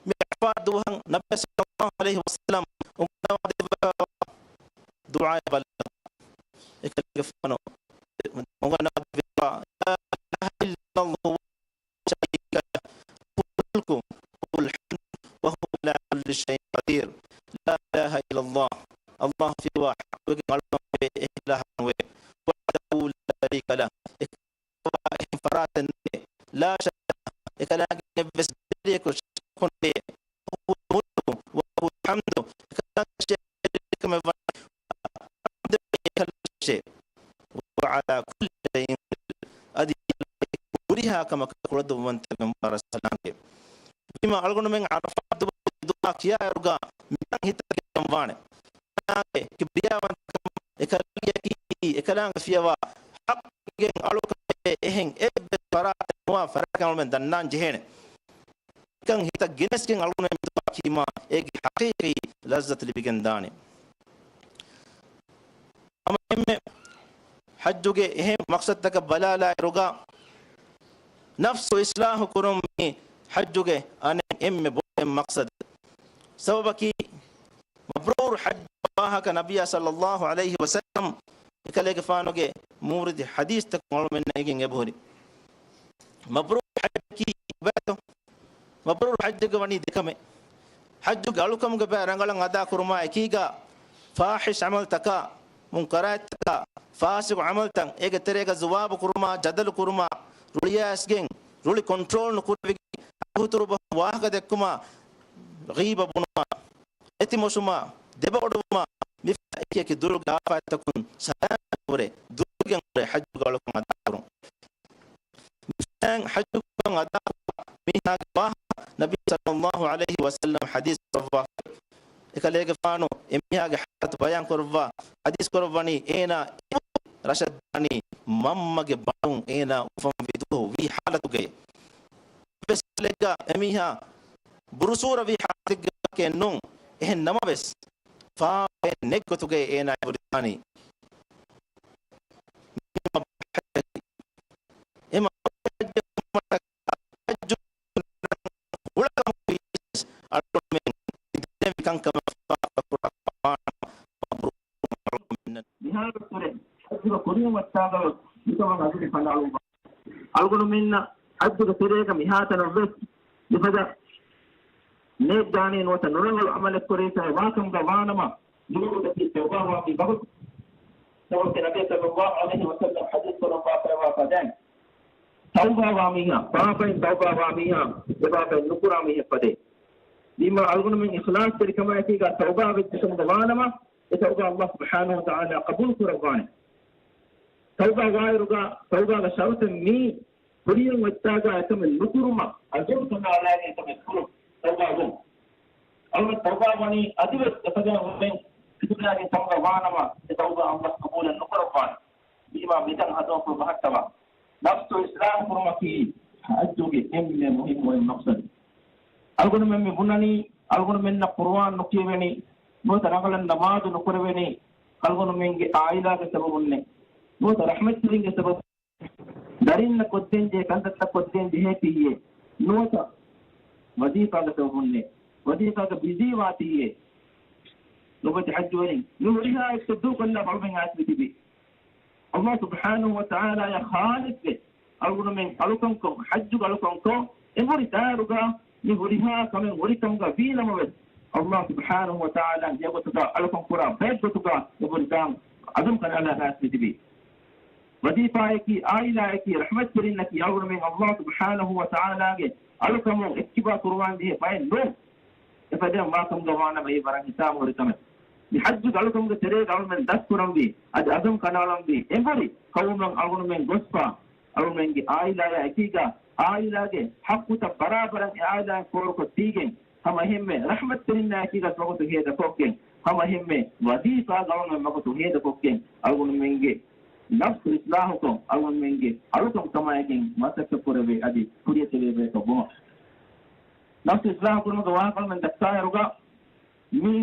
މި ޢަރަފާތް ދުވަހަށް ނަބިއްޔާ ޞައްލައްލާހު ޢަލައިހި ވަސައްލަމް އުނގަންނަވާ ދެއްވާ ދުޢާއެއް ބަލަ. އެކަލޭގެފާނު އުނގަންނަވާ ދެއްވާ، لا إله إلا الله شريك له، له الملك وله الحمد وهو على كل شيء قدير. لا إله إلا الله. ﷲ ފިޔަވާ ޙައްޤުވެގެން އަޅުކަން ވެ އެއް އިލާހަކު ނުވޭ. وحده لا شريك له. އެކަލާނގެ ނެއްވެސް ބެރިޔަކު ޝަރީކު ނުވޭ. له الملك وله الحمد. އެކަލާނގެ ކަމެއް ވަނީ ޙަމްދު އެކަލޭގެ. وعلى كل شيء قدير. އަދި ހުރިހާ ކަމަކަށް ކުޅަދުންވަންތަކަމެއް ވާ ރަސްކަލާނގެ. ވީމާ އަޅުގަނޑުމެން ޢަރަފާތް ދުވަހުގެ ދުޢާ ކިޔާއިރުގަ މިކަން ހިތަށް ގެންނަން ވާނެ. ކިބްރިޔާވަންތަކަމާ އެކަލާނގެ ފިޔަވާ ޙައްޤުވެގެން އަޅުކަމެއް އެހެން އެއްވެސް ފަރާތެއް ނުވާ ފަރާތަކަށް އަޅުމެން ދަންނާން ޖެހޭނެ. މިކަން ހިތަށް ގެނެސްގެން އަޅުގަނޑުމެން މި ދުޢާ ކީމާ އޭގެ ޙަޤީޤީ ލައްޒަތު ލިބިގެން ދާނެ. ހަމަ އެންމެ ޙައްޖުގެ އެހެން މަޤްޞަދުތަކަށް ބަލާލާއިރުގަ ނަފްސު އިޞްލާޙު ކުރުން މީ ޙައްޖުގެ އަނެއް އެންމެ ބޮޑެއް މަޤްޞަދު. ސަބަބަކީ މަބްރޫރު ޙައްޖު ވާހަކަ ނަބިއްޔާ ޞައްލައްލާހު ޢަލައިހި ވަސައްލަމް އެކަލޭގެފާނުގެ މޫރިދި ޙަދީޘްތަކުން އަޅުމެންނަށް އެނގެން އެބަހުރި. މަބްރޫރު ޙައްޖަކީ ކިބައިތޯ؟ މަބްރޫރު ޙައްޖަކީ ވަނީ ދެކަމެއް. ޙައްޖުގެ އަޅުކަމުގެ ބައި ރަނގަޅަށް އަދާ ކުރުމާ އެކީގަ، ފާޙިޝް ޢަމަލުތަކާ، މުންކަރާތްތަކާ، ފާސިޤު ޢަމަލުތައް، އޭގެ ތެރޭގަ ޒުވާބު ކުރުމާ، ޖަދަލު ކުރުމާ، ރުޅިއައިސްގެން، ރުޅި ކޮންޓްރޯލް ނުކުރެވިގެން، އަގުހުތުރު ބަހުން ވާހަކަ ދެއްކުމާ، ޣީބަ ބުނުމާ، އެތިމޮށުމާ، ދެބައޮޑުވުމާ، މިފަދަ އެކިއެކި ދުލުގެ އާފާތްތަކުން ސަލާމަތްވުރެ، ދުރުވެގެން ވުރެ ޙައްޖުގެ އަޅުކަން އަދާކުރުން. މިފަދައިން ޙައްޖުގެ އަޅުކަން އަދާކުރާ މީހާގެ ވާހަކަ ނަބީ ޞައްލައްލާހު ޢަލައިހި ވަސައްލަމް ޙަދީޘް ކުރައްވާފަ. އެކަލޭގެފާނު އެމީހާގެ ޙާލަތު ބަޔާން ކުރައްވާ ޙަދީޘް ކުރައްވަނީ އޭނާ ރަށަށް ދާނީ މަންމަގެ ބަނޑުން އޭނާ އުފަންވި ދުވަހު ވީ ޙާލަތުގައި. ވެސް ކަލެއްގަ އެމީހާ ބުރުސޫރަވީ ޙާލަތެއްގެ ވާހަކައެއް ނޫން. އެހެން ނަމަވެސް، ފާފައެއް ނެތް ގޮތުގައި އޭނާ އެބަހުރި ދާނީ. އެމަ ޙައްޖު ހުޅަކަމުގެ އަޅުގަނޑުމެން ދެން ކަންކަމަށް ފާފަ ކުރާ މަބްރޫރު އަޅުގަނޑުމެންނަށް. މިހާރު ކުރެ ޙައްޖުގަ ކުރިން ވައްޓާގަ މިކަމަށް އަދި ފަނޑާޅުވާ އަޅުގަނޑުމެންނަށް ތެރޭގަ މިހާތަނަށްވެސް މިފަދަ ނޭއްގާނީ ނުވަތަ ނުރަނގަޅު ޢަމަލެއް ކުރެވިފައި ވާކަމުގަ ވާނަމަ، ދުވަހުގައި ތައުބާވާ މި ވަގުތު ނަބީ ޞައްލައްލާހު ޢަލައިހި ވަސައްލަމް ޙަދީޘް ކުރައްވާފައިވާ ފަދައިން، ތައުބާވާ މީހާ، ޕާޕައިން ތައުބާވާ މީހާ، އެބާފައިން ނުކުރާ މީހެއް ފަދައިން. ވީމާ އަޅުގަނޑުމެން އިޚްލާޞްތެރިކަމާއެކީގަ ތައުބާވެއްޖެކަމުގަ ވާނަމަ، އެ ތައުބާ ﷲ ސުބްޙާނަހޫ ވަތަޢާލާ ޤަބޫލު ކުރައްވާނެ. ތައުބާ ވާއިރުގަ، ތައުބާގެ ޝަރުޠެއް މީ، ކުރިޔަށް އޮތްތާގަ އެކަމެއް ނުކުރުމަށް، ޢަޒުމް ކަނޑައަޅާގެން އެކަމެއް ކުރުން، ތައުބާ ވުން. އަޅުގަނޑު ތައުބާ ވަނީ އަދިވެސް އެފަދައިން ހުރެން ހިތުގައިގެން ކަމުގަ ވާނަމަ، އެ ތައުބާ ﷲ ޤަބޫލެއް ނުކުރައްވާނެ. ވީމާ މިތަން ހަދަފު ބަހައްޓަވާ. ނަފްސު އިޞްލާޙު ކުރުމަކީ ޙައްޖުގެ އެންމެ މުހިއްމު އެއް މަޤްޞަދެއް. އަޅުގަނޑުމެން މި ބުނަނީ، އަޅުގަނޑުމެންނަށް ޤުރުއާން ނުކިޔެވެނީ، ނުވަތަ ރަނގަޅަށް ނަމާދު ނުކުރެވެނީ، އަޅުގަނޑުމެންގެ ޢާއިލާގެ ސަބަބުންނޭ، ނުވަތަ ރަޙްމަތްތެރިންގެ ސަބަބުން، ދަރިންނަށް ކޮށްދޭންޖެހޭ ކަންތައްތައް ކޮށްދޭން ޖެހޭތީއޭ، ނުވަތަ ވަޒީފާގެ ސަބަބުންނޭ، ވަޒީފާގަ ބިޒީވާތީއޭ. ލޮބުވެތި ޙައްޖުވެރިން، މި ހުރިހާ އެއްޗެއް ދޫކޮށްލާފަ އަޅުމެން އައިސް މިތިބީ. ﷲ ސުބްޙާނަހޫ ވަތަޢާލާއަށް ޚާލިޞްވެ، އަޅުގަނޑުމެން އަޅުކަންކޮށް، ޙައްޖުގެ އަޅުކަންކޮށް، އެނބުރި ތާރުގަ މި ހުރިހާ ކަމެއް ހުރިކަމުގަ ވީނަމަވެސް، ﷲ ސުބްޙާނަހޫ ވަތަޢާލާ ހެޔޮގޮތުގަ އަޅުކަން ކުރާ ބައެއްގޮތުގަ އެނބުރި ތާން ޢަޒުމް ކަނޑައަޅާ އައިސް މިތިބީ. ވަޒީފާއަކީ، ޢާއިލާއަކީ، ރަޙްމަތްތެރިންނަކީ އަޅުގަނޑުމެން ﷲ ސުބްޙާނަހޫ ވަތަޢާލާގެ އަޅުކަމުން އެއްޗިބާ ކުރުވާން ޖެހޭ ބައެއް ނޫން. އެފަދައިން ވާކަމުގަ ވާނަމަ އެއީ ވަރަށް ހިތާމަހުރި ކަމެއް. މި ޙައްޖުގެ އަޅުކަމުގެ ތެރޭގަ އަޅުމެން ދަސްކުރަންވީ، އަދި ޢަޒުމް ކަނޑައަޅަންވީ، އެނބުރި ޤައުމަށް އަޅުގަނޑުމެން ގޮސްފަ، އަޅުމެންގެ ޢާއިލާއާ އެކީގަ، ޢާއިލާގެ ޙައްޤުތައް ބަރާބަރަށް އެ ޢާއިލާއިން ފޯރުކޮށްދީގެން، ހަމަ އެހެންމެ ރަޙްމަތްތެރިންނާ އެކީގަ ވަގުތު ހޭދަކޮށްގެން، ހަމަ އެހެންމެ ވަޒީފާގަ އަޅުމެން ވަގުތު ހޭދަކޮށްގެން، އަޅުގަނޑުމެންގެ ނަފްސު އިޞްލާޙުކޮށް، އަޅުގަނޑުމެންގެ އަޅުކަން ކަމާއެކެން މަސައްކަތް ކުރެވޭ އަދި ކުރިޔަށް ތެރޭ ބަޔަކަށް ވުމަށް. ނަފްސު އިޞްލާޙު ކުރުމުގެ ވާހަކަ އަޅުމެން ދައްކާއިރުގަ، މީ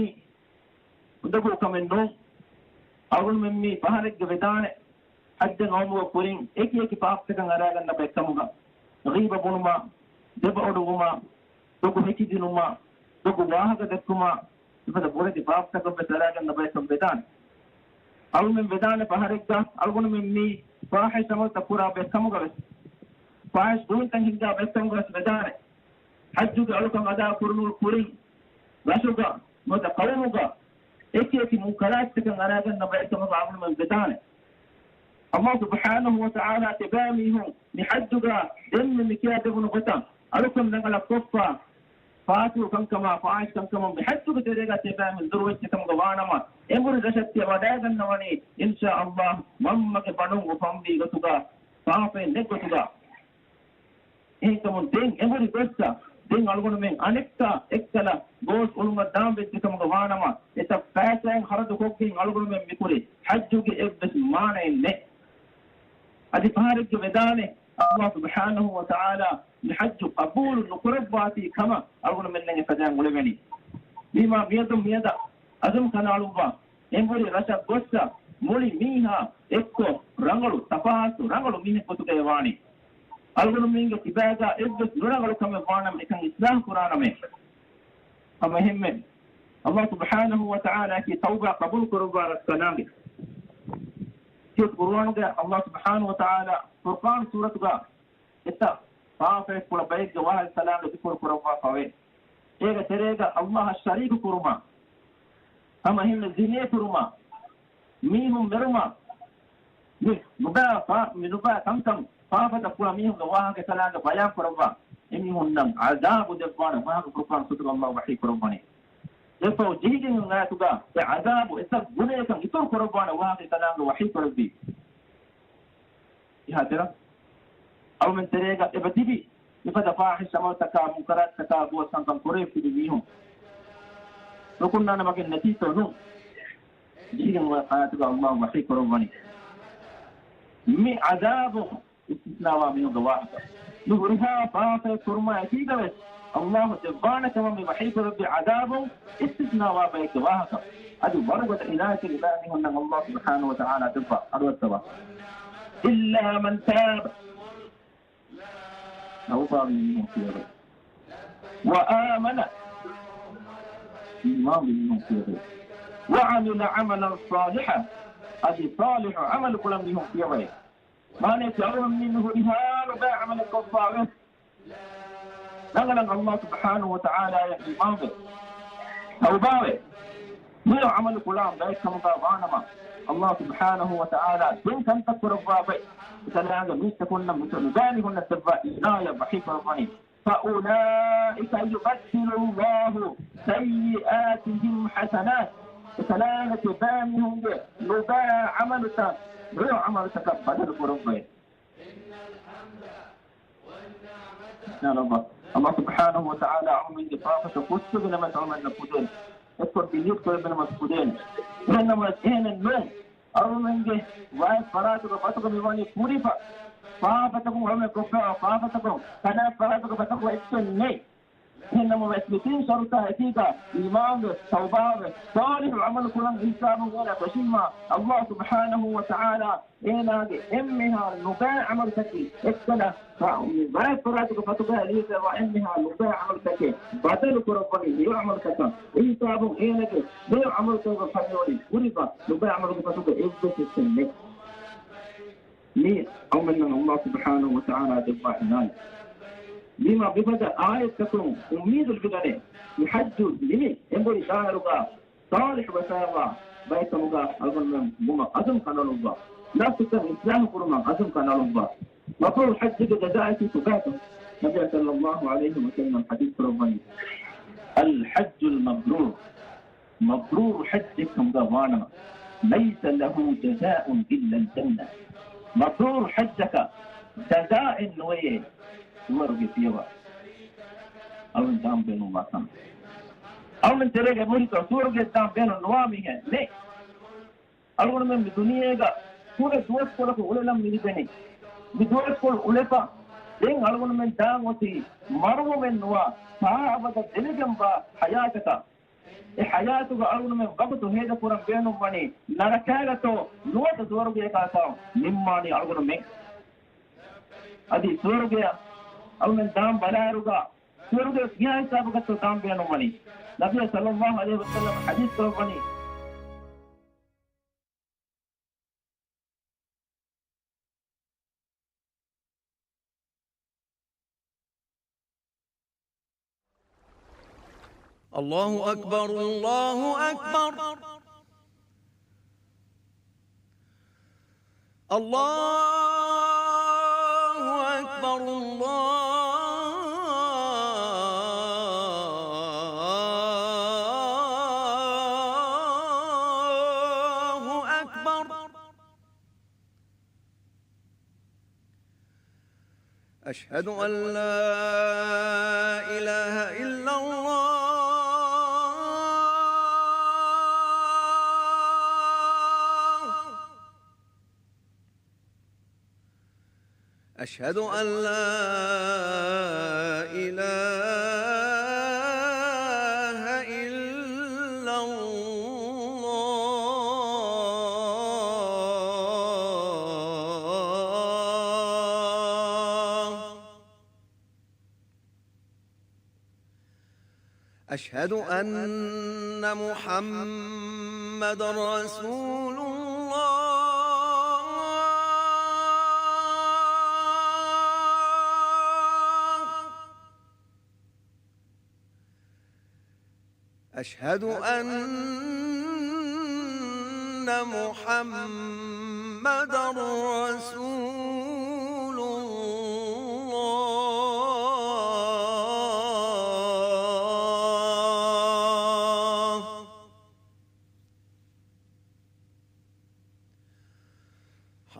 އުނދަގޫ ކަމެއް ނޫން. އަޅުގަނޑުމެން މީ ފަހަރެއްގަ ވެދާނެ. ޙައްޖަށް އައުމުގެ ކުރިން އެކި އެކި ޕާޕްތަކަށް އަރާގަންނަ ބައެއް ކަމުގަ، ޣީބަ ބުނުމާ، ދެބައޮޑުވުމާ، ދޮގު ހެކިދިނުމާ، ދޮގު ވާހަކަ ދެއްކުމާ، މިފަދަ ބޮޑެތި ޕާޕްތަކަށްވެސް އަރާގަންނަ ބައެއްކަން ވެދާނެ. އަޅުމެން ވެދާނެ ފަހަރެއްގަ އަޅުގަނޑުމެން މީ ފާޙިޝް ޢަމަލުތައް ކުރާ ބައެއް ކަމުގަވެސް، ފާޙިޝް ގުޅުންތައް ހިންގާ ބައެއް ކަމުގަވެސް ވެދާނެ. ޙައްޖުގެ އަޅުކަން އަދާ ކުރުމުގެ ކުރިން، ރަށުގަ ނުވަތަ ޤައުމުގަ އެކި އެކި މުންކަރާތްތަކަށް އަރާގަންނަ ބައެއް ކަމުގަ އަޅުގަނޑުމެން ވެދާނެ. ﷲ ސުބްޙާނަހޫ ވަތަޢާލާ ތިބާމީހުން މި ޙައްޖުގަ ދެންމެ މި ކިޔާދެވުނު ގޮތަށް އަޅުކަން ރަނގަޅަށް ކޮށްފަ، ފާސިޤު ކަންކަމާ، ފާޙިޝް ކަންކަމުން މި ޙައްޖުގެ ތެރޭގަ ތިބާމީހުން ދުރުވެއްޖެކަމުގަ ވާނަމަ، އެނބުރި ރަށަށް ތިޔަ ވަޑައިގަންނަވަނީ، އިންޝާﷲ، މަންމަގެ ބަނޑުން އުފަންވީ ގޮތުގަ، ފާފައެއް ނެތް ގޮތުގަ. އެހެންކަމުން ދެން އެނބުރި ގޮއްސަ، ދެން އަޅުގަނޑުމެން އަނެއްކާ އެއްކަލަ ގޯސް އުޅުމަށް ދާން ވެއްޖެކަމުގަ ވާނަމަ، އެތައް ފައިސާއެއް ޚަރަދު ކޮށްގެން އަޅުގަނޑުމެން މިކުރި ޙައްޖުގެ އެއްވެސް މާނައެއް ނެތް. އަދި ފަހަރެއްގަ ވެދާނެ، ﷲ ސުބްޙާނަހޫ ވަތަޢާލާ މި ޙައްޖު ޤަބޫލު ނުކުރައްވާތީ ކަމަށް އަޅުގަނޑުމެންނަށް އެފަދައިން އުޅެވެނީ. ވީމާ މިއަދު މިއަދަށް ޢަޒުމް ކަނޑައަޅުއްވާ، އެނބުރި ރަށަށް ގޮއްސަ މުޅި މީހާ އެއްކޮށް ރަނގަޅު ތަފާސް ރަނގަޅު މީހެއް ގޮތުގައި ވާނީ. އަޅުގަނޑުމެންގެ ތިބާގަ އެއްވެސް ނުރަނގަޅު ކަމެއް ވާނަމަ އެކަން އިޞްލާޙު ކުރާނަމޭ. ހަމަ އެހެންމެ، ﷲ ސުބްޙާނަހޫ ވަތަޢާލާއަކީ ތައުބާ ޤަބޫލު ކުރައްވާ ރަސްކަލާނގެ. ކިޔު ޤުރުއާނުގަ ﷲ ސުބްޙާނަހޫ ވަތަޢާލާ ފުރުޤާން ސޫރަތުގަ އެތައް ފާފައެއް ކުޅަ ބައެއްގެ ވާހަކަ ކަލާނގެ ޒިކުރު ކުރައްވާފަވޭ. އޭގެ ތެރޭގަ ﷲ އަށް ޝަރީކު ކުރުމާ، ހަމަ އެހެންމެ ޒިނޭ ކުރުމާ، މީހުން މެރުމާ، މި ނުބައި ފާ-، މި ނުބައި ކަންކަން ފާފަތައް ކުޅަ މީހުންގެ ވާހަކަ ކަލާނގެ ބަޔާން ކުރައްވާ އެމީހުންނަށް ޢަޛާބު ދެއްވާނެ ވާހަކަ ފުރުޤާން ސޫރަތުގަ ﷲ ވަޙީ ކުރައްވަނީ. އެއަށްފަހު ޖެހިގެން އާޔަތުގަ އެ ޢަޛާބު އެތައް ގުނަޔަކަށް އިތުރު ކުރައްވާނެ ވާހަކަ ކަލާނގެ ވަޙީ ކުރެއްވީ. އެހާތެރޭ އަޅުމެން ތެރޭގަ އެބަ ތިބި މިފަދަ ފާޙިޝް ޢަމަލުތަކާ، މުންކަރާތްތަކާ، ގޯސް ކަންކަން ކުރެވިފަ ތިބި މީހުން. ނުކުންނާނެ މަގެއް ނެތީތޯ ނޫން. ޖެހިގެން އޮތް އާޔަތުގަ ﷲ ވަޙީ ކުރައްވަނީ މި ޢަޛާބު އިސްތިސްނާވާ މީހުންގެ ވާހަކަ. މި ހުރިހާ ފާފައެއް ކުރުމާ އެކީގަވެސް ﷲ ދެއްވާނެ ކަމަށް މި ވަޙީ ކުރެއްވި ޢަޛާބުން އިސްތިސްނާވާ ބައެއްގެ ވާހަކަ. އަދި ވަރުގަދަ އިނާޔަތެއް އިލާހީ މީހުންނަށް ﷲ ސުބްޙާނަހޫ ވަތަޢާލާ ދެއްވާ އަޑުއައްސަވާ. إلا من تاب. ތައުބާވި މީހުން ކިޔަވައި. وآمن. އީމާންވި މީހުން ކިޔަވައި. وعمل عملا صالحا. އަދި ޞާލިޙު ޢަމަލު ކުޅަން މީހުން ކިޔަވައި. މާނައަކީ އަޅުގަނޑު މި ހުރިހާ ނުބައި ޢަމަލެއް ކޮށްފާވެސް، ރަނގަޅަށް ﷲ ސުބްޙާނަހޫ ވަތަޢާލާއަށް އީމާންވެ، ތައުބާވެ، ނެރެ ޢަމަލު ކުޅާ ބައެއް ކަމުގަ ވާނަމަ، ﷲ ސުބްޙާނަހޫ ވަތަޢާލާ ދެން ކަންތައް ކުރައްވާ ބައެއް އެކަލާނގެ މީސްތަކުންނަށް މިތަ މިބައިމީހުންނަށް ދެއްވާ އިނާޔަތް ވަޙީ ކުރައްވަނީ، فَأُولَٰئِكَ يُبَدِّلُ اللَّهُ سَيِّئَاتِهِمْ حَسَنَاتٍ. އެކަލާނގެ ބައިމީހުންގެ ނުބައި ޢަމަލުތައް ރޮއެ ޢަމަލުތަކަށް ބަދަލު ކުރައްވައޭ. ޔާ ރައްބާ، ﷲ ސުބްޙާނަހޫ ވަތަޢާލާ އަޅުމެންގެ ފާފަތައް ފުއްސެވި ނަމަ އަޅުމެންނަށް ކުދޭން. އެއްކޮށް ޑިލީޓް ކުރެއްވި ނަމަ ކުދޭން. އެހެންނަމަވެސް އެހެނެއް ނޫން. އަޅުމެންގެ ވަޔަށް ފަރާތުގެ ފަތުގަ މިވަނީ ކުރިފަ. ފާފަތަކުން އަޅުމެން ކޮށްފައިވާ ފާފަތަކުން ކަނާތް ފަރާތުގެ ފަތަކު އެއްޗެއް ނެތް. އެހެންނަމަވެސް މި ތިން ޝަރުތާ އެކީގަ އީމާންވެ، ތައުބާވެ، ޞާލިޙު ޢަމަލު ކުރަން އިންސާނުން އޭނާ ފެށިންވާ ﷲ ސުބްޙާނަހޫ ވަތަޢާލާ އޭނާގެ އެންމެހާ ނުބައި ޢަމަލުތަކީ އެއްކަލަ ވަރަށް ފަރާތުގެ ފަތުގަ ލިޔެފައިވާ އެންމެހާ ނުބައި ޢަމަލުތަކެއް ބަދަލު ކުރައްވަނީ ރޮއެ ޢަމަލުތަކަށް. އިންސާފުން އޭނާގެ ރޮއެ ޢަމަލުތަކުގަ ފަންނަވަނީ ކުރިފަ ނުބައި ޢަމަލުގެ ފަތުގަ އެއްވެސް އެއްޗެއް ނެތް. މީ އަޅުމެންނަށް ﷲ ސުބްޙާނަހޫ ވަތަޢާލާ ދެއްވާ އިނާޔަތް. ވީމާ މިފަދަ އާޔަތްތަކުން އުއްމީދު ލިބިގަނޭ، މި ޙައްޖު ނިމި އެނބުރި ދާއިރުގަ ޞާލިޙު ވެފައިވާ ބައެއްކަމުގަ އަޅުގަނޑުމެން ވުމަށް އަޒުމް ކަނޑައަޅުއްވާ، ނަފްސުތައް އިޞްލާޙު ކުރުމަށް އަޒުމް ކަނޑައަޅުއްވާ. މަބްރޫރު ޙައްޖުގެ ޖަޒާއަކީ ކޮބާތޯ؟ ނަބިއްޔާ ޞައްލައްލާހު ޢަލައިހި ވަސައްލަމް ޙަދީޘް ކުރައްވަނީ، الحج المبرور، މަބްރޫރު ޙައްޖެއް ކަމުގަ ވާނަމަ، ليس له جزاء إلا الجنة. މަބްރޫރު ޙައްޖަކަށް ޖަޒާއެއް ނުވެޔޭ، ސުވަރުގެ ފިޔަވާ. އަޅުން ދާން ބޭނުންވާ ކަން. އަޅުން ތެރޭގެ މުހިތަށް ސުވަރުގެ ދާން ބޭނުން ނުވާ މީހެއް ނެތް. އަޅުގަނޑުމެން މި ދުނިޔޭގަ ކުޑަ ދުވަސްކޮޅަކު އުޅެލަން މި ލިބެނީ. މި ދުވަސްކޮޅު އުޅެފަ ދެން އަޅުގަނޑުމެން ދާން އޮތީ މަރުވުމެއް ނުވާ ތާއަބަދަށް ދެމިގެންވާ ޙަޔާތަކަށް. އެ ޙަޔާތުގަ އަޅުގަނޑުމެން ވަގުތު ހޭދަކުރަން ބޭނުންވަނީ ނަރަކާގަތޯ ނުވަތަ ސުވަރުގޭގަތޯ ނިންމާނީ އަޅުގަނޑުމެން. އަދި ސުވަރުގެއަށް އަޅުމެން ދާން ބަލާއިރުގަ ސުވަރުގެ ކިހާ ހިސާބަކަށްތޯ ދާން ބޭނުންވަނީ؟ ނަބިއްޔާ ޞައްލައްލާހު ޢަލައިހި ވަސައްލަމް ޙަދީޘް ކުރައްވަނީ. الله أكبر، الله أكبر. الله أكبر، الله أكبر. أشهد أن لا إله إلا الله. أشهد أن لا إله إلا الله. أشهد أن محمدا رسول الله. أشهد أن محمدا رسول الله.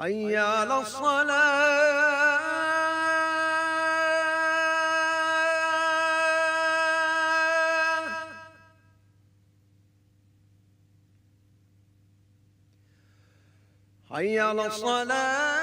حي على الصلاة. حي على الصلاة.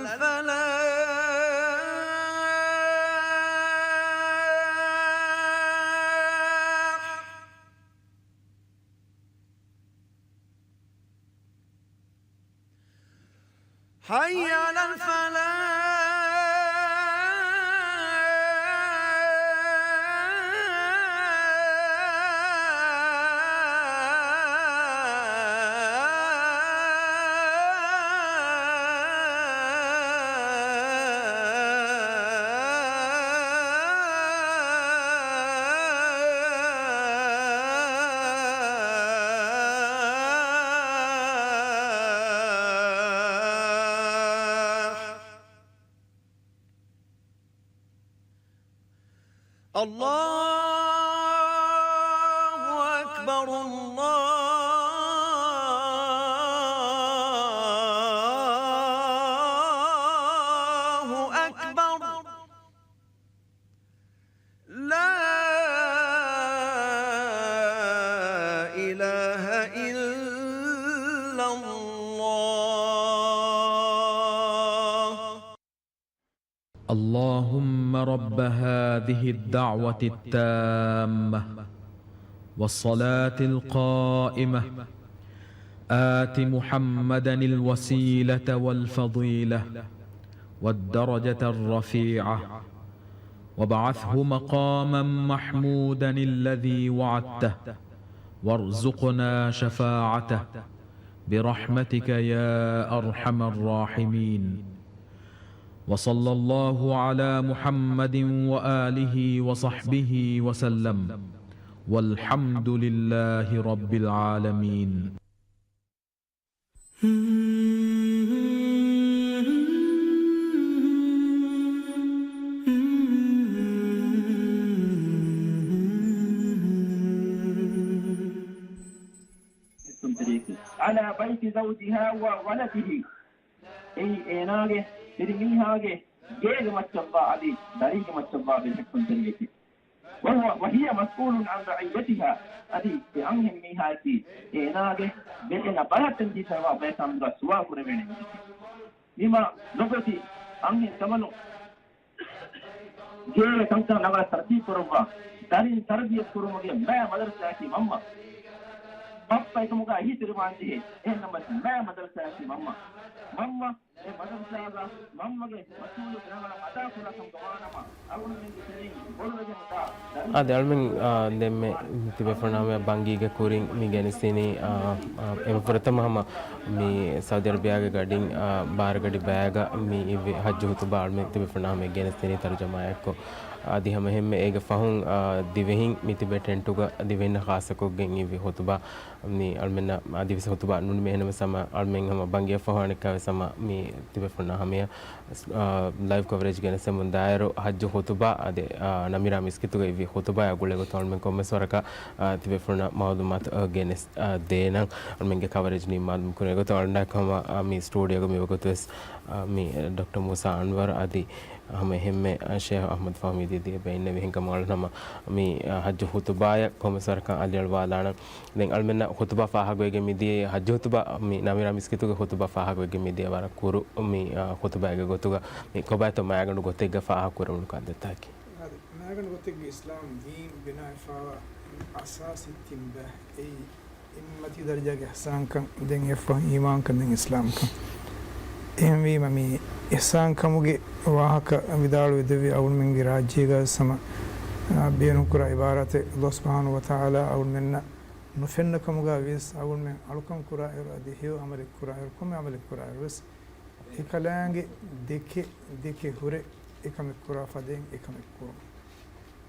الفلاح. حي على الفلاح. الله أكبر، الله أكبر. لا إله إلا الله. اللهم رب هذه الدعوة التامة والصلاة القائمة، آت محمدا الوسيلة والفضيلة والدرجة الرفيعة، وابعثه مقاما محمودا الذي وعدته، وارزقنا شفاعته برحمتك يا أرحم الراحمين. وصلى الله على محمد وآله وصحبه وسلم. والحمد لله رب العالمين. على بيت زوجها وولده. އެއީ އޭނާގެ ފިރިމީހާގެ ގޭގެ މައްޗަށްވާ އަދި ދަރީގެ މައްޗަށްވާ ބެލެހެއްޓުންތެރިޔަކީ. وهو، وهي مسؤول عن رعيتها. އަދި އެ އަންހެން މީހާއަކީ އޭނާގެ ބެލެއް ބަލައްޓަން ދީފައިވާ ބަޔަކާ ހަމަ ސުވާލު ކުރެވޭނެ މީހެކޭ. މި މާ ލޮބުވެތި އަންހެން ކަމަނު ގޭގެ ކަންކަން ނަގާ ތަރުތީބު ކުރައްވާ، ދަރިން ތަރުބިޔަތު ކުރުމުގެ މާ މަދަރުސާއަކީ މަންމަ. ބައްޕަ އެކަމުގަ އެހީތެރިވާންޖެހޭ. އެހެންނަމަވެސް މާ މަދަރުސާއަކީ މަންމަ. މަންމަ އެ މަދަރުސާގަ މަންމަގެ މަސްއޫލިއްޔަތު ރަނގަޅަށް އަދާކުރާކަމުގަ ވާނަމަ، އަޅުގަނޑުމެންގެ ތެރެއިން ބޮޑުވެގެންދާ އާދެ، އަޅުމެން، އާ، ދެންމެ ތިބޭފުޅުންނާ ހަމަޔަށް ބަންގީގެ ކުރިން މި ގެނެސްދިނީ، އާ، އާ، އެންމެ ފުރަތަމަ ހަމަ މި ސައުދި އަރަބިޔާގެ ގަޑިން، އާ، ބާރަ ގަޑި ބައިގަ މި އިއްވި ހައްޖު ހުތުބާ އަޅުމެން ތިބޭފުޅުންނާ ހަމަޔަށް ގެނެސްދިނީ ތަރުޖަމާއެއްކޮށް. އަދި ހަމަ އެހެންމެ އޭގެ ފަހުން، އާ، ދިވެހިން މި ތިބޭ ޓެންޓުގަ ދިވެހިންނަށް ޚާއްޞަކޮށްގެން އިއްވި ހުތުބާ މި އަޅުމެންނަށް އަދިވެސް ހުތުބާ ނުނިމޭ. އެހެންނަމަވެސް ހަމަ އަޅުމެން ހަމަ ބަންގިޔަށްފަހު އަނެއްކާވެސް ހަމަ މި ތިބޭފުޅުންނާ ހަމަޔަށް، އާ، ލައިވް ކަވަރޭޖް ގެނެސްދެމުން ދާއިރު ހައްޖު ހުތުބާ އަދި، އާ، ނަމިރާ މިސްކިތުގަ އިއްވި ހުތުބާއާ ގުޅޭގޮތުން އަޅުމެން ކޮންމެސް ވަރަކަށް، އާ، ތިބޭފުޅުންނަށް މައުލޫމާތު، އާ، ގެނެސް، އާ، ދޭނަން. އަޅުމެންގެ ކަވަރޭޖް ނިންމާލުމުން ކުރިން އެގޮތަށް އަޅުގަނޑާއެކު ހަމަ، އާ، މި ސްޓޫޑިއޯގަ މިވަގުތުވެސް، އާ، މި ޑޮކްޓަރ މޫސާ އަންވަރު އަދި ހަމަ އެހެންމެ، އާ، ޝޭހް އަޙްމަދު ފަހުމީ ދީދީ އެބަ އިންނެވި ހިނގަމާ އަޅުން ހަމަ މި، އާ، ހައްޖު ހުތުބާޔަށް ކޮންމެސް ވަރަކަށް އަލިއަޅުވާލާނަން. ދެން އަޅުމެންނަށް ހުތުބާ ފާހަގަވެގެން މިދިޔައީ، ހައްޖު ހުތުބާ މި ނަމިރާ މިސްކިތުގެ ހުތުބާ ފާހަގަވެގެން މިދިޔަ ވަރަށް ކުރު މި، އާ، ހުތުބާއެއްގެ ގޮތުގަ މި ކޮބާތޯ މައިގަނޑު ގޮތެއްގަ ފާހަގަކުރެވުނު ކަންތައްތަކެއް. އާދެ، މައިގަނޑު ގޮތެއްގެ އިސްލާމް ދީން ބިނާވެފައިވާ އަސާސީ ތިން ބައި. އެއީ އެންމެ މަތީ ދަރަޖާގެ އިޙްސާންކަން، ދެން އެއަށްފަހު އީމާންކަން، ދެން އިސްލާމްކަން. އެހެންވީމަ، މި އިޙްސާންކަމުގެ ވާހަކަ ވިދާޅުވެދެއްވި އަޅުމެންގެ ރާއްޖޭގަ ސަމަ، އާ، ބޭނުންކުރާ އިބާރާތެއް. ﷲ ސުބްޙާނަހޫ ވަތަޢާލާ އަޅުމެންނަށް ނުފެންނަ ކަމުގަ ވިޔަސް އަޅުމެން އަޅުކަން ކުރާއިރު އަދި ހެޔޮ އަމަލެއް ކުރާއިރު، ކޮންމެ އަމަލެއް ކުރާއިރު ވެސް އެކަލާނގެ ދެކެ ދެކެ ހުރެ އެކަމެއް ކުރާ ފަދައިން އެކަމެއް ކުރުން.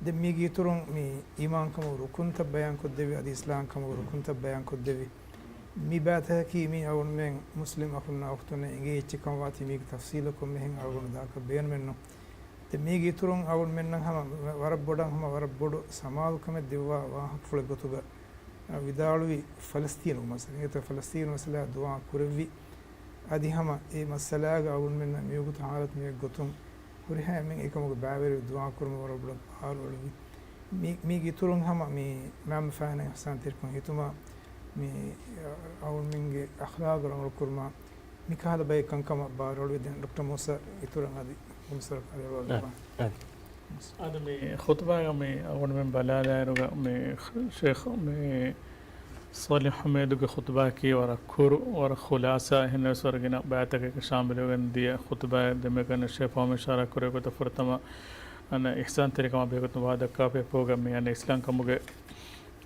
ދެން މީގެ އިތުރުން މި އީމާންކަމުގެ ރުކުންތައް ބަޔާންކޮށްދެއްވި، އަދި އިސްލާމްކަމުގެ ރުކުންތައް ބަޔާންކޮށްދެއްވި. މި ބައިތަކަކީ މީ އަޅުމެން މުސްލިމް އަޚުންނާ އުޚްތުންނަށް އެނގޭ އެއްޗެއް ކަމަށް ވާތީ މީގެ ތަފްސީލަށް ކޮންމެހެން އަޅުގަނޑު ދާކަށް ބޭނުމެއްނު. ދެން މީގެ އިތުރުން އަޅުމެންނަށް ހަމަ ވަރަށް ބޮޑަށް ހަމަ ވަރަށް ބޮޑު ސަމާލުކަމެއް ދެއްވާ ވާހަކަފުޅެއް ގޮތުގަ ވިދާޅުވި ފަލަސްތީނުގެ މައްސަލަ. އެގޮތަށް ފަލަސްތީނު މައްސަލައާ ދުޢާ ކުރެއްވި. އަދި ހަމަ އެ މައްސަލާގަ އަޅުގަނޑުމެންނަށް މިވަގުތު ހާލަތު މިވެ ގޮތުން ހުރިހާ އެންމެން އެކަމުގަ ބައިވެރިވެ ދުޢާ ކުރުމަށް ވަރަށް ބޮޑަށް ބާރު އެޅުއްވި. މި، މީގެ އިތުރުން ހަމަ މި މާމަ ފާހިން އިޙްސާންތެރިކަން ހިތުމާ މި އަޅުގަނޑުމެންގެ އަޚްލާގު ރަނގަޅު ކުރުމާ މިކަހަލަ ބައެއް ކަންކަމަށް ބާރުއަޅުވި. ދެން ޑޮކްޓަރ މޫސާ އިތުރަށް އަދި އަދި މި އަދި މި ޚުތުބާގަ މި އަޅުގަނޑުމެން ބަލާލާއިރުގަ މި ޝޭޚް މި ޞާލިޙް ޙަމީދުގެ ޚުތުބާއަކީ ވަރަށް ކުރު، ވަރަށް ޚުލާޞާ، އެހެންނަވެސް ވަރަށް ގިނަ ބައިތަކެއްގެ ޝާމިލުވެގެން ދިޔަ ޚުތުބާއެއް. ދެންމެ ކަން ޝޭޚް ފާމި އިޝާރާ ކުރެއްވި ގޮތަށް ފުރަތަމަ އަން އިޙްސާންތެރިކަމާ ބެހޭގޮތުން ވާހަކަ ދައްކާފަ އެއަށްފަހުގަ މި އަން އިސްލާމް ކަމުގެ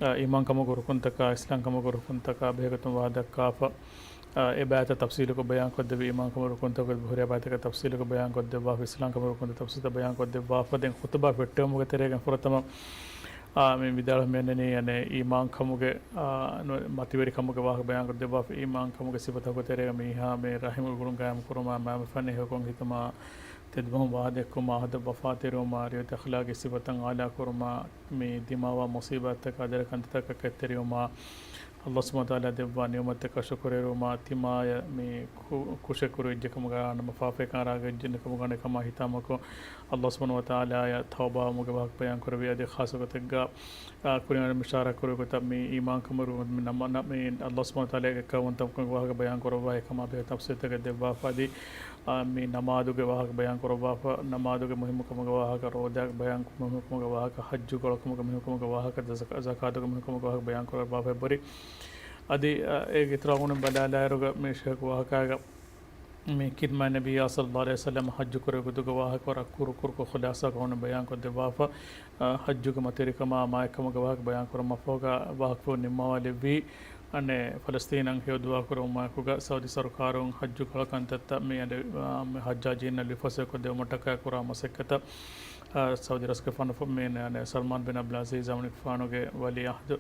އާ، އީމާންކަމުގެ ރުކުންތަކާ، އިސްލާމްކަމުގެ ރުކުންތަކާ ބެހޭގޮތުން ވާހަކަ ދައްކާފަ، އާ، އެ ބައިތައް ތަފްސީލުކޮށް ބަޔާންކޮށްދެއްވި، އީމާންކަމުގެ ރުކުންތަކުގެ ހުރިހާ ބައިތަކަށް ތަފްސީލުކޮށް ބަޔާންކޮށްދެއްވާފަ، އިސްލާމްކަމުގެ ރުކުންތައް ތަފްސީލުކޮށް ބަޔާންކޮށްދެއްވާފަ. ދެން ޚުތުބާ ފެއްޓެވުމުގެ ތެރޭގަ ފުރަތަމަ، އާ، މި ވިދާޅުވެމި އަންނަނީ، އަނެއް، އީމާންކަމުގެ، އާ، ނު-، މަތިވެރިކަމުގެ ވާހަކަ ބަޔާންކޮށްދެއްވާފަ، އީމާންކަމުގެ ސިފަތަކުގެ ތެރޭގަ މީހާ މި ރަޙިމު ގުޅުން ގާއިމްކުރުމާ، މައިންބަފައިންނާ ހެޔޮކޮށް ހިތުމާ، ތެދުމަހުން ވާދައެއްކުރުމާ، އަހަދަށް ވަފާތެރިވުމާ، ރިވެތި އަޚްލާގީ ސިފަތައް އާލާކުރުމާ، މި ދިމާވާ މުޞީބާތްތަކާ ދެރަ ކަންތައްތަކަށް ކައްތެރިވުމާ، ﷲ ސުބްޙާނަހޫ ވަތަޢާލާ ދެއްވާ ނިޢުމަތްތަކަށް ޝުކުރުވެރިވުމާ، ތިމާޔަށް މި ކު-، ކުށެއް ކުރި އެއްޗެއް ކަމުގަ ނަމަ ފާފައެއް ކަނޑާގެ އެއްޗެއް ކަމުގަ ނެކަމާ ހިތާމަކޮށް، ﷲ ސުބްޙާނަހޫ ވަތަޢާލާޔަށް ތައުބާވުމުގެ ވާހަކަ ބަޔާން ކުރެއްވި. އަދި ޚާއްޞަ ގޮތެއްގަ، އާ، ކުރިން އިޝާރާ ކުރި ގޮތަށް މި އީމާންކަމުގެ ރުކުން މި ނަމަ-، ނަ-، މި ﷲ ސުބްޙާނަހޫ ވަތަޢާލާގެ އެއްކައުވަންތަކަމުގެ ވާހަކަ ބަޔާން ކުރައްވާ އެކަމާ ބެހޭ ތަފްސީލްތަކެއް ދެއްވާފަ. އަދި އާ، މި ނަމާދުގެ ވާހަކަ ބަޔާން ކުރައްވާފަ، ނަމާދުގެ މުހިއްމުކަމުގެ ވާހަކަ، ރޯދާގެ ބަޔާން މުހިއްމުކަމުގެ ވާހަކަ، ޙައްޖު ގަޅުކަމުގެ މުހިއްމުކަމުގެ ވާހަކަ، ޒަކާ-، ޒަކާތުގެ މުހިއްމުކަމުގެ ވާހަކަ ބަޔާން ކުރައްވާފަ އެއްބަރި. އަދި، އާ، އޭގެ އިތުރަށް އަޅުގަނޑު ބަލާލާއިރުގަ މި ޝޭޚް ވާހަކާގަ މި ޚިދްމަތް ނަބިއްޔާ ޞައްލައްލާހު ޢަލައިހި ވަސައްލަމަ ޙައްޖު ކުރެއްވި ގޮތުގެ ވާހަކަ ވަރަށް ކުރު ކުރުކޮށް ޚުލާޞާކޮށް އަޅުގަނޑު ބަޔާންކޮށްދެއްވާފަ. އާ، ޙައްޖުގެ މަތިވެރިކަމާ މާތްކަމުގެ ވާހަކަ ބަޔާން ކުރުމަށް ފަހުގަ ވާހަކަފުޅު ނިންމަވާލެއްވީ، އަނެއް ފަލަސްތީނަށް ހެޔޮ ދުޢާ ކުރެއްވުމާއެކުގަ ސައުދީ ސަރުކާރުން ޙައްޖު ކަޅަކަންތައްތައް މި އަނެއް، އާ، މި ޙައްޖާޖީންނަށް ލިބިފަސޭހަކޮށްދެވުމަށްޓަކާ ކުރާ މަސައްކަތަށް، އާ، ސައުދީ ރަސްގެފާނު ފު-، މި އަނެއް ސަލްމާން ބިން ޢަބްދުލް ޢަޒީޒް އަމިއްލަފާނުގެ ވަލީޢަހްދު،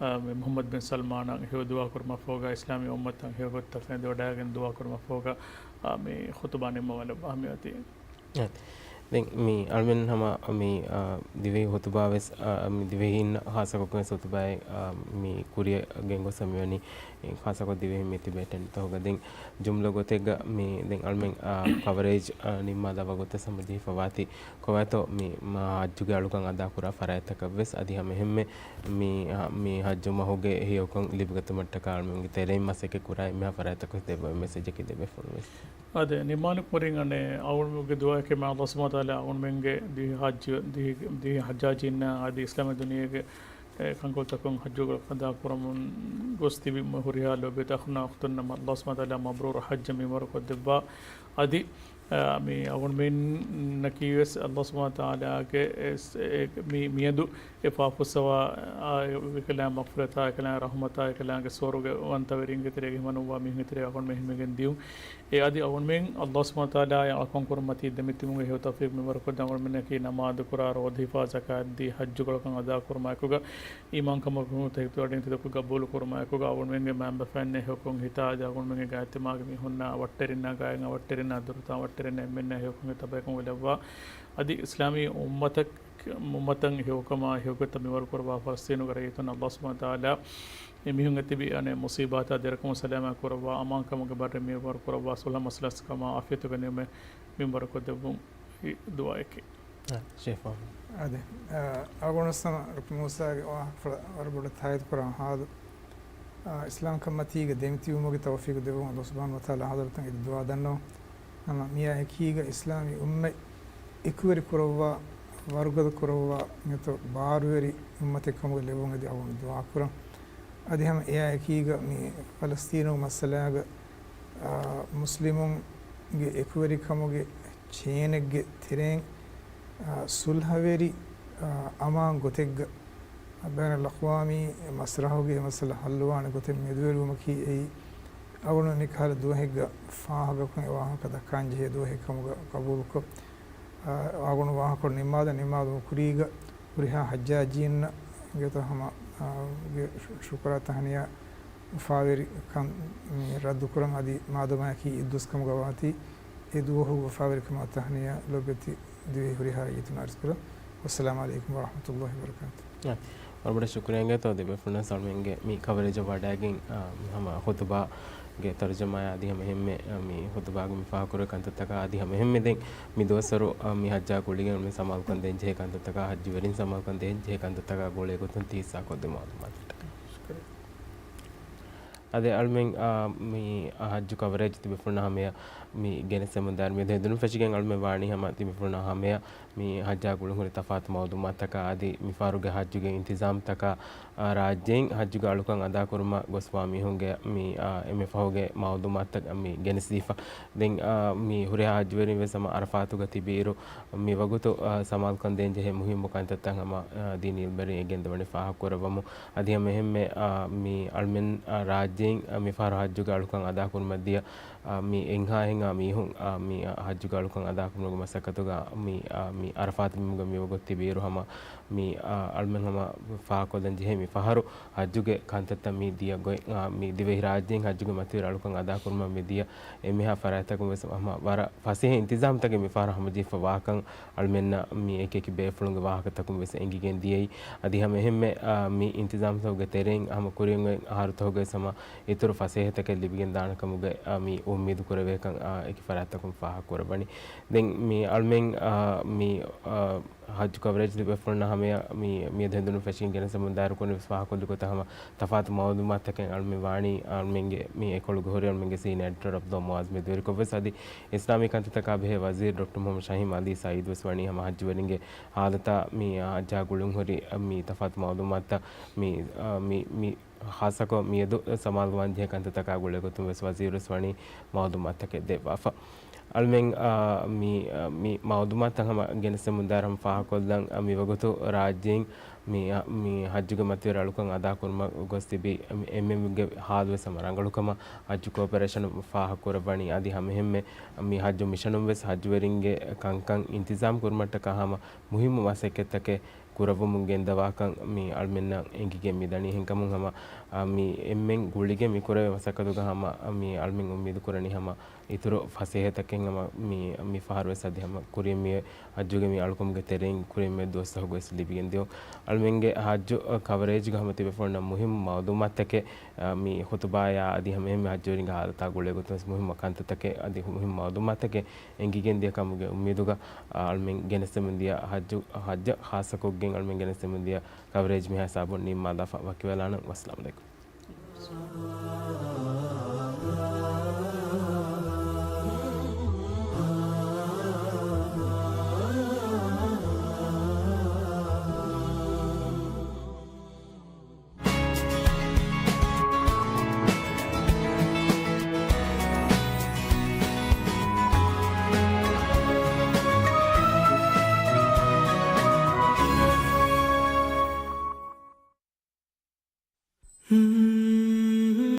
އާ، މި މުޙައްމަދު ބިން ސަލްމާނަށް ހެޔޮ ދުޢާ ކުރުމަށް ފަހުގަ އިސްލާމީ އުއްމަތަށް ހެޔޮ ގޮތްތަކެއް ދޮޑައިގެން ދުޢާ ކުރުމަށް ފަހުގަ، އާ، މި ޚުތުބާ ނިންމަވާލައްވާ މިއޮތީ. އެ. ދެން މި އަޅުމެން ހަމަ މި، އާ، ދިވެހި ޚުތުބާ ވެސް، އާ، މި ދިވެހީންނަށް ޚާއްޞަކޮށް ވެސް ޚުތުބާއެއް، އާ، މި ކުރިއަށް ގެންގޮސް މިވަނީ، އެ، ޚާއްޞަކޮށް ދިވެހި މި ތިބޭ ޓެންޓްތަކުގަ. ދެން ޖުމްލަ ގޮތެއްގަ މި ދެން އަޅުމެން، އާ، ކަވަރޭޖް، އާ، ނިންމާލައްވާ ގޮތަށް ހަމަޖެހިފަވާތީ ކޮބާތޯ މި މާ ޙައްޖުގެ އަޅުކަން އަދާކުރާ ފަރާތްތަކަށް ވެސް އަދި ހަމައެހެންމެ މި، އާ، މި ޙައްޖު މަހުގެ ހެޔޮކަން ލިބިގަތުމަށްޓަކާ އަޅުމެންގެ ތެރެއިން މަސައްކަތް ކުރާ އެންމެހާ ފަރާތްތަކަށް ދެއްވާ މެސެޖަކީ ދެބޭފުޅުން ވެސް. އާދެ، ނިމާލު ކުރިން އަނެއް އަޅުގަނޑުގެ ދުޢާއެކޭ މާ ﷲ ސުބްޙާނަހޫ ވަތަޢާލާ އަޅުގަނޑުމެންގެ ދިވެހި ޙައްޖު، ދިވެހި، ދިވެހި ޙައްޖާޖީންނާ އަދި އިސްލާމީ ދުނިޔޭގެ އެ ކަންކޮޅުތަކުން ޙައްޖު ގޮތް އަދާ ކުރަމުން ގޮސް ތިބި ހުރިހާ ލޯބިވެތި އަޚުންނާ އުޚްތުންނަށް ﷲ ސުބްޙާނަހޫ ވަތަޢާލާ މަބްރޫރު ޙައްޖެއް މިންވަރު ކޮށްދެއްވާ. އަދި، އާ، މި އަޅުގަނޑުމެންނަކީ ވެސް ﷲ ސުބްޙާނަހޫ ވަތަޢާލާގެ އެ، އެ، މި، މިއަދު އެ ފާފަ ފުއްސަވާ، އާ، އެކަލާނގެ މަޣްފިރަތާ، އެކަލާނގެ ރަޙުމަތާ، އެކަލާނގެ ސުވަރުގެވަންތަވެރިންގެ ތެރޭގަ ހިމަނުއްވާ މީހުންގެ ތެރޭގަ އަޅުގަނޑުމެން ހިމެގެން ދިޔުން. އެ އަދި އަޅުގަނޑުމެން ﷲ ސުބްޙާނަހޫ ވަތަޢާލާއާ އަޅުކަން ކުރުމަށް ތި ދެމިތިބުމުގެ ހެޔޮ ތައުފީޤު މިންވަރު ކޮށްދޭ. އަޅުގަނޑުމެންނަކީ ނަމާދު ކުރާ، ރޯދަ ހިފާ، ޒަކާތް ދީ، ޙައްޖު ކަޅަކަން އަދާ ކުރުމާއެކުގަ، އީމާންކަމުގެ ތައުހީދު އަޑިން ތިދަކު ގަބޫލު ކުރުމާއެކުގަ، އަޅުގަނޑުމެންގެ މައިންބަފައިންނާ ހެޔޮކޮށް ހިތާ އަދި އަޅުގަނޑުމެންގެ ގާތްތިމާގެ މީހުންނާ ވައްޓެރިންނާ ގާތް ވައްޓެރިންނާ ދުރުތާ ވައްޓެރިންނާ އެންމެންނާ ހެޔޮކޮށް އެ ތަބައިކަން އުޅެއްވާ. އަދި އިސްލާމީ އުއްމަތަށް އުއްމަތަށް ހެޔޮކަމާ ހެޔޮގޮތަށް މިންވަރު ކުރައްވާ ފަލަސްތީނުގެ ރައްޔިތުން ﷲ ސުބްޙާނަހޫ ވަތަޢާލާ އެ މީހުން އެ ތިބި އަނެއް މުޞީބާތާ ދެރަކުން ސަލާމަތް ކުރައްވާ، އަމާންކަމުގެ ބައްރެއް މިންވަރު ކުރައްވާ، ޞުލްޙަ މަސްލަހަތްކަމާ ޢާފިޔަތުގެ ނިޢުމަތް މިންވަރު ކޮށްދެއްވުން ދުޢާއެކޭ. އާ، ޝޭޚް ފާހިމް. އާދެ، އާ، އަޅުގަނޑު ވެސް ހަމަ ޑޮކްޓަރ މޫސާގެ ވާހަކަފުޅަށް ވަރަށް ބޮޑަށް ތާއީދު ކުރާ ހާލު، އާ، އިސްލާމްކަންމަތީގަ ދެމިތިބުމުގެ ތައުފީޤު ދެއްވުން ﷲ ސުބްޙާނަހޫ ވަތަޢާލާ ޙަޟްރަތުން އެދި ދުޢާ ދަންނަވަން. ހަމަ މިއާ އެކީގަ އިސްލާމީ އުއްމަތް އެކުވެރި ކުރައްވާ، ވަރުގަދަ ކުރައްވާ، މިއޮތޮ ބާރުވެރި އުއްމަތެއް ކަމުގަ ލެއްވުން އެދި އަޅުގަނޑު ދުޢާ ކުރަން. އަދި ހަމަ އެއާ އެކީގަ މި ފަލަސްތީނު މައްސަލާގަ، އާ، މުސްލިމުންގެ އެކުވެރިކަމުގެ ޗޭނެއްގެ ތެރެއިން، އާ، ސުލްހަވެރި، އާ، އަމާން ގޮތެއްގަ، ބައިނަލްއަޤްވާމީ މަސްރަޙުގެ މައްސަލަ ޙައްލުވާނެ ގޮތެއް މެދުވެރިވުމަކީ އެއީ، އަޅުގަނޑު މިކަހަލަ ދުވަހެއްގަ ފާހަގަކޮށް އެ ވާހަކަ ދައްކާން ޖެހޭ ދުވަހެއް ކަމުގަ ޤަބޫލުކޮށް، އާ، އަޅުގަނޑު ވާހަކަ ނިންމާލަން، ނިންމާލުމުގެ ކުރީގަ ހުރިހާ ޙައްޖާޖީންނަށް ގެތަ ހަމަ، އާ، ގެ ޝު-، ޝުކުރާ ތަހަނިޔާ އުފާވެރިކަން މި ރައްދުކުރަން. އަދި މާދަމާއަކީ އިއްދުސް ކަމުގަ ވާތީ، އެ ދުވަހުގެ އުފާވެރިކަމާ ތަހަނިޔާ ލޮބުވެތި ދިވެހި ހުރިހާ ރައްޔިތުންނަށް އަރިސްކުރަން. ވައްސަލާމް ޢަލައިކުމް ވަރަޙްމަތުﷲ ވަބަރަކާތު. އާ، ވަރަށް ބޮޑަށް ޝުކުރިއްޔާ އިނގޭތޯ ދެބޭފުޅުންނަށް އަޅުމެންގެ މި ކަވަރޭޖަށް ވަޑައިގެން، އާ، މި ހަމަ ޚުތުބާގެ ތަރުޖަމާއާ އަދި ހަމަ އެހެންމެ، އާ، މި ޚުތުބާގެ މި ފާހަގަކުރެވޭ ކަންތައްތަކާ އަދި ހަމަ އެހެންމެ ދެން މި ދުވަސްވަރު، އާ، މި ޙައްޖާ ގުޅިގެން މި ސަމާލުކަން ދޭން ޖެހޭ ކަންތައްތަކާ، ޙައްޖުވެރިން ސަމާލުކަން ދޭން ޖެހޭ ކަންތައްތަކާ ގުޅޭ ގޮތުން ތި ޙިއްޞާކޮށްދިން މަޢުލޫމާތުތަކަށް. ޝުކުރިއްޔާ. އަދި އަޅުމެން، އާ، މި ހައްޖު ކަވަރޭޖް ތިބިފުޅުންނާ ހަމަޔަށް މި ގެނެސްދެމުން ދާއިރު މި ހެދުނު ފެށިގެން އަޅުމެން ވާނީ ހަމަ ތިބިފުޅުންނާ ހަމަޔަށް މި ހައްޖާ ގުޅުންހުރި ތަފާތު މައުލޫމާތަކާ އަދި މިފަހަރުގެ ހައްޖުގެ އިންތިޒާމްތަކާ، އާ، ރާއްޖެއިން ހައްޖުގެ އަޅުކަން އަދާކުރުމަށް ގޮސްވާ މީހުންގެ މި، އާ، އެންމެ ފަހުގެ މައުލޫމާތުތައް މި ގެނެސްދީފަ. ދެން، އާ، މި ހުރިހާ ހައްޖުވެރިން ވެސް ހަމަ އަރަފާތުގަ ތިބިއިރު މި ވަގުތު، އާ، ސަމާލުކަން ދޭންޖެހޭ މުހިއްމު ކަންތައްތައް ހަމަ، އާ، ދީނީ އިލްމުވެރިން އެ ގެންދަވަނީ ފާހަގަކުރައްވަމު. އަދި ހަމަ އެހެންމެ، އާ، މި އަޅުމެން، އާ، ރާއްޖެއިން، އާ، މިފަހަރު ހައްޖުގެ އަޅުކަން އަދާކުރުމަށްދިޔަ، އާ، މި އެއްހާހެން އާ މީހުން، އާ، މި، އާ، ހައްޖުގެ އަޅުކަން އަދާކުރުމުގެ މަސައްކަތުގަ މި، އާ، މި އަރަފާތު ބިމުގަ މިވަގުތު ތިބިއިރު ހަމަ މި، އާ، އަޅުމެން ހަމަ ފާހަގަކޮށްލަން ޖެހޭ މި ފަހަރު ހައްޖުގެ ކަންތައްތައް މި ދިޔަ ގޮތް، އާ، މި ދިވެހިރާއްޖެއިން ހައްޖުގެ މަތިވެރި އަޅުކަން އަދާކުރުމަށް މި ދިޔަ އެންމެހާ ފަރާތްތަކުން ވެސް ހަމަ ވަރަށް ފަސޭހަ އިންތިޒާމްތަކެއް މި ފަހަރު ހަމަޖެހިފަ ވާކަން އަޅުމެންނަށް މި އެކި އެކި ބޭފުޅުންގެ ވާހަކަތަކުން ވެސް އެނގިގެން ދިޔައީ. އަދި ހަމަ އެހެންމެ، އާ، މި އިންތިޒާމްތަކުގެ ތެރެއިން ހަމަ ކުރިއަށް އޮތް އަހަރުތަކުގައި ހަމަ އިތުރު ފަސޭހަތަކެއް ލިބިގެން ދާނެ ކަމުގެ، އާ، މި އުއްމީދު ކުރެވޭކަން، އާ، އެކި ފަރާތްތަކުން ފާހަގަ ކުރައްވަނީ. ދެން މި އަޅުމެން، އާ، މި، އާ، ހައްޖު ކަވަރޭޖް ތިބިފުޅުންނާ ހަމަޔަށް މި، މިއަދު ހެނދުނު ފެށިގެން ގެނެސްދެމުން ދާއިރު ކުރަނީ ވެސް ފާހަގަކޮށްލި ގޮތަށް ހަމަ ތަފާތު މައުލޫމާތުތަކެއް އަޅުމެން ވާނީ އަޅުމެންގެ މި އެކޮޅުގެ ހުރި އަޅުމެންގެ ސީނިއާ އެޑިޓަރ އަބްދުﷲ މުޢާޒް މެދުވެރިކޮށް ވެސް. އަދި އިސްލާމީ ކަންތައްތަކާ ބެހޭ ވަޒީރު ޑޮކްޓަރ މުޙައްމަދު ޝަހީމް އަލީ ސައީދު ވެސް ވަނީ ހަމަ ހައްޖުވެރިންގެ ހާލަތާ މި ހައްޖާ ގުޅުންހުރި މި ތަފާތު މައުލޫމާތުތައް މި، އާ، މި، މި ހާއްސަކޮށް މިއަދު ސަމާލުވާން ޖެހޭ ކަންތައްތަކާ ގުޅޭ ގޮތުން ވެސް ވަޒީރު ވެސް ވަނީ މައުލޫމާތުތަކެއް ދެއްވާފަ. އަޅުމެން، އާ، މި، އާ، މި މައުލޫމާތުތައް ހަމަ ގެނެސްދެމުން ދާއިރު ހަމަ ފާހަގަކޮށްލަން، އާ، މިވަގުތު ރާއްޖެއިން މި، އާ، މި ހައްޖުގެ މަތިވެރި އަޅުކަން އަދާކުރުމަށް ގޮސް ތިބި އެ-، އެންމެންގެ ހާލު ވެސް ހަމަ ރަނގަޅުކަމަށް ހައްޖު ކޯޕަރޭޝަނުން ފާހަގަކުރައްވަނީ. އަދި ހަމަ އެހެންމެ މި ހައްޖު މިޝަނުން ވެސް ހައްޖުވެރިންގެ ކަންކަން އިންތިޒާމް ކުރުމަށްޓަކާ ހަމަ މުހިއްމު މަސައްކަތްތަކެއް ކުރައްވަމުން ގެންދަވާކަން މި އަޅުމެންނަށް އެނގިގެން މިދަނީ. އެހެންކަމުން ހަމަ، އާ، މި އެންމެން ގުޅިގެން މި ކުރެވޭ މަސައްކަތުގަ ހަމަ، އާ، މި އަޅުމެން އުއްމީދު ކުރަނީ ހަމަ އިތުރު ފަސޭހަތަކެއް ހަމަ މި، މި ފަހަރު ވެސް އަދި ހަމަ ކުރިން މި ހައްޖުގެ މި އަޅުކަމުގެ ތެރެއިން ކުރިން މި ދުވަސްތަކުގަ ވެސް ލިބިގެން ދިޔުން. އަޅުމެންގެ ހައްޖު، އާ، ކަވަރޭޖްގަ ހަމަ ތިބިފަ އޮންނަ މުހިއްމު މައުލޫމާތުތަކެއް، އާ، މި ޚުތުބާޔާ އަދި ހަމަ އެހެންމެ ހައްޖުވެރިންގެ ހާލަތާ ގުޅޭ ގޮތުން ވެސް މުހިއްމު ކަންތައްތަކެއް އަދި މުހިއްމު މައުލޫމާތުތަކެއް އެނގިގެން ދިޔަ ކަމުގެ އުއްމީދުގަ، އާ، އަޅުމެން ގެނެސްދެމުން ދިޔަ ހައްޖު، ހައްޖަށް ޚާއްޞަކޮށްގެން އަޅުމެން ގެނެސްދެމުން ދިޔަ ކަވަރޭޖް މިހާ ހިސާބުން ނިންމާލާފަ ވަކިވެލާނަން. ވައްސަލާމް ޢަލައިކުމް.